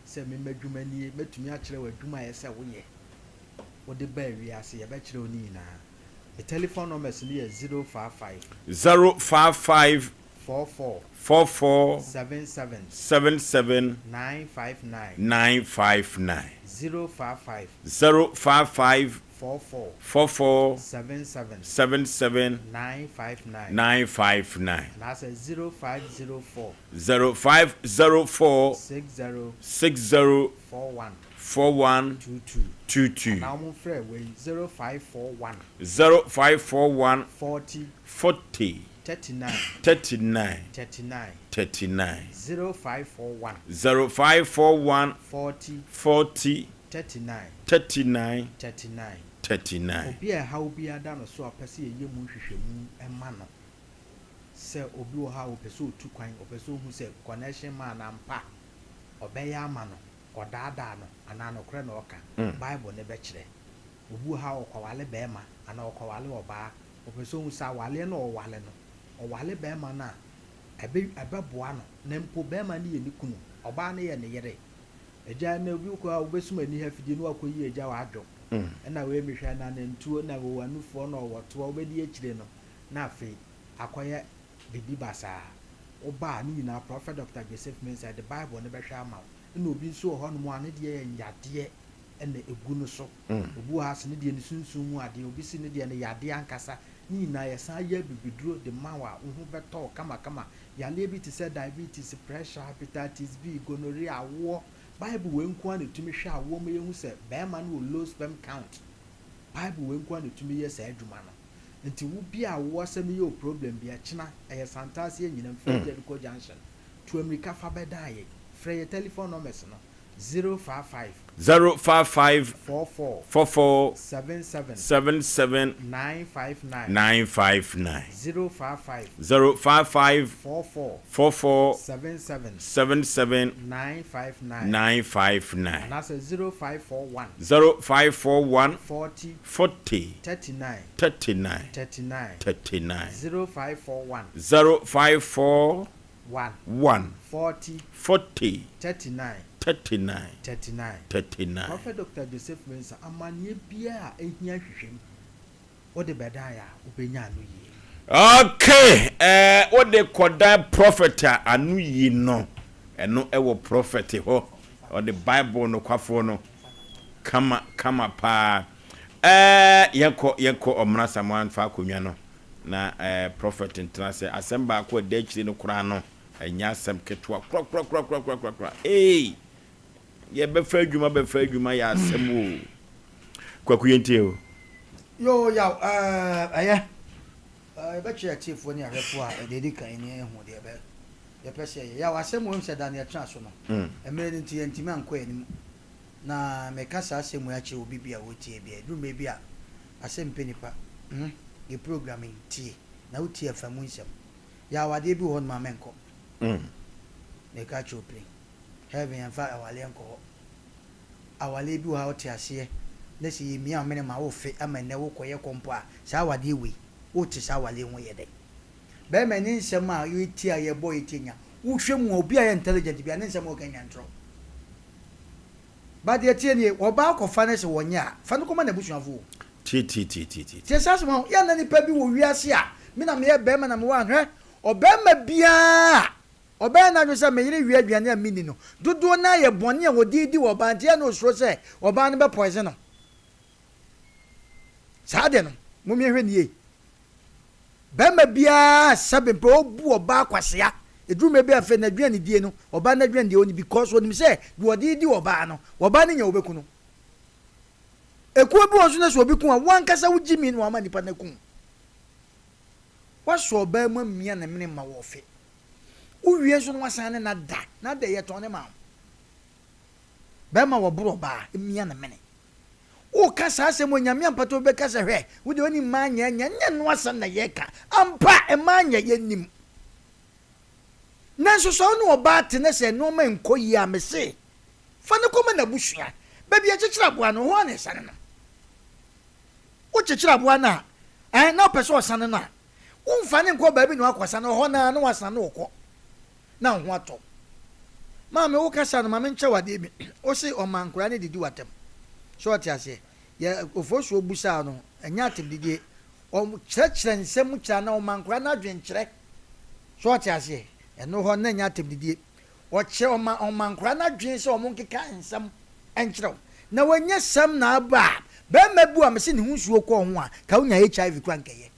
sɛ me m'adwuma nie, mɛtumi akyerɛ wo adwuma a ɛsɛ sɛ woyɛ. Wode baa wiase, yɛbɛkyerɛ wo ne nyinaa. Me telephone numbers no yɛ 055. 055. 44. 44. 77. 77. 959. 959. 055. 055. 44. 44. 77. 77. 959. 959. Anaasɛ 0504. 0504. 60. 60. 41. 41 22. 22. Anaa wɔmfrɛ wei 0541. 0541. 40. 40. 39. 39. 39. 39. 0541. 0541. 40. 40. 39. 39. 39. 39. Obi a ɛhaw biara da no so a ɔpɛ sɛ yɛyɛ mu nhwehwɛmu ma no. Sɛ obi wɔ hɔ a ɔpɛ sɛ ɔtu kwan, ɔpɛ sɛ ɔhu sɛ connection man ampa ɔbɛyɛ ama no. ɔdaadaa no anaa nokorɛ na ɔka, Bible no bɛkyerɛ. Obi wɔ hɔ a ɔkɔwale barima anaa ɔkɔwale ɔbaa, ɔpɛ sɛ ɔhu sɛ awaleɛ no a ɔwale no, ɔwale barima no a, ɛbɛ ɛbɛboa no, na mpo barima no yɛ ne kunu, ɔbaa no yɛ ne yere. Agya, ɛnnɛ obi kɔ a wobɛsum ani ha fidie na wakɔyi agya w'adwo, ɛna wei mehwɛ na nantuo na ɔwɔ anufoɔ na ɔwɔ toɔ, wobɛdi akyire no na afei akɔyɛ biribi basaa. Woba a, ne nyinaa Prɔfɛt Dɔkta Joseph Mensah de Bible no bɛhwɛ ama wo. Ɛna obi nso wɔ hɔnom a ne deɛ yɛ yadeɛ na ɛgu no so. Obi wɔ ha nso ne deɛ no sunsum mu adeɛ, obi se ne deɛ no yadeɛ ankasa. Ne nyinaa yɛsan yɛ abibiduro de ma wo a wo ho bɛtɔ wo kamakama. Yadeɛ bi te sɛ diabetes, pressure, hepatitis B, gonorrhea, awoɔ. Bible wei nko ara na ɛtumi hwɛ awoɔ ma yɛhu sɛ barima no wɔ low sperm count. Bible wei nko ara na ɛtumi yɛ saa adwuma no. Nti wo bi a awoɔ asɛm yɛ wo problem bi, ɛkyena ɛyɛ Santase Anyinam, Frɛ Jericho Junction. Tu ammirika fa bɛdan yɛn. Frɛ yɛn telephone numbers no, 055. 055. 44. 44. 77. 77. 959. 959. 055. 055. 44. 44. 77. 77. 959. 959. Anaasɛ 0541. 0541. 40. 40. 39. 39. 39. 39. 0541. 054. 1. 1. 40. 40. 39. 39. 39. 39. Prophet Doctor Joseph Mensah, amanneɛ biara a ɛhia nhwehwɛmu, wode bɛdan a, wobɛnya ano yie. Okay, eh, wode kɔdan prophet a ano yi no, ɛno ɛwɔ prophet hɔ, ɔde Bible nokwafoɔ no, kama kama paa. Eh, yɛnkɔ yɛnkɔ ɔmmra Samoa mfa akonnwa no na eh, prophet ntena ase. Asɛm baako a ɛda akyire no koraa no, ɛnyɛ asɛm ketewa korakorakorakorakorakora. Ee, yɛbɛfa adwuma bɛfa adwuma yɛ asɛm o. Kwaku yɛntie o. Yoo yaw ɛɛ ɛyɛ ɛɛ yɛbɛkyerɛ atiefoɔ ne ahwɛfoɔ a deɛ ɛdi kan ni ɛho deɛ ɛbɛ yɛpɛ sɛ yɛ yaw asɛm wɔ mu sɛ da ne yɛtena so no mmerɛ no nti yɛntumi ankɔ anim na meka saa asɛm wei akyerɛ obi bi a ɔretie bi a ɛduru mmerɛ bi a asɛm mpɛ nipa hmm yɛ program yi tie na wotie a fa mu nsɛm yaw adeɛ bi wɔ hɔ nom a mɛnkɔ meka akyerɛ wo plain heaven yɛmfa awaleɛ nkɔ hɔ. Awareɛ bi wɔ hɔ a wote aseɛ na sɛ yɛmia wo mene ma wo fe ama nnɛ wo kɔyɛ kɔ mpo a saa awadeɛ wei wo te saa awareɛ ho yɛ dɛn? Bɛɛma ne nsɛm a yɛtie a yɛbɔ yɛtie nya wo hwɛ mu a obi a yɛ intelligent bia ne nsɛm a ɔka nya ntorɔ but deɛ tie nie ɔbaa kɔ fa no sɛ wɔnyɛ a fa no kɔma n'abusuafoɔ o. Tie tie tie tie tie. Tie saa asɛm a yɛ na nipa bi wɔ wiase a me na meyɛ bɛɛma na mewɔ anhwɛ ɔbɛɛma biara Ɔbɛyɛ n'adwene sɛ me yere wia aduane a minni no. Dodoɔ no ara yɛ bɔne a wɔde redi wɔ ɔbaa nti, ɛyɛ na ɔsuro sɛ ɔbaa no bɛ poison no. Saa ade no, mom yɛnhwɛ no yie. Barima biara sɛbe mpɛ ɔbu ɔbaa kwasea. Ɛduru mmerɛ bi a afei n'aduanedie no, ɔbaa no aduanedie ɔnni because ɔnim sɛ deɛ ɔde redi ɔbaa no, ɔbaa no nya ɔbɛku no. Ekuo bi wɔ nso na sɛ obi ku a, wo ankasa wo gyimi na wama nipa no aku wo. Woasɔ ɔbaa mu amia ne mene ma wɔfe. Wowie nso na wasan ne no ada. Na adɛn, yɛtɔn no ma wo. Bɛrima wɔboro ɔbaa, mia ne mene. Woka saa asɛm wɔ Nyame ampata obi bɛka sɛ hwɛ, wo deɛ wonim mmaa nyɛ nyɛ, nyɛ no asɛm na yɛka. Ampa, mmaa nyɛ, yɛnim. Nanso sɛ wo ne ɔbaa te na sɛ nnoɔma nkɔ yie a, mese, fa no kɔma n'abusua. Baabi a yɛkyekyere aboa no, hɔ ara na yɛsane no. Wokyekyere aboa no a, ɛɛ, na wopɛ sɛ ɔsane no a, Womfa no nkɔ baabi na wakɔsa no, ɔhɔ no ara na wasan na ɔkɔ na wo ho atɔ wo. Maame wo kasa no ma menkyɛ wo adeɛ bi, wo se ɔma nkwadaa no didi w'atɛm. So ɔte aseɛ? Yɛ Ofosuo busaa no, ɛnyɛ atɛmdidie, ɔkyerɛkyerɛ nsɛm mu kyerɛ anaa ɔma nkwadaa no adwenkyerɛ. So ɔte aseɛ? Ɛno hɔ no na ɛnyɛ atɛmdidie. Ɔkyerɛ, ɔma, ɔma nkwadaa no adwene sɛ wɔn nkeka nsɛm nkyerɛ wo. Na wanya sɛm na aba a, barima bi a mese ne ho nsuo kɔɔ ho a, ka wonya HIV koraa nkɛyɛ.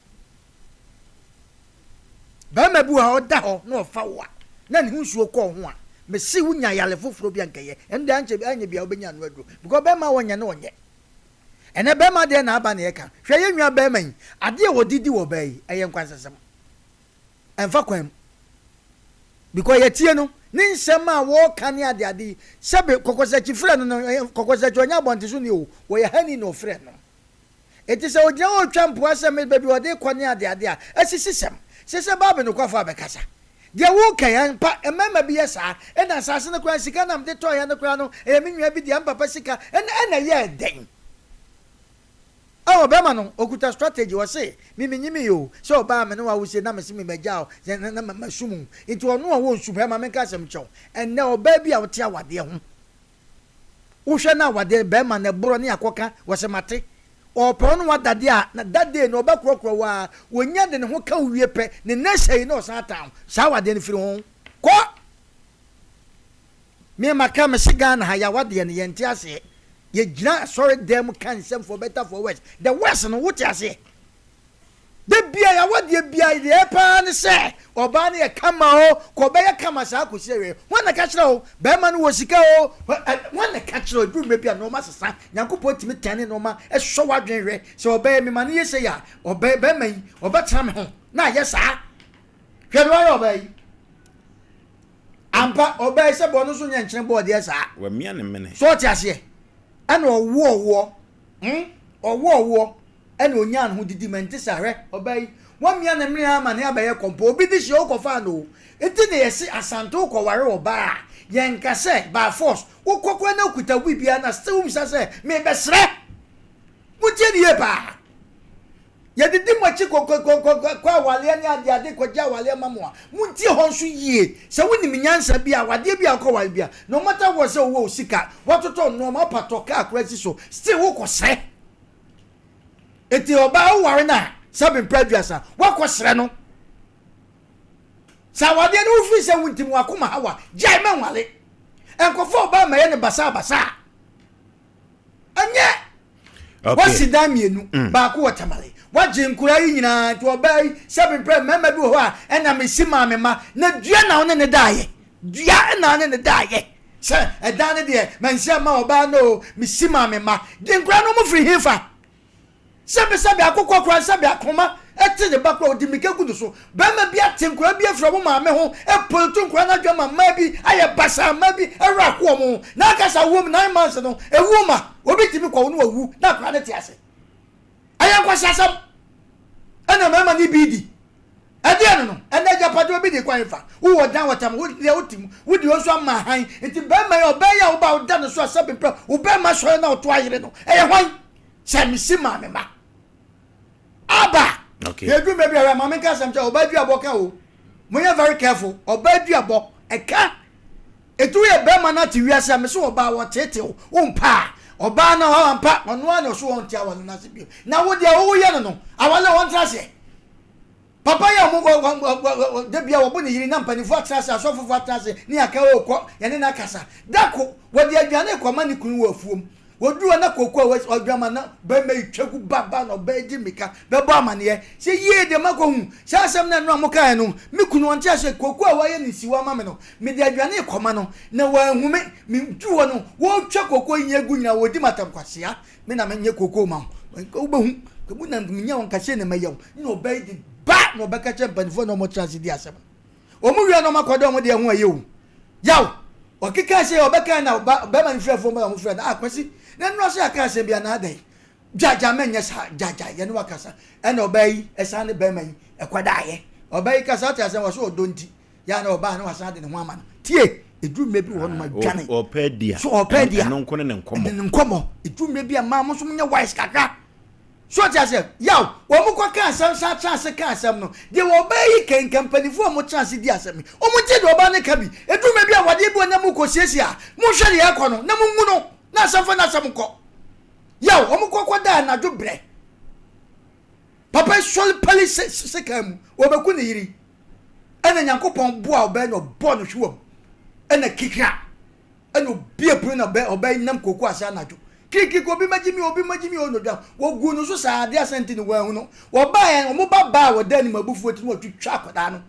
Barima bi wɔ ha ɔda hɔ na ɔfa wo a, na ne ho nsuo kɔ wo ho a, mese wonya yare foforɔ bi a nkɛyɛ. Ɛno deɛ ankyɛ anyɛ bia wobɛnya ano aduro. Because barima a ɔnyɛ no ɔnyɛ. Ɛnɛ barima deɛ na aba na yɛka. Hwɛ yɛn nua barima yi, adeɛ a wɔde di wɔ baa yi, ɛyɛ nkwansasɛm. Ɛmfa kwan mu. Because yɛtie no, ne nsɛm a wɔka ne adeade yi, sɛbe kɔkɔsakyi frɛ no no, kɔkɔsakyi ɔnyɛ abɔnten so ni o, wɔyɛ hani na ɔfrɛ no. Enti sɛ ogyina hɔ retwa mpoa sɛ me baabi a ɔde rekɔ ne adeade a, asisisɛm. Sɛ sɛ Bible nokwafo a bɛkasa. Deɛ woreka yi, ampa, mmarima bi yɛ saa. Ɛna asase no koraa, sika no a mede tɔeɛ no koraa no, ɛyɛ me nua bi dea, me papa sika. Ɛna, ɛna ɛyɛɛ dɛn? Ɔɔ, ɔbarima no, ɔkuta strategy, ɔse, me menyimii o, sɛ ɔbaa me ne wo awo sei na mese me magyaa wo, na, na, na masum wo. Nti ɔno a ɔnsum, hwɛ ma menka asɛm nkyerɛ wo, ɛnnɛ ɔbaa bi a wote awadeɛ ho, Wohwɛ no a wadeɛ bɛɛma no ɛborɔ ne akɔka wɔsɛ mate ɔɔpɛ wo ne wada deɛ a na that day no ɔbɛ korɔkorɔ wo aa wɔnya de ne ho ka wo wie pɛ ne next yi na ɔsan atan wo saa wadeɛ no firi ho kɔ me maka mese Ghana ha yawadeɛ no yɛnte aseɛ yɛgyina asɔre dan mu ka nsɛm for better for worse the worse no wote aseɛ Da bia y'awadeɛ bia deɛ ɛyɛ paa ne sɛ ɔbaa no yɛ kama o, kɔ ɔbɛyɛ kama saa kɔsi awieɛ. Hwan na ɛka kyerɛ wo? Bɛɛma no wɔ sika o, hwan na ɛka kyerɛ wo? Ɛduru mmerɛ bi a nnoɔma sesa, Nyankopɔn tumi tɛne nnoɔma sɔ w'adwene hwɛ sɛ ɔbɛyɛ me ma no yɛ sei a, ɔbɛ, bɛɛma yi ɔbɛtena me ho na ayɛ saa. Hwɛ deɛ wayɛ ɔbaa yi. Ampa, ɔbaa yi sɛ bɔ no nso nyɛ nkyene bɔɔdeɛ saa. Wamia ne mene. So ɔte aseɛ? Ɛna ɔwoɔ woɔ, hmm, ɔwoɔ woɔ. Ɛna onyaa ne ho didi ma ɛnte saa. Hwɛ, ɔbaa yi, wamia ne mene ara ma ne abɛyɛ kɔmpɔ. Obi de hyia wokɔfaa no o. Nti na yɛse Asante wokɔware ɔbaa a, yɛnka sɛ by force. Wokɔ koraa na wokuta wo biribiara na still wobisa sɛ, merebɛsrɛ? Montie no yie paa. Yɛdidi mo akyi kɔkɔkɔkɔ kɔ awaleɛ ne adeade kɔgye awaleɛ ma mo a, montie hɔ nso yie. Sɛ wonim nyansa bi a, awadeɛ bi a wokɔware bi a, no matter what sɛ wowɔ wo sika, woatotɔ nnoɔma, wopatɔ kaa koraa si so, still wokɔsrɛ. Enti ɔbaa woware no a, sɛbe mprɛ aduasa, woakɔsrɛ no. Sɛ awadeɛ no wofiri sɛ wontim w'akoma ha wa, gyae mɛnwale. Nkɔfa ɔbaa mmɛyɛ no basaabasaa. Ɛnyɛ Wasi dan mmienu, mm. baako wɔ Tamale. Wagye nkura yi nyinaa nti ɔbaa yi sɛbi mpɛ mmarima bi wɔ hɔ a ɛna mesi maame ma na dua na ɔne ne daayɛ. Dua na ɔne ne daayɛ. Sɛ ɛdan no deɛ mansi ama ɔbaa no o, mesi maame ma. Gye nkura no mo firi he fa? Sɛbesɛbe akokɔ koraa sɛbe akoma te ne ba koraa ɔde mmirika gu ne so. Barima bi ate nkwadaa bi afiri wɔn maame ho repoleto nkwadaa no adwene ma mmaa bi ayɛ basaa, mmaa bi werɛ aho wɔn ho. Na aka sɛ awoɔ mu nine months no, ɛwuo ma obi tumi kɔwo no wawu na akwadaa no te ase. Ɛyɛ nkwaseasɛm ɛna mmarima no bi di. Ɛdeɛn no no, ɛnɛ agyapadeɛ obi de kɔ hefa? Wowɔ dan wɔ tam, wo deɛ wote mu, wo deɛ nso ama hann. Nti barima yi, ɔbaa yi a woba a woda ne so a sɛbe mprɛ, wo barima sɔre na ɔto ayere no, ɛyɛ hwan? Sɛ mesi maame ma. Aba! Okay. Yɛdu mmerɛ bi a hwɛ maame nka asɛm kyɛ ɔbaa duabɔ ka o. Monyɛ very careful. Ɔbaa duabɔ ɛka. Ɛti woyɛ bɛrima no ate wiase a mese ɔbaa wɔteete wo wompa a ɔbaa no hɔ ampa ɔno ara na ɔso wɔnte awale no ase bio. Na wo deɛ woyɛ no no awale wɔntra aseɛ. Papa yi a ɔmo wɔ wɔ wɔ wɔ da bia wɔbo ne yere na mpanimfoɔ atena ase asɔfofoɔ atena ase ne aka o kɔ yɛne no akasa. Da ko wɔde aduane rekɔma ne kunu wɔ afuom. Wɔduru hɔ na kooko a wɔadwa ma na barima yi twa gu ba ba na ɔbaa yi di mmirika bɛbɔ amaneɛ sɛ yie deɛ makɔhu saa asɛm no a nnora mokaeɛ no me kunu ɔnte aseɛ kooko a wɔayɛ no nsiwa ama me no mede aduane rekɔma no na wanhu me meduru hɔ no wɔretwa kooko yi gu nyinaa wɔredi me atɛm kwasea me na menyɛ kooko ma wo wobɛhu wo na menya wo nka sei na mɛyɛ wo na ɔbaa yi de ba na ɔbɛka kyerɛ mpanimfoɔ na wɔtra ase di asɛm no wɔn wie na wɔn akɔda wɔn deɛ ho ɛyɛ o yaw ɔkeka sɛ ɔbɛka na bɛrima no frɛ fon bɛrima wɔn frɛ no ah kwasi na nnura sɛ aka asɛm bi anaa dɛn gyagya mɛnyɛ saa gyagya yɛne wakasa ɛna ɔbaa yi ɛsan ne bɛrima yi ɛkɔdaayɛ ɔbaa yi kasa ɔte asɛm wɔ so ɔdɔ nti yɛ na ɔbaa na wasan de ne ho ama no tie eduru mmerɛ bi wɔ hɔ nom adwane ɔpɛ di a so ɔpɛ di a ɛno nko ne ne nkɔmmɔ ne nkɔmmɔ eduru mmerɛ bi a maa mo nso mo nyɛ wise kakra So ɔte aseɛ? Yaw, wɔn kɔ ka asɛm san tena ase ka asɛm no. Deɛ ɔbaa yi ka yi, nka mpanimfoɔ a wɔtena ase di asɛm yi, wɔn ntie deɛ ɔbaa no ka bi. Ɛduru mmerɛ bi a awadeɛ bi wɔ na morekɔsiesie a, monhwɛ deɛ ɛrekɔ no, na mongu no, na asɛm fa n'asɛm nkɔ. Yaw, wɔn kɔ kɔda anadwo berɛ. Papa yi sɔre pali sekan mu, wɔbɛku ne yere. Ɛna Nyankopɔn boa ɔbaa yi na ɔbɔɔ no hwewa mu. Ɛna kikra. Ɛna obue pono na ɔbɛ ɔbɛ nam kooko ase anadwo. Kirikiri obi mmɛgye mi obi mmɛgye mi o na odwa. Wɔguu no so saa adeɛ asa nti no wɔanhu no. Wɔbaeɛ wɔn ba baa a wɔda anim abufuo nti no wɔtwitwa akwadaa no.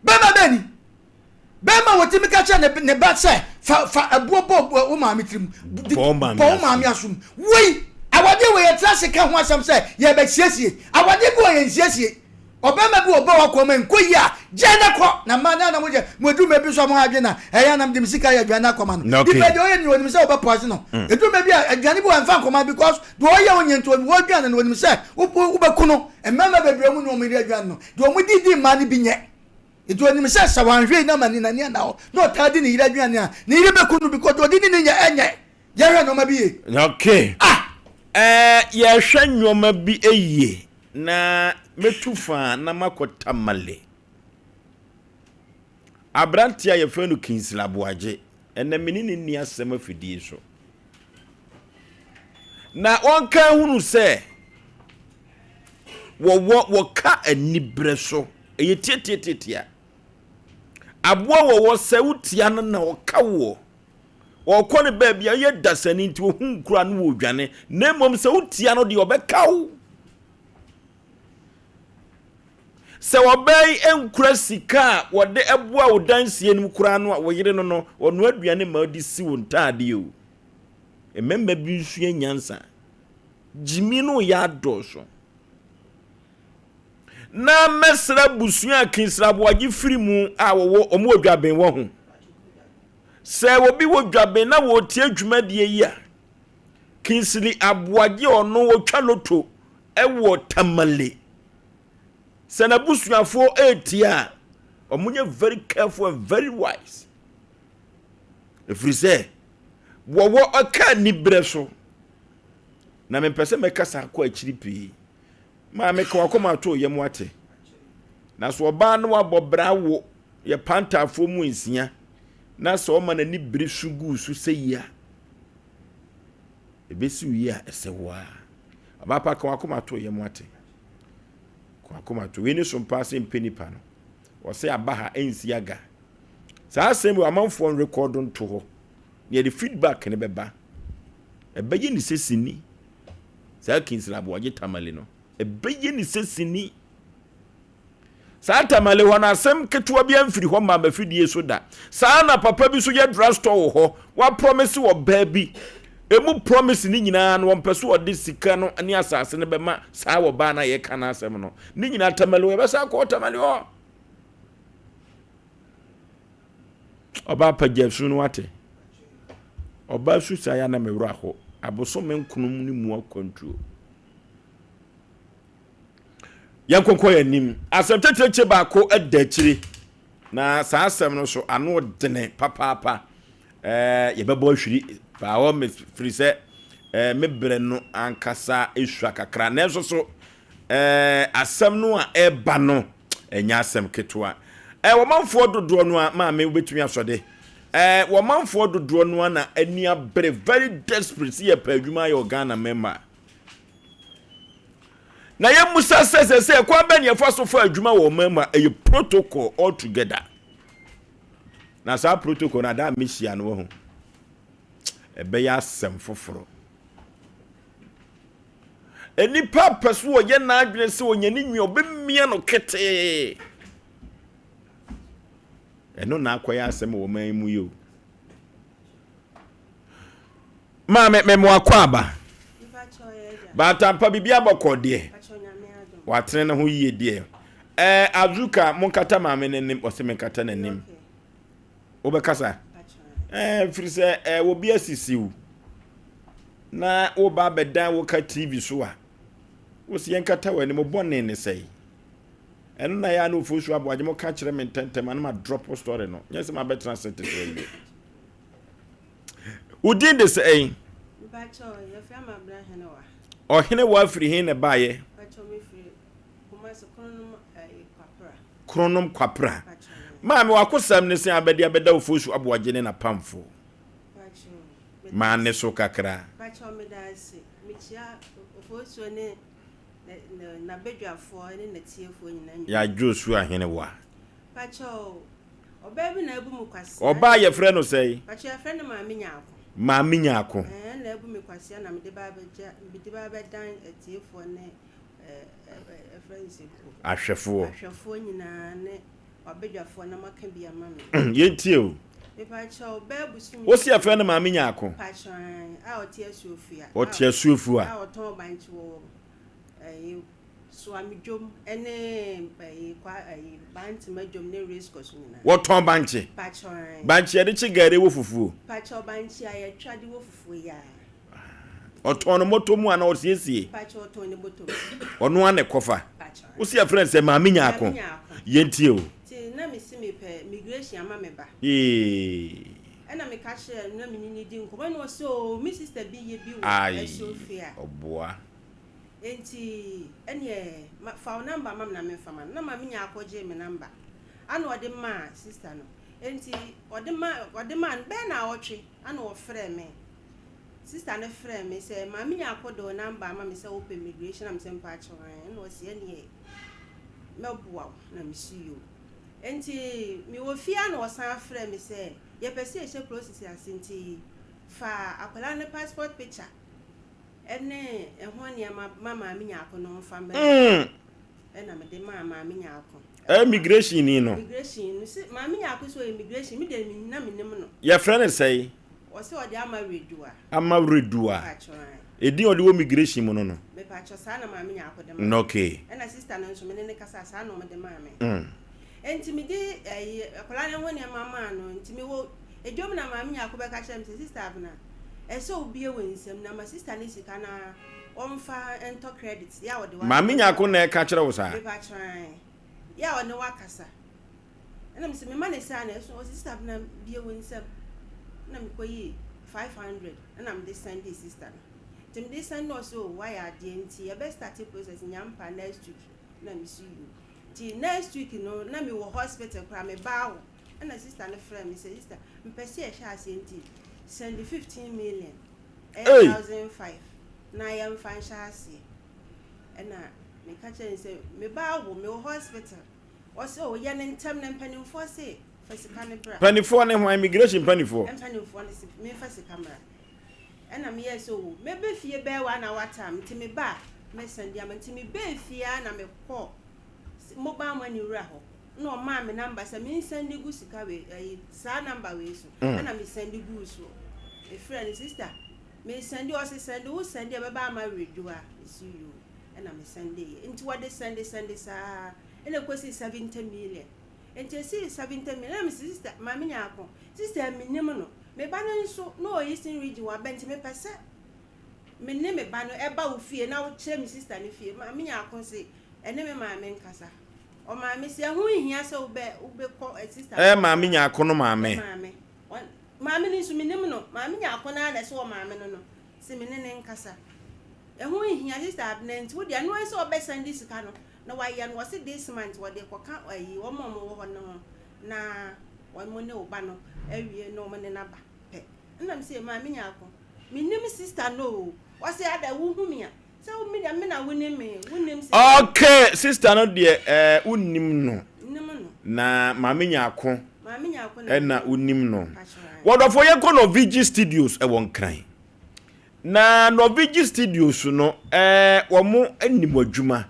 Bɛrima bɛn ni? Bɛrima wɔtumi ka kyerɛ ne ne ba sɛ fa fa ɛboɔ bɔ wo maame tirim. Bɔ wo maame bɔ wo maame asom. Wei awadeɛ wei yɛtra ase ka ho asɛm sɛ yɛbɛsiesie. Awadeɛ bi wɔ yɛnsiesie. Ɔbarima bi wɔ ɔbɔ w'akɔn ma nkɔ yie a, gyae na kɔ. Na mmaa no a na moyɛ mo adwuma bi nso a mo ha adwene na ɛyɛ a na mede me sika yɛ aduane akɔma no. Okay. Nipa deɛ ɔyɛ ni onim sɛ wobɛ poison no. Ɛduru mmerɛ bi a aduane bi wɔ ɛmfa nkɔma because deɛ ɔyɛ ɔnyɛ nti wɔaduane no onim sɛ wobɛku no. Mmarima bebree wɔn ne wɔn yere aduane no deɛ wɔn di di mmaa no bi nyɛ. Nti onim sɛ sɛ wanhwɛ yi na ma n'ani anna hɔ na ɔtaa di ne yere aduane a ne yere bɛku no because deɛ ɔde di no nyɛ ɛnyɛ. Yɛhwɛ nneɛma bi yie. Okay. Ah! Ɛɛ yɛhwɛ nneɛma bi yie. Na mɛtu fa na makɔ Tamale. Aberanteɛ a yɛfrɛ no Kingsley Aboagye, ɛnɛ me ne no nni asɛm afidie so. Na wɔnka hunu sɛ wɔwɔ wɔka aniberɛ so. Ɛyɛ tiatiatiatia. Aboa wɔwɔ sɛ wotia no na ɔka woɔ. Ɔkɔ ne baabi a ɔyɛ dasani nti ohu nkura no wɔredwane na mmom sɛ wotia no deɛ ɔbɛka wo. Sɛ ɔbaa yi nkura sika a wɔde boa wo dansie no mu koraa no a wo yere no no ɔnoa aduane ma ɔde si wo ntaadeɛ o. Mmarima bi nsua nyansa. Gyimi no yɛ adɔɔso. Na mɛsrɛ abusua a Kinsraboagye firi mu a wɔwɔ wɔn wɔ Dwaben wɔ ho. Sɛ obi wɔ Dwaben na wɔretie dwumadie yi a, Kingsley Aboagye ɔno ɔtwa loto wɔ Tamale. Sɛ n'abusuafoɔ retie a, wɔnyɛ very careful and very wise. Ɛfiri sɛ, wɔwɔ ɔka aniberɛ so. Na mempɛ sɛ mɛkasa akɔ akyiri pii. Maame ka wakoma to yam wate. Na so ɔbaa no wabɔ bra wo yɛ pantaafoɔ mu nsia na sɛ ɔma n'ani bere su gu so sɛ yi a ɛbɛsi wo yi a ɛsɛ wo a. Ɔbaa pa ka wakoma to yam wate. Ka wakoma to. Wei ne so mpaa sɛ mpɛ nipa no. Ɔsɛ aba ha ɛnsi aga. Saa asɛm yi amanfoɔ nrekɔdo nto hɔ. Na yɛde feedback no bɛba. Ɛbɛyɛ ne sɛ sini. Saa Kingsley Aboagye Tamale no, ɛbɛyɛ ne sɛ sini. Saa Tamale hɔ no, asɛm ketewa bi amfiri hɔ ma mafidie so da. Saa na papa bi so yɛ drugstore wɔ hɔ, waprɔmese ɔbaa bi. Emu promise ne nyinaa no, wɔmpɛ so ɔde sika no ne asase no bɛma saa ɔbaa no a yɛka n'asɛm no. Ne nyinaa Tamale hɔ, yɛbɛsan akɔ Tamale hɔ. Ɔbaa pa gya su no wate. Ɔbaa su saa ya na me werɛ aho. Abosome nkonom ne mu akwantuo. Yɛn kɔkɔ yɛn anim. Asɛm tɛkyerɛkyerɛ baako da akyire. Na saa asɛm no so ano dene papaapa. Ɛɛ yɛbɛbɔ ahwiri paa hɔ mefiri sɛ ɛɛ me brɛ no ankasa esua kakra. Nanso so Ɛɛ, asɛm no a ɛreba no, ɛnyɛ asɛm ketewa. Ɛɛ, wɔmanfoɔ dodoɔ no a, maame wobɛtumi asɔ de. Ɛɛ, wɔmanfoɔ dodoɔ no a na ani abere very desperate sɛ yɛpɛ adwuma ayɛ wɔ Ghana mmarima. Na yɛmmusa sɛ sɛ sɛ ɛkwan bɛn na yɛfa so fa adwuma wɔ ɔman mu a ɛyɛ protocol altogether. Na saa protocol no ada a mehyia no wɔ ho. Ɛbɛyɛ asɛm foforɔ. Nnipa pɛ so ɔyɛ n'adwene sɛ ɔnya ne nwi ɔbɛmia no ketee. Ɛno na akɔyɛ asɛm wɔ ɔman yi mu yi o. Maame mɛmo akɔ aba. Baatampa biribi abɔkɔ deɛ. Watene ne ho yie deɛ. Ɛɛ Azuka monkata maame n'anim ɔsɛ menkata n'anim. Wobɛkasa? Ɛɛ firi sɛ ɛɛ obi asisiw. Na woba abɛdan wo ka TV so a, wose yɛnkata w'anim, wo bɔne ne sɛe. Ɛno na yɛ a na ofosu aboagye mo ka kyerɛ me ntɛntɛm a na ma drop story no. Nyɛ sɛ mabɛtena se te sɛ awie. Wo din de sɛn? Ɔhene wa firi he na ɛbaeɛ? Kronom Kwapra. Maame wakosɛm ne sɛn abɛde abɛda ofosu aboagye ne n'apamfo? Maa ne so kakra. Pakyɛw meda ase. Mekyia Ofosuo ne n'abadwafoɔ ne n'atiefoɔ nyinaa nyinaa. Ya Joshua hene wa. Pakyɛw ɔbaa bi na abu me kwasea. Ɔbaa yɛfrɛ no sɛn? Pakyɛw yɛfrɛ no Maame Nyarko. Maame Nyarko. Ɛɛ na abu me kwasea na mede ba abɛgya mede ba abɛdan atiefoɔ ne ɛɛ ɛfrɛ no sɛ mpo. Ahwɛfoɔ. Ahwɛfoɔ nyinaa ne. W'abadwafoɔ na moaka bi ama me. Yɛntie o. Mepakyɛw, bɛɛ bosome. Wo se yɛfrɛ no Maame Nyarko? Pakyɛw, ae, a ɔte Asuofua. Ɔte Asuofua. A ɔtɔn bankye wɔ ɛyi Suame dwom ɛne ɛyi kwa ɛyi Bantama dwom ne race course nyinaa. Wɔtɔn bankye? Pakyɛw, ae. Bankye yɛde kye gari wɔ fufuo? Pakyɛw, bankye a yɛtwa de wɔ fufuo yi ara. Ɔtɔn no mmɔtɔ mu anaa ɔsiesie? Pakyɛw, ɔtɔn ne bɔtɔ mu. Ɔno ara na ɛkɔfa? Wo se yɛfrɛ no sɛ Maame Nyarko? Yɛntie o. Nti na mese mepɛ migration ama me ba. Eeii. Ɛna meka kyerɛɛ no na me ne no di nkɔmmɔ ɛna ɔse oo me sister bi yɛ bi wɔ Aii Asuofua. ɔboa. Nti ɛneɛ ma fa wo number ma me na memfa ma no. Na Maame Nyarko gyee me number ana ɔde maa sister no. Nti ɔde ma ɔde maa no bɛyɛ naawɔtwe ana ɔfrɛɛ me. Sister no frɛɛ me sɛ Maame Nyarko de wo number ama me sɛ wopɛ immigration na mesɛ mpaakyɛw ae ɛna ɔse ɛneɛ mɛboa wo na mese yoo. Nti mewɔ fie a na ɔsan frɛɛ me sɛ yɛpɛ sɛ yɛhyɛ process ase nti fa akwadaa no passport picture ɛne ɛho nneɛma ma Maame Nyarko na ɔmfa mmrɛ me. Ɛna mede maa Maame Nyarko. Ɛyɛ immigration ni no. Immigration no se Maame Nyarko sɛ ɔyɛ immigration me deɛ na menim no. Yɛfrɛ no sɛn? Ɔse ɔde ama Redua. Ama Redua. Mepakyɛw ae. Edin a ɔde wɔ immigration mu no no. Mepakyɛw saa na Maame Nyarko de maa me. Okay. Ɛna sister no nso me ne no kasa saa na ɔmo de maa me. Enti mede ɛyi akwadaa no ho nneɛma maa no nti mewɔ edwom na Maame Nyarko bɛka kyerɛ me sɛ sister Abena ɛsɛ obue wo nsam na ma sister no sika na ɔmfa ntɔ credit yɛ a ɔde wa. Maame Nyarko na ɛka kyerɛ wo saa? Mepakyɛw ae. Yɛ a ɔne wo akasa. Ɛna mese mema no saa na ɛso ɔse sister Abena bue wo nsam ɛna mekɔyii 500 ɛna mede sɛndee sister no. Nti mede sɛnde na ɔse oh wayɛ adeɛ nti yɛbɛ starte process Nyampa next week na mese yoo. Nti next week no na mewɔ hospital koraa me ba awo ɛna sister no frɛɛ me sɛ sister mepɛ sɛ yɛhyɛ aseɛ nti sɛnde 15 million ɛyɛ 1005 na yɛmfa nhyɛ aseɛ. Ɛna meka kyerɛɛ no sɛ me ba awo mewɔ hospital. Ɔse oh yɛ no ntɛm na mpanimfoɔ se fa sika no bra. Mpanifoɔ ne hwan? Immigration mpanifoɔ? Mpanimfoɔ no se memfa sika mmra. Ɛna meyɛɛ sɛ oh mɛba fie bɛyɛ one hour time nti meba a mɛsan de ama. Nti mebaa fie ara na mekɔɔ mobile money wura hɔ na ɔmaa me number sɛ mensɛnde gu sika wei ayi saa number wei so. Ɛna mesɛnde guu so. Mefrɛɛ no sister mesɛnde ɔse sɛnde wo sɛnde a ɛbɛba ama awerɛdwo a mese yoo. Ɛna me sɛndeeɛ. Nti wɔde sɛnde sɛnde saa ɛna ɛkɔsii 70 million. Nti ɛsii 70 million ɛna mese sister Maame Nyarko, sister mennim no, me ba no nso na ɔwɔ Eastern region waba nti mepɛ sɛ me ne me ba no ɛba wo fie na wokyerɛ me sister no fie. Maame Nyarko se ɛne me maame nkasa. Ɔmaame se ɛho nhia sɛ wobɛ wobɛkɔ sister no Ɛyɛ Maame Nyarko no maame. Maame. Maame no nso mennim no. Maame Nyarko no ara na ɛse ɔmaame no no se me ne no nkasa. Ɛho nhia sister Abena nti wo deɛ ɛno ara sɛ ɔbɛ sɛnde sika no na wayɛ no wɔse this month wɔde kɔka ayi wɔn a wɔwɔ hɔ no ho na wɔn ne wo ba no awie na wɔn ne no aba pɛ ɛna me se maame Nyarko menim sister no o ɔse ada wohu me a sɛ wo me deɛ me na wonim me wonim sister no. Okay sister no deɛ ɛɛ wonim no Nim no. na maame Nyarko Maame Nyarko na ɛna menim. wonim no. Pakyɛ Wɔdɔfoɔ yɛnkɔ Norvigi studios ɛwɔ Nkran. Na Norvigi Studios no, eh, wɔn nim adwuma.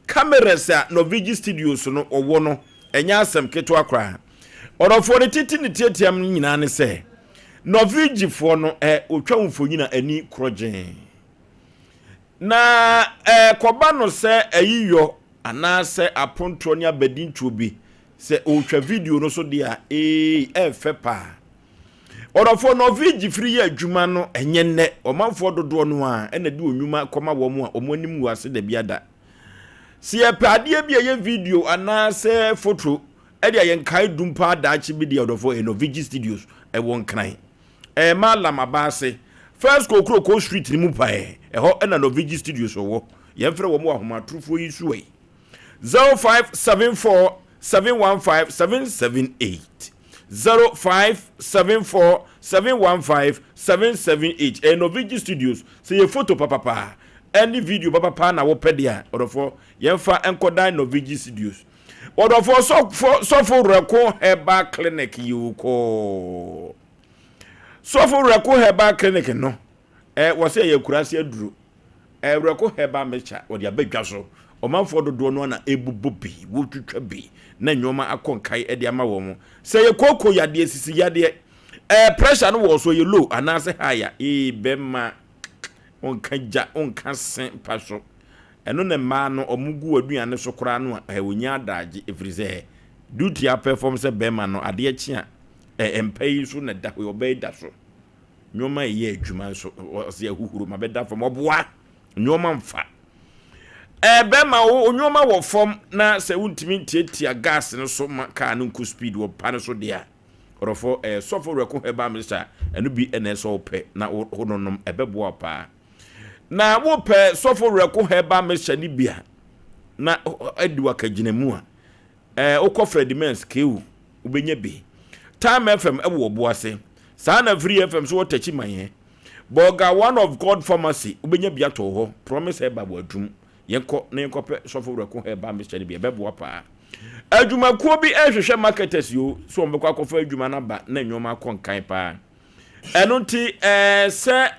Cameras a Norvigi Studios no wɔwɔ no, ɛnyɛ asɛm ketewa koraa. Ɔdɔfoɔ ne titi ne tiatiam no nyinaa ne sɛ, Norvigifoɔ no, eh, wɔtwa wo mfonyin a ani korɔgyee. Na eh, kɔba no sɛ ayiyɔ anaasɛ apontoɔ ne abadintoɔ bi, sɛ ɔretwa video no so deɛ a, ee, ɛɛfɛ paa. Ɔdɔfoɔ, Norvege firi yɛ adwuma no ɛnyɛ nnɛ. Ɔmanfoɔ dodoɔ no ara na de nnwuma kɔma wɔn a wɔn anim ngu ase dabiada. Sɛ yɛpɛ adeɛ bi a ɛyɛ video anaasɛ foto de a yɛnkae dum paa daakye bi deɛ ɔdɔfoɔ ɛyɛ Norvege Studios ɛwɔ Nkran. Ɛyɛ Mallam Abaase, First Kokroko Street no mu paɛ. Ɛhɔ na Norvege Studios wɔ. Yɛmfrɛ wɔn wɔ ahomatorofoɔ yi so ɛ. 0574 715 778 0574 715 778 Ɛyɛ Norvigi Studios. Sɛ yɛ foto papapa ɛne video papapa na wopɛ deɛ a, ɔdɔfoɔ yɛmfa nkɔdan Norvigi Studios. Ɔdɔfoɔ sɔfo sɔfo Werɛko Herbal Clinic yi o kɔɔ. Sɔfo Werɛko Herbal Clinic no, ɛ wɔ sɛ ɛyɛ akuraase aduro. Awerɛko herbal mixture wɔde aba dwa so. Ɔmanfoɔ dodoɔ no ara na ɛbobɔ bi, wɔtwitwa bi na nnoɔma akɔ nkae de ama wɔn. Sɛ ɛyɛ kooko yadeɛ, sisi yadeɛ, ɛɛ pressure no wɔ so, ɛyɛ low anaasɛ high a, ee bɛrima wonka gya, wonka se mpa so. Ɛno na mmaa no wɔn gu aduane so koraa no a, ɛɛ wɔnya adaagye ɛfiri sɛ duty a perform sɛ bɛrima no adeɛ kye a, ɛɛ mpa yi so na ɛda hɔ yi, ɔbaa yi da so. Nneɛma ɛyɛ adwuma nso ɔsɛ ahuhuro ma bɛda fam ɔboa nneɛma mfa ɛbɛma wo nneɛma wɔ fam na sɛ wontumi ntiatia gas no so ma kaa no nkɔ speed wɔ pa no so deɛ a ɔdɔfo ɛyɛ sɔfo rɛko herbal mixture ɛno bi ɛna ɛsɛ wopɛ na wo nonom ɛbɛboa paa na wopɛ sɔfo rɛko herbal mixture no bi a na adi wakagyina mu a Ɛɛ wokɔ Freddie Mens KU wobɛnya bi. Time FM wɔ Obuase. Saa na Free FM nso wɔ Takyi Manyɛ. Bolga One of God Pharmacy wobɛnya bi atɔ wɔ hɔ. Promise Herbal wɔ Adum. Yɛnkɔ na yɛnkɔpɛ Sɔfo Werɛko Herbal Mixture no bi, ɛbɛboa paa. Adwumakuo bi rehwehwɛ marketers yoo sɛ wɔbɛkɔ akɔfa adwuma no aba na nneɛma akɔ nkan paa. Ɛno nti ɛɛ sɛ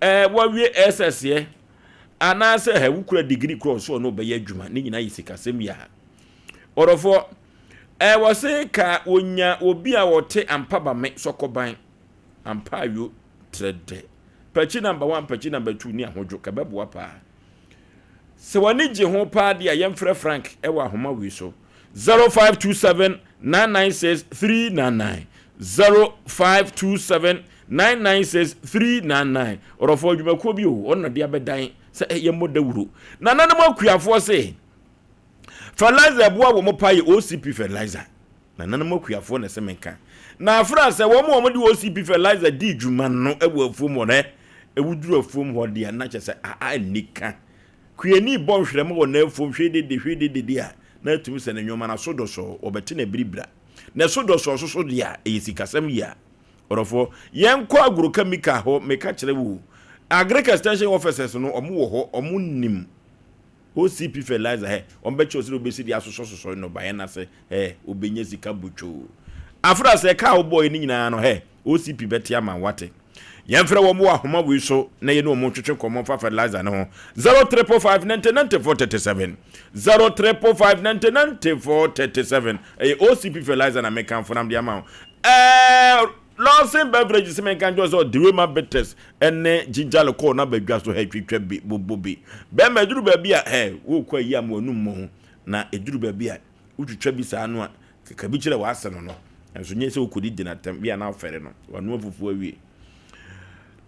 ɛɛ wawie SS yɛ anaasɛ hɛ wokura degree korɔ nso ɔno ɔbɛyɛ adwuma ne nyinaa yɛ sikasɛm yɛ a ɔdɔfoɔ ɛwɔ se ka wɔnya obi a ɔte ampa ba me sɔkɔban ampa ayo trɛ dɛ pakyi number one pakyi number two ne ahodwo ka bɛboa paa sɛ w'ani gye ho paa deɛ a yɛmfrɛ Frank ɛwɔ ahoma wei so 0527 996 399 0527 996 399 Ɔdɔfoɔ adwumakuo bi o ɔno na de abɛdan sɛ yɛmmɔ dawuro. Nananom akuafoɔ se fertilizer ɛboa wɔn paa yɛ OCP fertilizer. Nananom akuafoɔ na ɛsɛ menka. Na afra sɛ wɔn a wɔde OCP fertilizer di dwuma no wɔ afuom hɔ no Woduru afuom hɔ deɛ na kyerɛ sɛ aa nni ka. Kuani bɔ nhwerɛmo wɔ n'afuom hwedede hwededede a, na atumi sɛ ne nneɛma no aso dɔsɔɔ, wɔbɛte no abiribira. Na ɛso dɔsɔɔ nso so deɛ a, ɛyɛ sikasɛm yie a. Ɔdɔfoɔ, yɛnkɔ Agorka Mika hɔ, meka kyerɛ wo o, Agric Extension Officers no, wɔn wɔ hɔ, wɔn nim OCP fertilizer hɛ, wɔn bɛkyerɛ wo sɛdeɛ wobɛsi de asosɔsosɔ nnɔbaeɛ no ase hɛ, wobɛnya sika botwoo. Afra, sɛ ɛka a wobɔeɛ no nyinaa no hɛ, OCP bɛte ama wo, wate. Yɛmfrɛ wɔn wɔ ahoma wei so na yɛne wɔn ntwetwe nkɔmmɔ mfa fertilizer no ho. 0345 90 94 37 0345 90 94 37 Ɛyɛ OCP fertilizer na mekamfo nam de ama wo. Ɛɛ Lawson Beverage sɛ menka nkyerɛ sɛ ɔde Rema Bitters ne ginger liqueur no aba dwa so hɛ twitwa bi bobo bi. Bɛrima ɛduru baabi a hɛ wokɔ ayi ama w'anum mmɔ ho na ɛduru baabi a wotwitwa bi saa no a Keka bi kyerɛ w'ase no no, nanso nyɛ sɛ wokɔdidi no atɛm, bi a na wofɛre no, wanoa fufuo awie.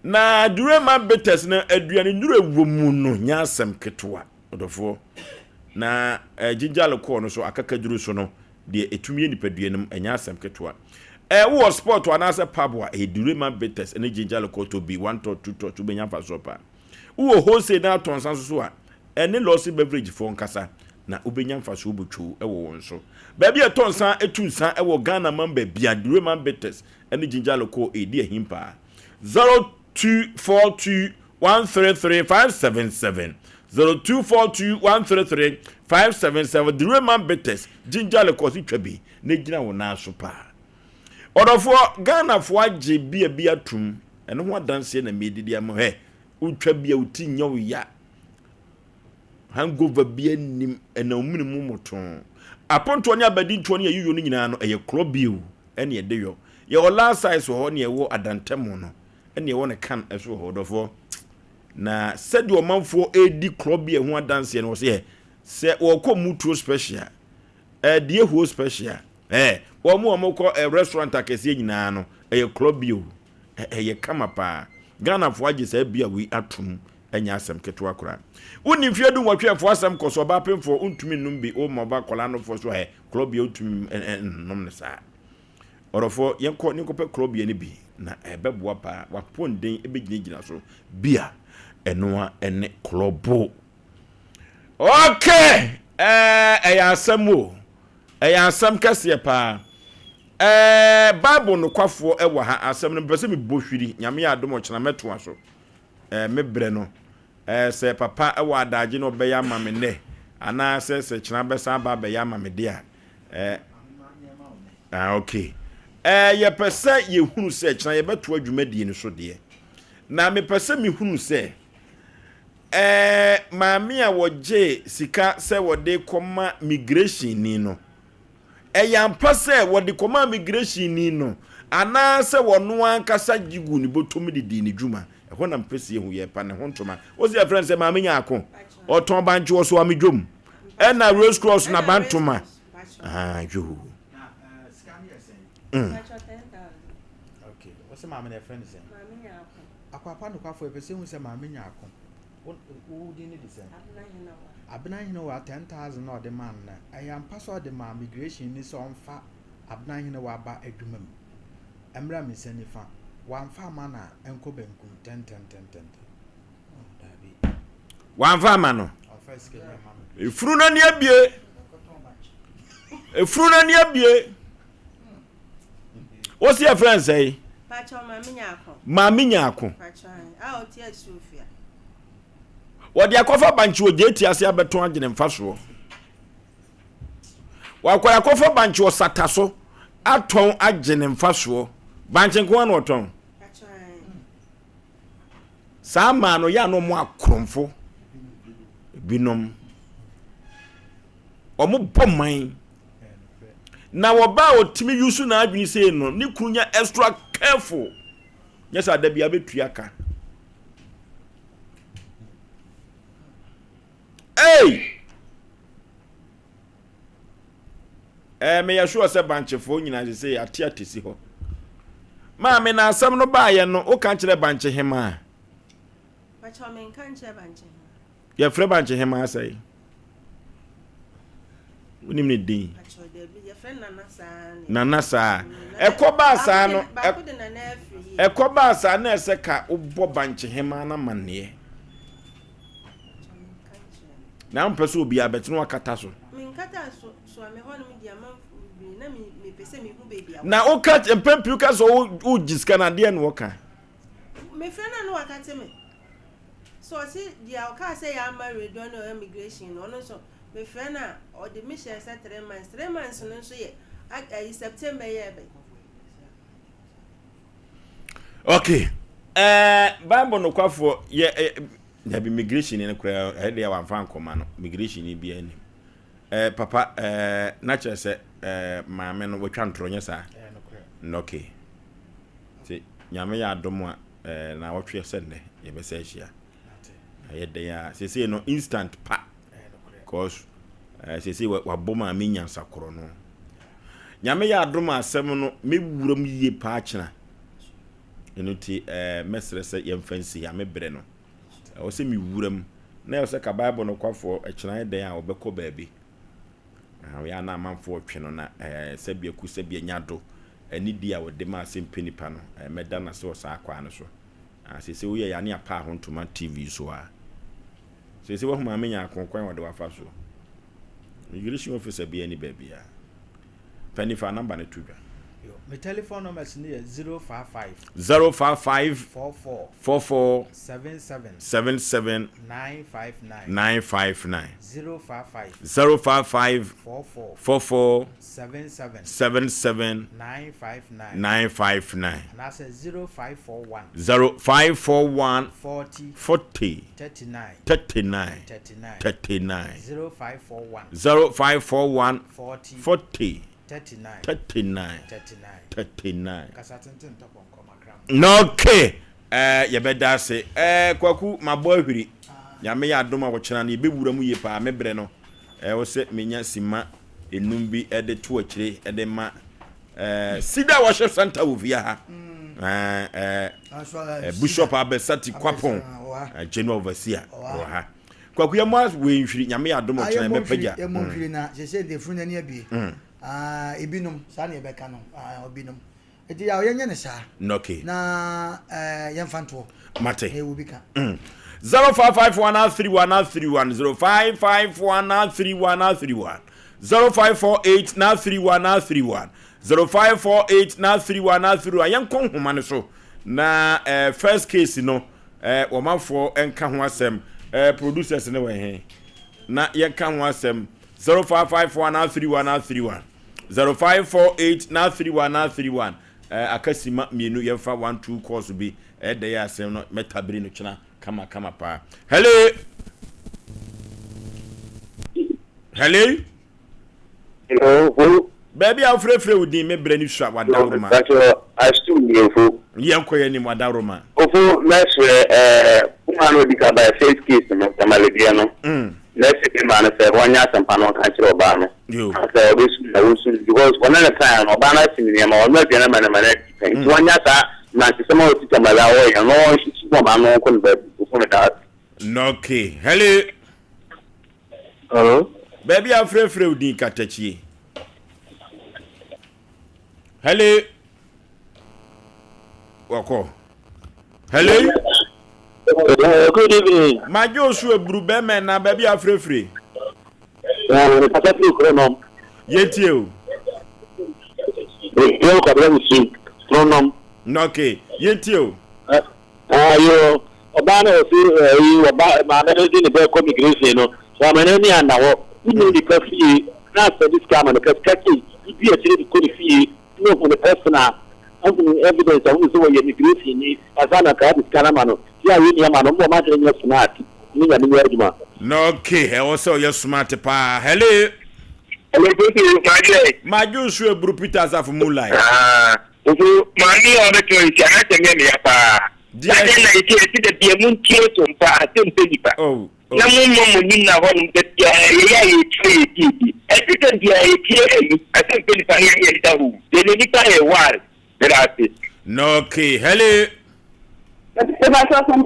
Na Durema bitters no, aduane nnuro ɛwɔ mu no nyɛ asɛm ketewa, ɔdɔfoɔ. Na eh, ginger liqueur no so, akakaduro so no, deɛ ɛtumi yɛ nipadua no mu, ɛnyɛ asɛm ketewa. Eh, wowɔ sport anaasɛ pub a, ɛyɛ Durema bitters ne ginger liqueur tɔ bi, one tot, two tot, wobɛnya mfasoɔ paa. Wowɔ wholesale na atɔn nsa nso so a, ɛne Lawson Beverage foɔ nkasa na wobɛnya mfasoɔ botwoo wɔ wɔn so. Baabi a ɛtɔ nsa tu nsa wɔ Ghana man baabia, Dureman Bitters ne Ginger Liqueur ɛredi ahim paa. 0242 133 577 0242 133 577 Dureman Bitters, Ginger Liqueur so twa bi na gyina wo nan so paa. Ɔdɔfoɔ, Ghanafoɔ agye bia bi atum, ɛno ho adanseɛ na meredidi ama hɛ, wotwa bi a wo ti nyɛ wo ya. Hangover bi anim, ɛna omini mu motoo. Apontoɔ ne abadintoɔ ne ayiyɔ no nyinaa no, ɛyɛ korɔ bio ɛne ɛde yɔ. Yɛwɔ last size wɔ hɔ ne ɛwɔ adantamu no, ɛne ɛwɔ ne kan ɛso wɔ hɔ, ɔdɔfoɔ. Na sɛdeɛ ɔmanfoɔ ɛredi korɔ bi ɛho adanseɛ no, wɔ sɛ sɛ wɔkɔ mutuo special, ɛdeɛ huo special, ɛɛ wɔn a wɔkɔ ɛ restaurant akɛseɛ nyinaa no, ɛyɛ korɔ bio, ɛyɛ kama paa. Ghanafoɔ agye saa bia wei atom ɛnyɛ asɛm ketewa koraa. Wonni mfeɛ dunwɔtwe ɛfoɔ asɛm kɔ so, ɔbaa pemfoɔ wontumi nnom bi, woma ɔba akwadaa nofoɔ so ɛ, korɔbea wontumi nnom no saa. Ɔdɔfoɔ yɛnkɔ ne nkɔpɛ korɔbea no bi na ɛbɛboa paa, wapɔnden ɛbɛgyinagyina so bia ɛnoa ɛne korɔbo. Okay, ɛɛ ɛyɛ asɛm o, ɛyɛ asɛm kɛseɛ paa. Ɛɛ Bible nokwafoɔ ɛwɔ ha, asɛm no mepɛ sɛ mebɔ hwiri, Nyame yɛ adom ɔkyena mɛtoa so. Eh, me brɛ no. Eh, sɛ papa wɔ adagye na ɔbɛyɛ ama me nnɛ, anaasɛ sɛ kyena bɛsan aba abɛyɛ ama me de a, eh, ah, okay. Eh, yɛpɛ sɛ yɛhunu sɛ kyena yɛbɛtoa dwumadie no so deɛ. Na mepɛ sɛ mehunu sɛ, eh, maame a wɔgye sika sɛ wɔde kɔma migration ni no, Ɛyɛ ampa sɛ wɔde kɔmaa migrehyenni no anaasɛ ɔno ankasa gye guu ne bɔtɔ mu de dii ne dwuma? Ɛhɔ na mepɛ sɛ yɛhu. Yɛrepa ne ho ntoma. Wose yɛfrɛ no sɛ Maame Nyarko. Ɔtɔn bankye wɔ Soame dwom. Ɛna Race Cross na bantoma. Ah, yoo. Mm. Okay. Wose maame na yɛfrɛ no sɛn? Maame Nyarko. Akwapa nokwafo yɛpɛ sɛ hu sɛ Maame Nyarko. Wo wo din ne de sɛn? Abena Henewa. Abena Henewa 10,000 na ɔde maa no no, ɛyɛ ampa sɛ ɔde maa migration ni sɛ ɔmfa Abena Henewa ba adwuma mu? Ɛmmra me nsa nifa. Wamfa amma no a, ɛnkɔ benkum. Tɛntɛntɛntɛntɛn. Oh, daabi. Wamfa amma no. Ɔmfa sika bi amma migration. Efunu no ani abie. Efunu no ani abie. Wosi yɛfrɛ no sɛn? Pakyɛw Maame Nyarko. Maame Nyarko. Pakyɛw a ɔte Asuofia. Wɔde akɔfa bankye wɔ gyeeti ase abɛtɔn agyene mfasoɔ. Wakɔ akɔfa bankye wɔ sata so atɔn agyene mfasoɔ. Bankye nko ara na ɔtɔn. Saa mmaa no yɛ a na wɔn akorɔmfo binom. Wɔn bɔ man. Na ɔbaa a ɔtumi use n'adwene sei no, ne kunu nya extra careful. Nyɛ sɛ ada bi abɛtua ka. Hey! Eh, meyɛ sure sɛ bankyefoɔ nyinaa sɛ sɛ ate ate si hɔ. Maame na asɛm no baayɛ no, woka kyerɛ bankye hemaa? Pakyɛ menka nkyerɛ bankye hemaa. Yɛfrɛ bankye hemaa sɛe? Wonim ne din? Dabi, yɛfrɛ no Nana saa ne. Nana saa. Ɛkɔ baa saa no, Baako de Nana afiri yie. ɛkɔ baa saa na ɛsɛ ka wobɔ bankyehemaa no amanneɛ. Na wompɛ sɛ obiara bɛte na wakata so. Menkata so, so a me hɔnom deɛ amanfoɔ bebree na me mepɛ sɛ mehu baabi a. Na woka mpɛn pii woka sɛ wogye sika no adeɛ na wɔka. Mefrɛ no a na wakate me. So ɔse deɛ ɔkaa sɛ yɛama radio ne ɔyɛ immigration no ɔno nso mefrɛ no a ɔde me hyɛɛ sɛ 3 months 3 months no nso yɛ ayi September yɛ ɛbɛn. Okay. Eh, Bible nokwafoɔ yɛ eh, dabi migration no koraa ɛyɛ deɛ wamfa nkɔma no migration ni biara nim. Eh, papa eh, na kyerɛ sɛ eh, maame no watwa ntorɔ nyɛ saa? Okay. Nti Nyame yɛ adom a eh, na wɔtwe sɛ nnɛ yɛbɛsɛ ahyia. Ɛyɛ dɛn a seesei no instant pa cause eh, seesei wabɔ maame nyansa korɔ no. Nyame yɛ adom a asɛm no mɛwura mu yie paa kyena. Ɛno nti eh, mɛsrɛ sɛ yɛmfa nsi ha me berɛ no. Ɛwɔ sɛ mewura mu na ɛwɔ sɛ ka Bible nokwafoɔ ɛkyena yɛ dɛn a wɔbɛkɔ baabi. Ɔyɛ a na amanfoɔ retwe no na eh, sɛbea ku sɛbea nya do anidie a wɔde ma asɛmpɛ nipa no, eh, mɛda no ase wɔ saa kwaa no so. Ah, seesei woyɛ yane apaa ho ntoma TV so a. Seesei wahu maame nyaako kwan a wɔde wafa so. Immigration officer bi ani baabi a. Panyin fa number no to dwa. Yo, me telephone numbers no yɛ 055. 055. 44. 44. 77. 77. 959. 959. 055. 055. 44. 44. 77. 77. 959. 959. Anaasɛ 0541. 0541. 40. 40. 39. 39. 39. 39. 0541. 0541. 40. 40. 39. 39. 39. 39. Kasa tenten tɔ pɔnkɔ makra mo. Okay. Eh, yɛbɛda ase. Eh, Kwaku, mabɔ ahwiri. Nyame yɛ adom a wɔkyena no yɛbɛwura mu yie paa. Me berɛ no, ɛwɔ sɛ menya sima enum bi de to akyire de ma eh, Sida Worship Center wɔ fie ha. Eh, eh, eh, Bishop Abesati Kwapon, eh, General Overseer wɔ ha. Kwaku yɛ mo wei nhwiri, Nyame yɛ adom ɔkyena yɛbɛpagya. Yɛ mo nhwiri na sese de funu n'ani abie. Ah, ebinom saa na yɛbɛka no, ah, ebinom. Eti yaw yɛnyɛ no saa. Okay. Na eh, yɛmfa ntoɔ. Mate. Na ɛwɔ bi ka. Mm. 0551 31 31 0551 31 31 0548 31 31 0548 31 31 yɛnkɔ nhoma no so na eh, first case no eh, wɔmanfoɔ nka ho asɛm eh, producers no wɔ he na yɛnka ho asɛm 0551 31 31 0548 na 31 na 31 eh, aka sima mmienu yɛmfa 1 2 course bi ɛyɛ dɛ yɛ asɛm no mɛtabiri no kyena kama kama paa hello hello Hello. Baabi a wofrɛfrɛ wo din me brɛ ne sua wadaworoma. Yɛnkɔ yɛ anim wadaworoma. Ofo mɛsrɛ ɛɛ kuma no odi ka ba first case no tamale deɛ no. Mm. Mɛsrɛ bi ma no sɛ wɔnyɛ asɛmpa no ɔnka nkyerɛ ɔbaa no. Yo. Sɛ ɔbɛsu na wɔsu no because wɔne no kan no ɔbaa no asi ne nneɛma ɔno aduane ama no ma no adi pɛn nti wɔnyɛ saa mmerantesɛm a ɔsi tamale a ɔyɛ no ɔnhyehyɛ mu ɔbaa no ɔnkɔ no baabi ofo meda ase. Okay. Hello. Hello. Baabi a wofrɛfrɛ wo din katakyie. Hello. Wɔkɔ. Hello. Good evening. Madwo osu eburu bɛmɛ na baabi a wofrɛfrɛ. Kasa firi kuro nom. Yɛntie o. Yɛn kɔbla nsu kuro nom. Okay, yɛntie o. Ayo, ɔbaa no ɔsi ɛyi ɔba maame no de ne bɛ kɔ migration no, wama n'ani anna hɔ. Wonni nipa fie na asɛde sika ama no ka sika kei, wodi akyire de kɔ ne fie na ohu no personal, ahu evidence a wohu sɛ wɔyɛ migration ni ansa na nka ade sika no ama no. Ti a yɛnni ama no, mma ɔmo adwene nyɛ smart ne Nyame nyɛ adwuma. Okay, ɛwɔ sɛ ɔyɛ smart paa. Hello. Hello, Kofi, Madwe. Madwe nso eburu Peter Asafo Moonlight. Ah, Kofi, maame a ɔbɛtɔ yi ti anasɛm yɛ meya paa. Deɛ. Adɛn na yɛte yɛte da bia montie so mpa asɛm pɛ nipa. Oh, oh. Na mommɔ mo nim na hɔnom da bia yɛyɛ a yɛtie yɛtie bi. Ɛte sɛ bia yɛtie ayi asɛm pɛ nipa ne yɛyɛ da ho. Deɛ na nipa yɛ wise. Meda ase. Okay, hello. Asɛm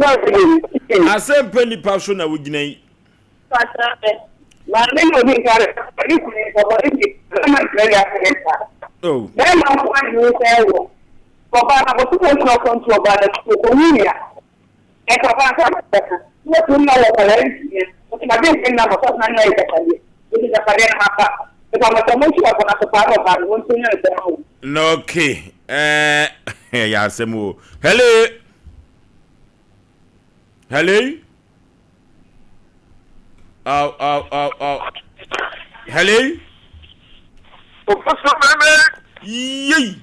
pɛ nipa so na wogyina yi. Maame na odi nka ne kunu nkɔmɔ ne bi. ntena wiase ne saa. Oh. Bɛrima nko ara na nyinsɛn wɔ. Ɔbaa no abɔsofo nso ɔkɔ nti ɔbaa no ɔkɔwu nua. Nka ɔbaa nka bɛka. Na wɔtumi ma wɔ nkwadaa nsia. Nti ma dwen nna ma sɔfo na ne ayɛ gyapadeɛ. Nti gyapadeɛ no mafa. Mepa mo sɛ montu ɔkɔ na so paa na ɔbaa no wɔntu nya no bɛma wo. Na okay ɛɛ ɛyɛ asɛm o. Hello. Hello. Aw aw aw aw. Hello. Ofosu mɛmɛ. Yei.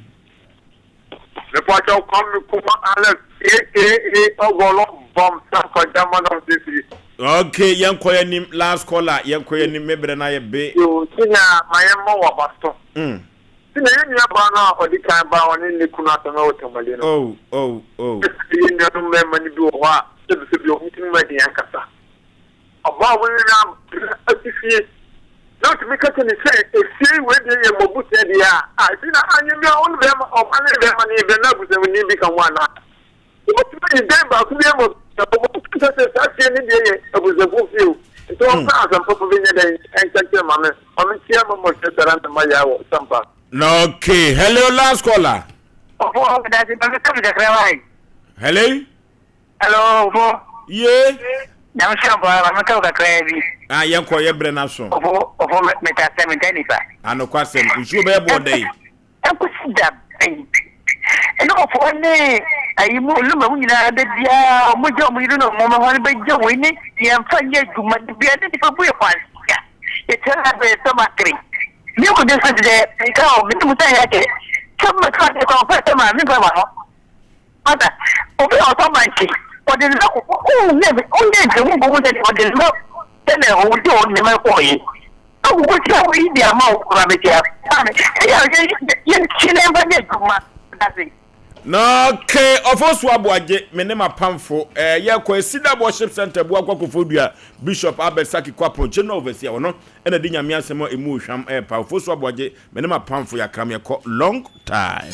Mepakyɛw Kwame Kuma Alex aka Ɔgɔlɔ Bam Sanfa Gyama na ɔde firi. Okay, yɛn kɔ yɛn nim last caller, yɛn kɔ yɛn nim me brɛ na yɛ be. Yoo, Tina ma yɛn mmɔ wɔ abaso. Mm. Tina yɛn nua baa no a ɔdi kan baa ɔne ne kunu asɛm ɛwɔ Tamale no. Oh, oh, oh. Yɛn nuanom mmarima no bi wɔ hɔ a sɛbisɛbi wɔn tirim ɛden ankasa. Ɔbaa a wɔne no abrɛ asi fie na otumi ka kyerɛ no sɛ, Efie wei deɛ yɛ m'abusua deɛ a, a ebi na anyɛ bi a wo ne bɛrima, ɔbaa ne bɛrima no yɛ bɛn na abusuani bi ka ho anaa? Wobɛtumi ayi dan baako bi ama abusuafo, wɔn sɛ sɛ saa fie no deɛ yɛ abusuafo fie o. Nti wɔmfa asɛm papa bi nyɛ dɛn nka nkyerɛ maame, maame tia ma mɔhwɛ sara na ma yaa wɔ sampa. Okay, hello last caller. Ɔfo, dasi bɛbi sɛm kakra wa yi. Hello. Hello, Ofo. Ye. Nyame hyira mpo ma menka wo kakraa bi. Ah, yɛn kɔ yɛ brɛ n'aso. Ofo, ofo meta sɛ menta nipa. Anokwasɛm, nsuo bɛyɛ boɔ dɛ yi. Ɛnkosi da bɛn? Ɛna ofo ne ayi mu oluma mu nyinaa da biara ɔmo gya ɔmo yere na ɔmo hɔ no bɛgya wei ne yɛmfa nyɛ adwuma da biara ne nipa bu yɛ kwasia. Yɛkyerɛ na bɛyɛ sɛ makere. Me kò de so deɛ nka o, me ne mu sɛ yɛ kɛ. Sɛ mɛka ɔde kɔ ɔfɛ sɛ maa me mfa ma no. Masa, obi a ɔtɔ bankye, ɔde ne ba kɔ, wonyɛ wonyɛ nkyerɛmu nkɔhu sɛ ɔde ne ba sɛnea ɔde wɔn nneɛma kɔɔ yi. Agogo sɛ woyi de ama wo kora bɛkyɛ maame, ɛyɛ a yɛnkyi na yɛmfa nyɛ adwuma ase. Na okay, Ɔfosu Aboagye, me ne m'apamfo, eh, yɛkɔ Esida Worship Center, Buakwa Kofodua, Bishop Albert Saki Kwapong, General Overseer, ɔno ɛna de Nyame asɛm a emu ohwam ɛrepa. Ofosu Aboagye, Me ne m'apamfo yɛakram yɛkɔ long time.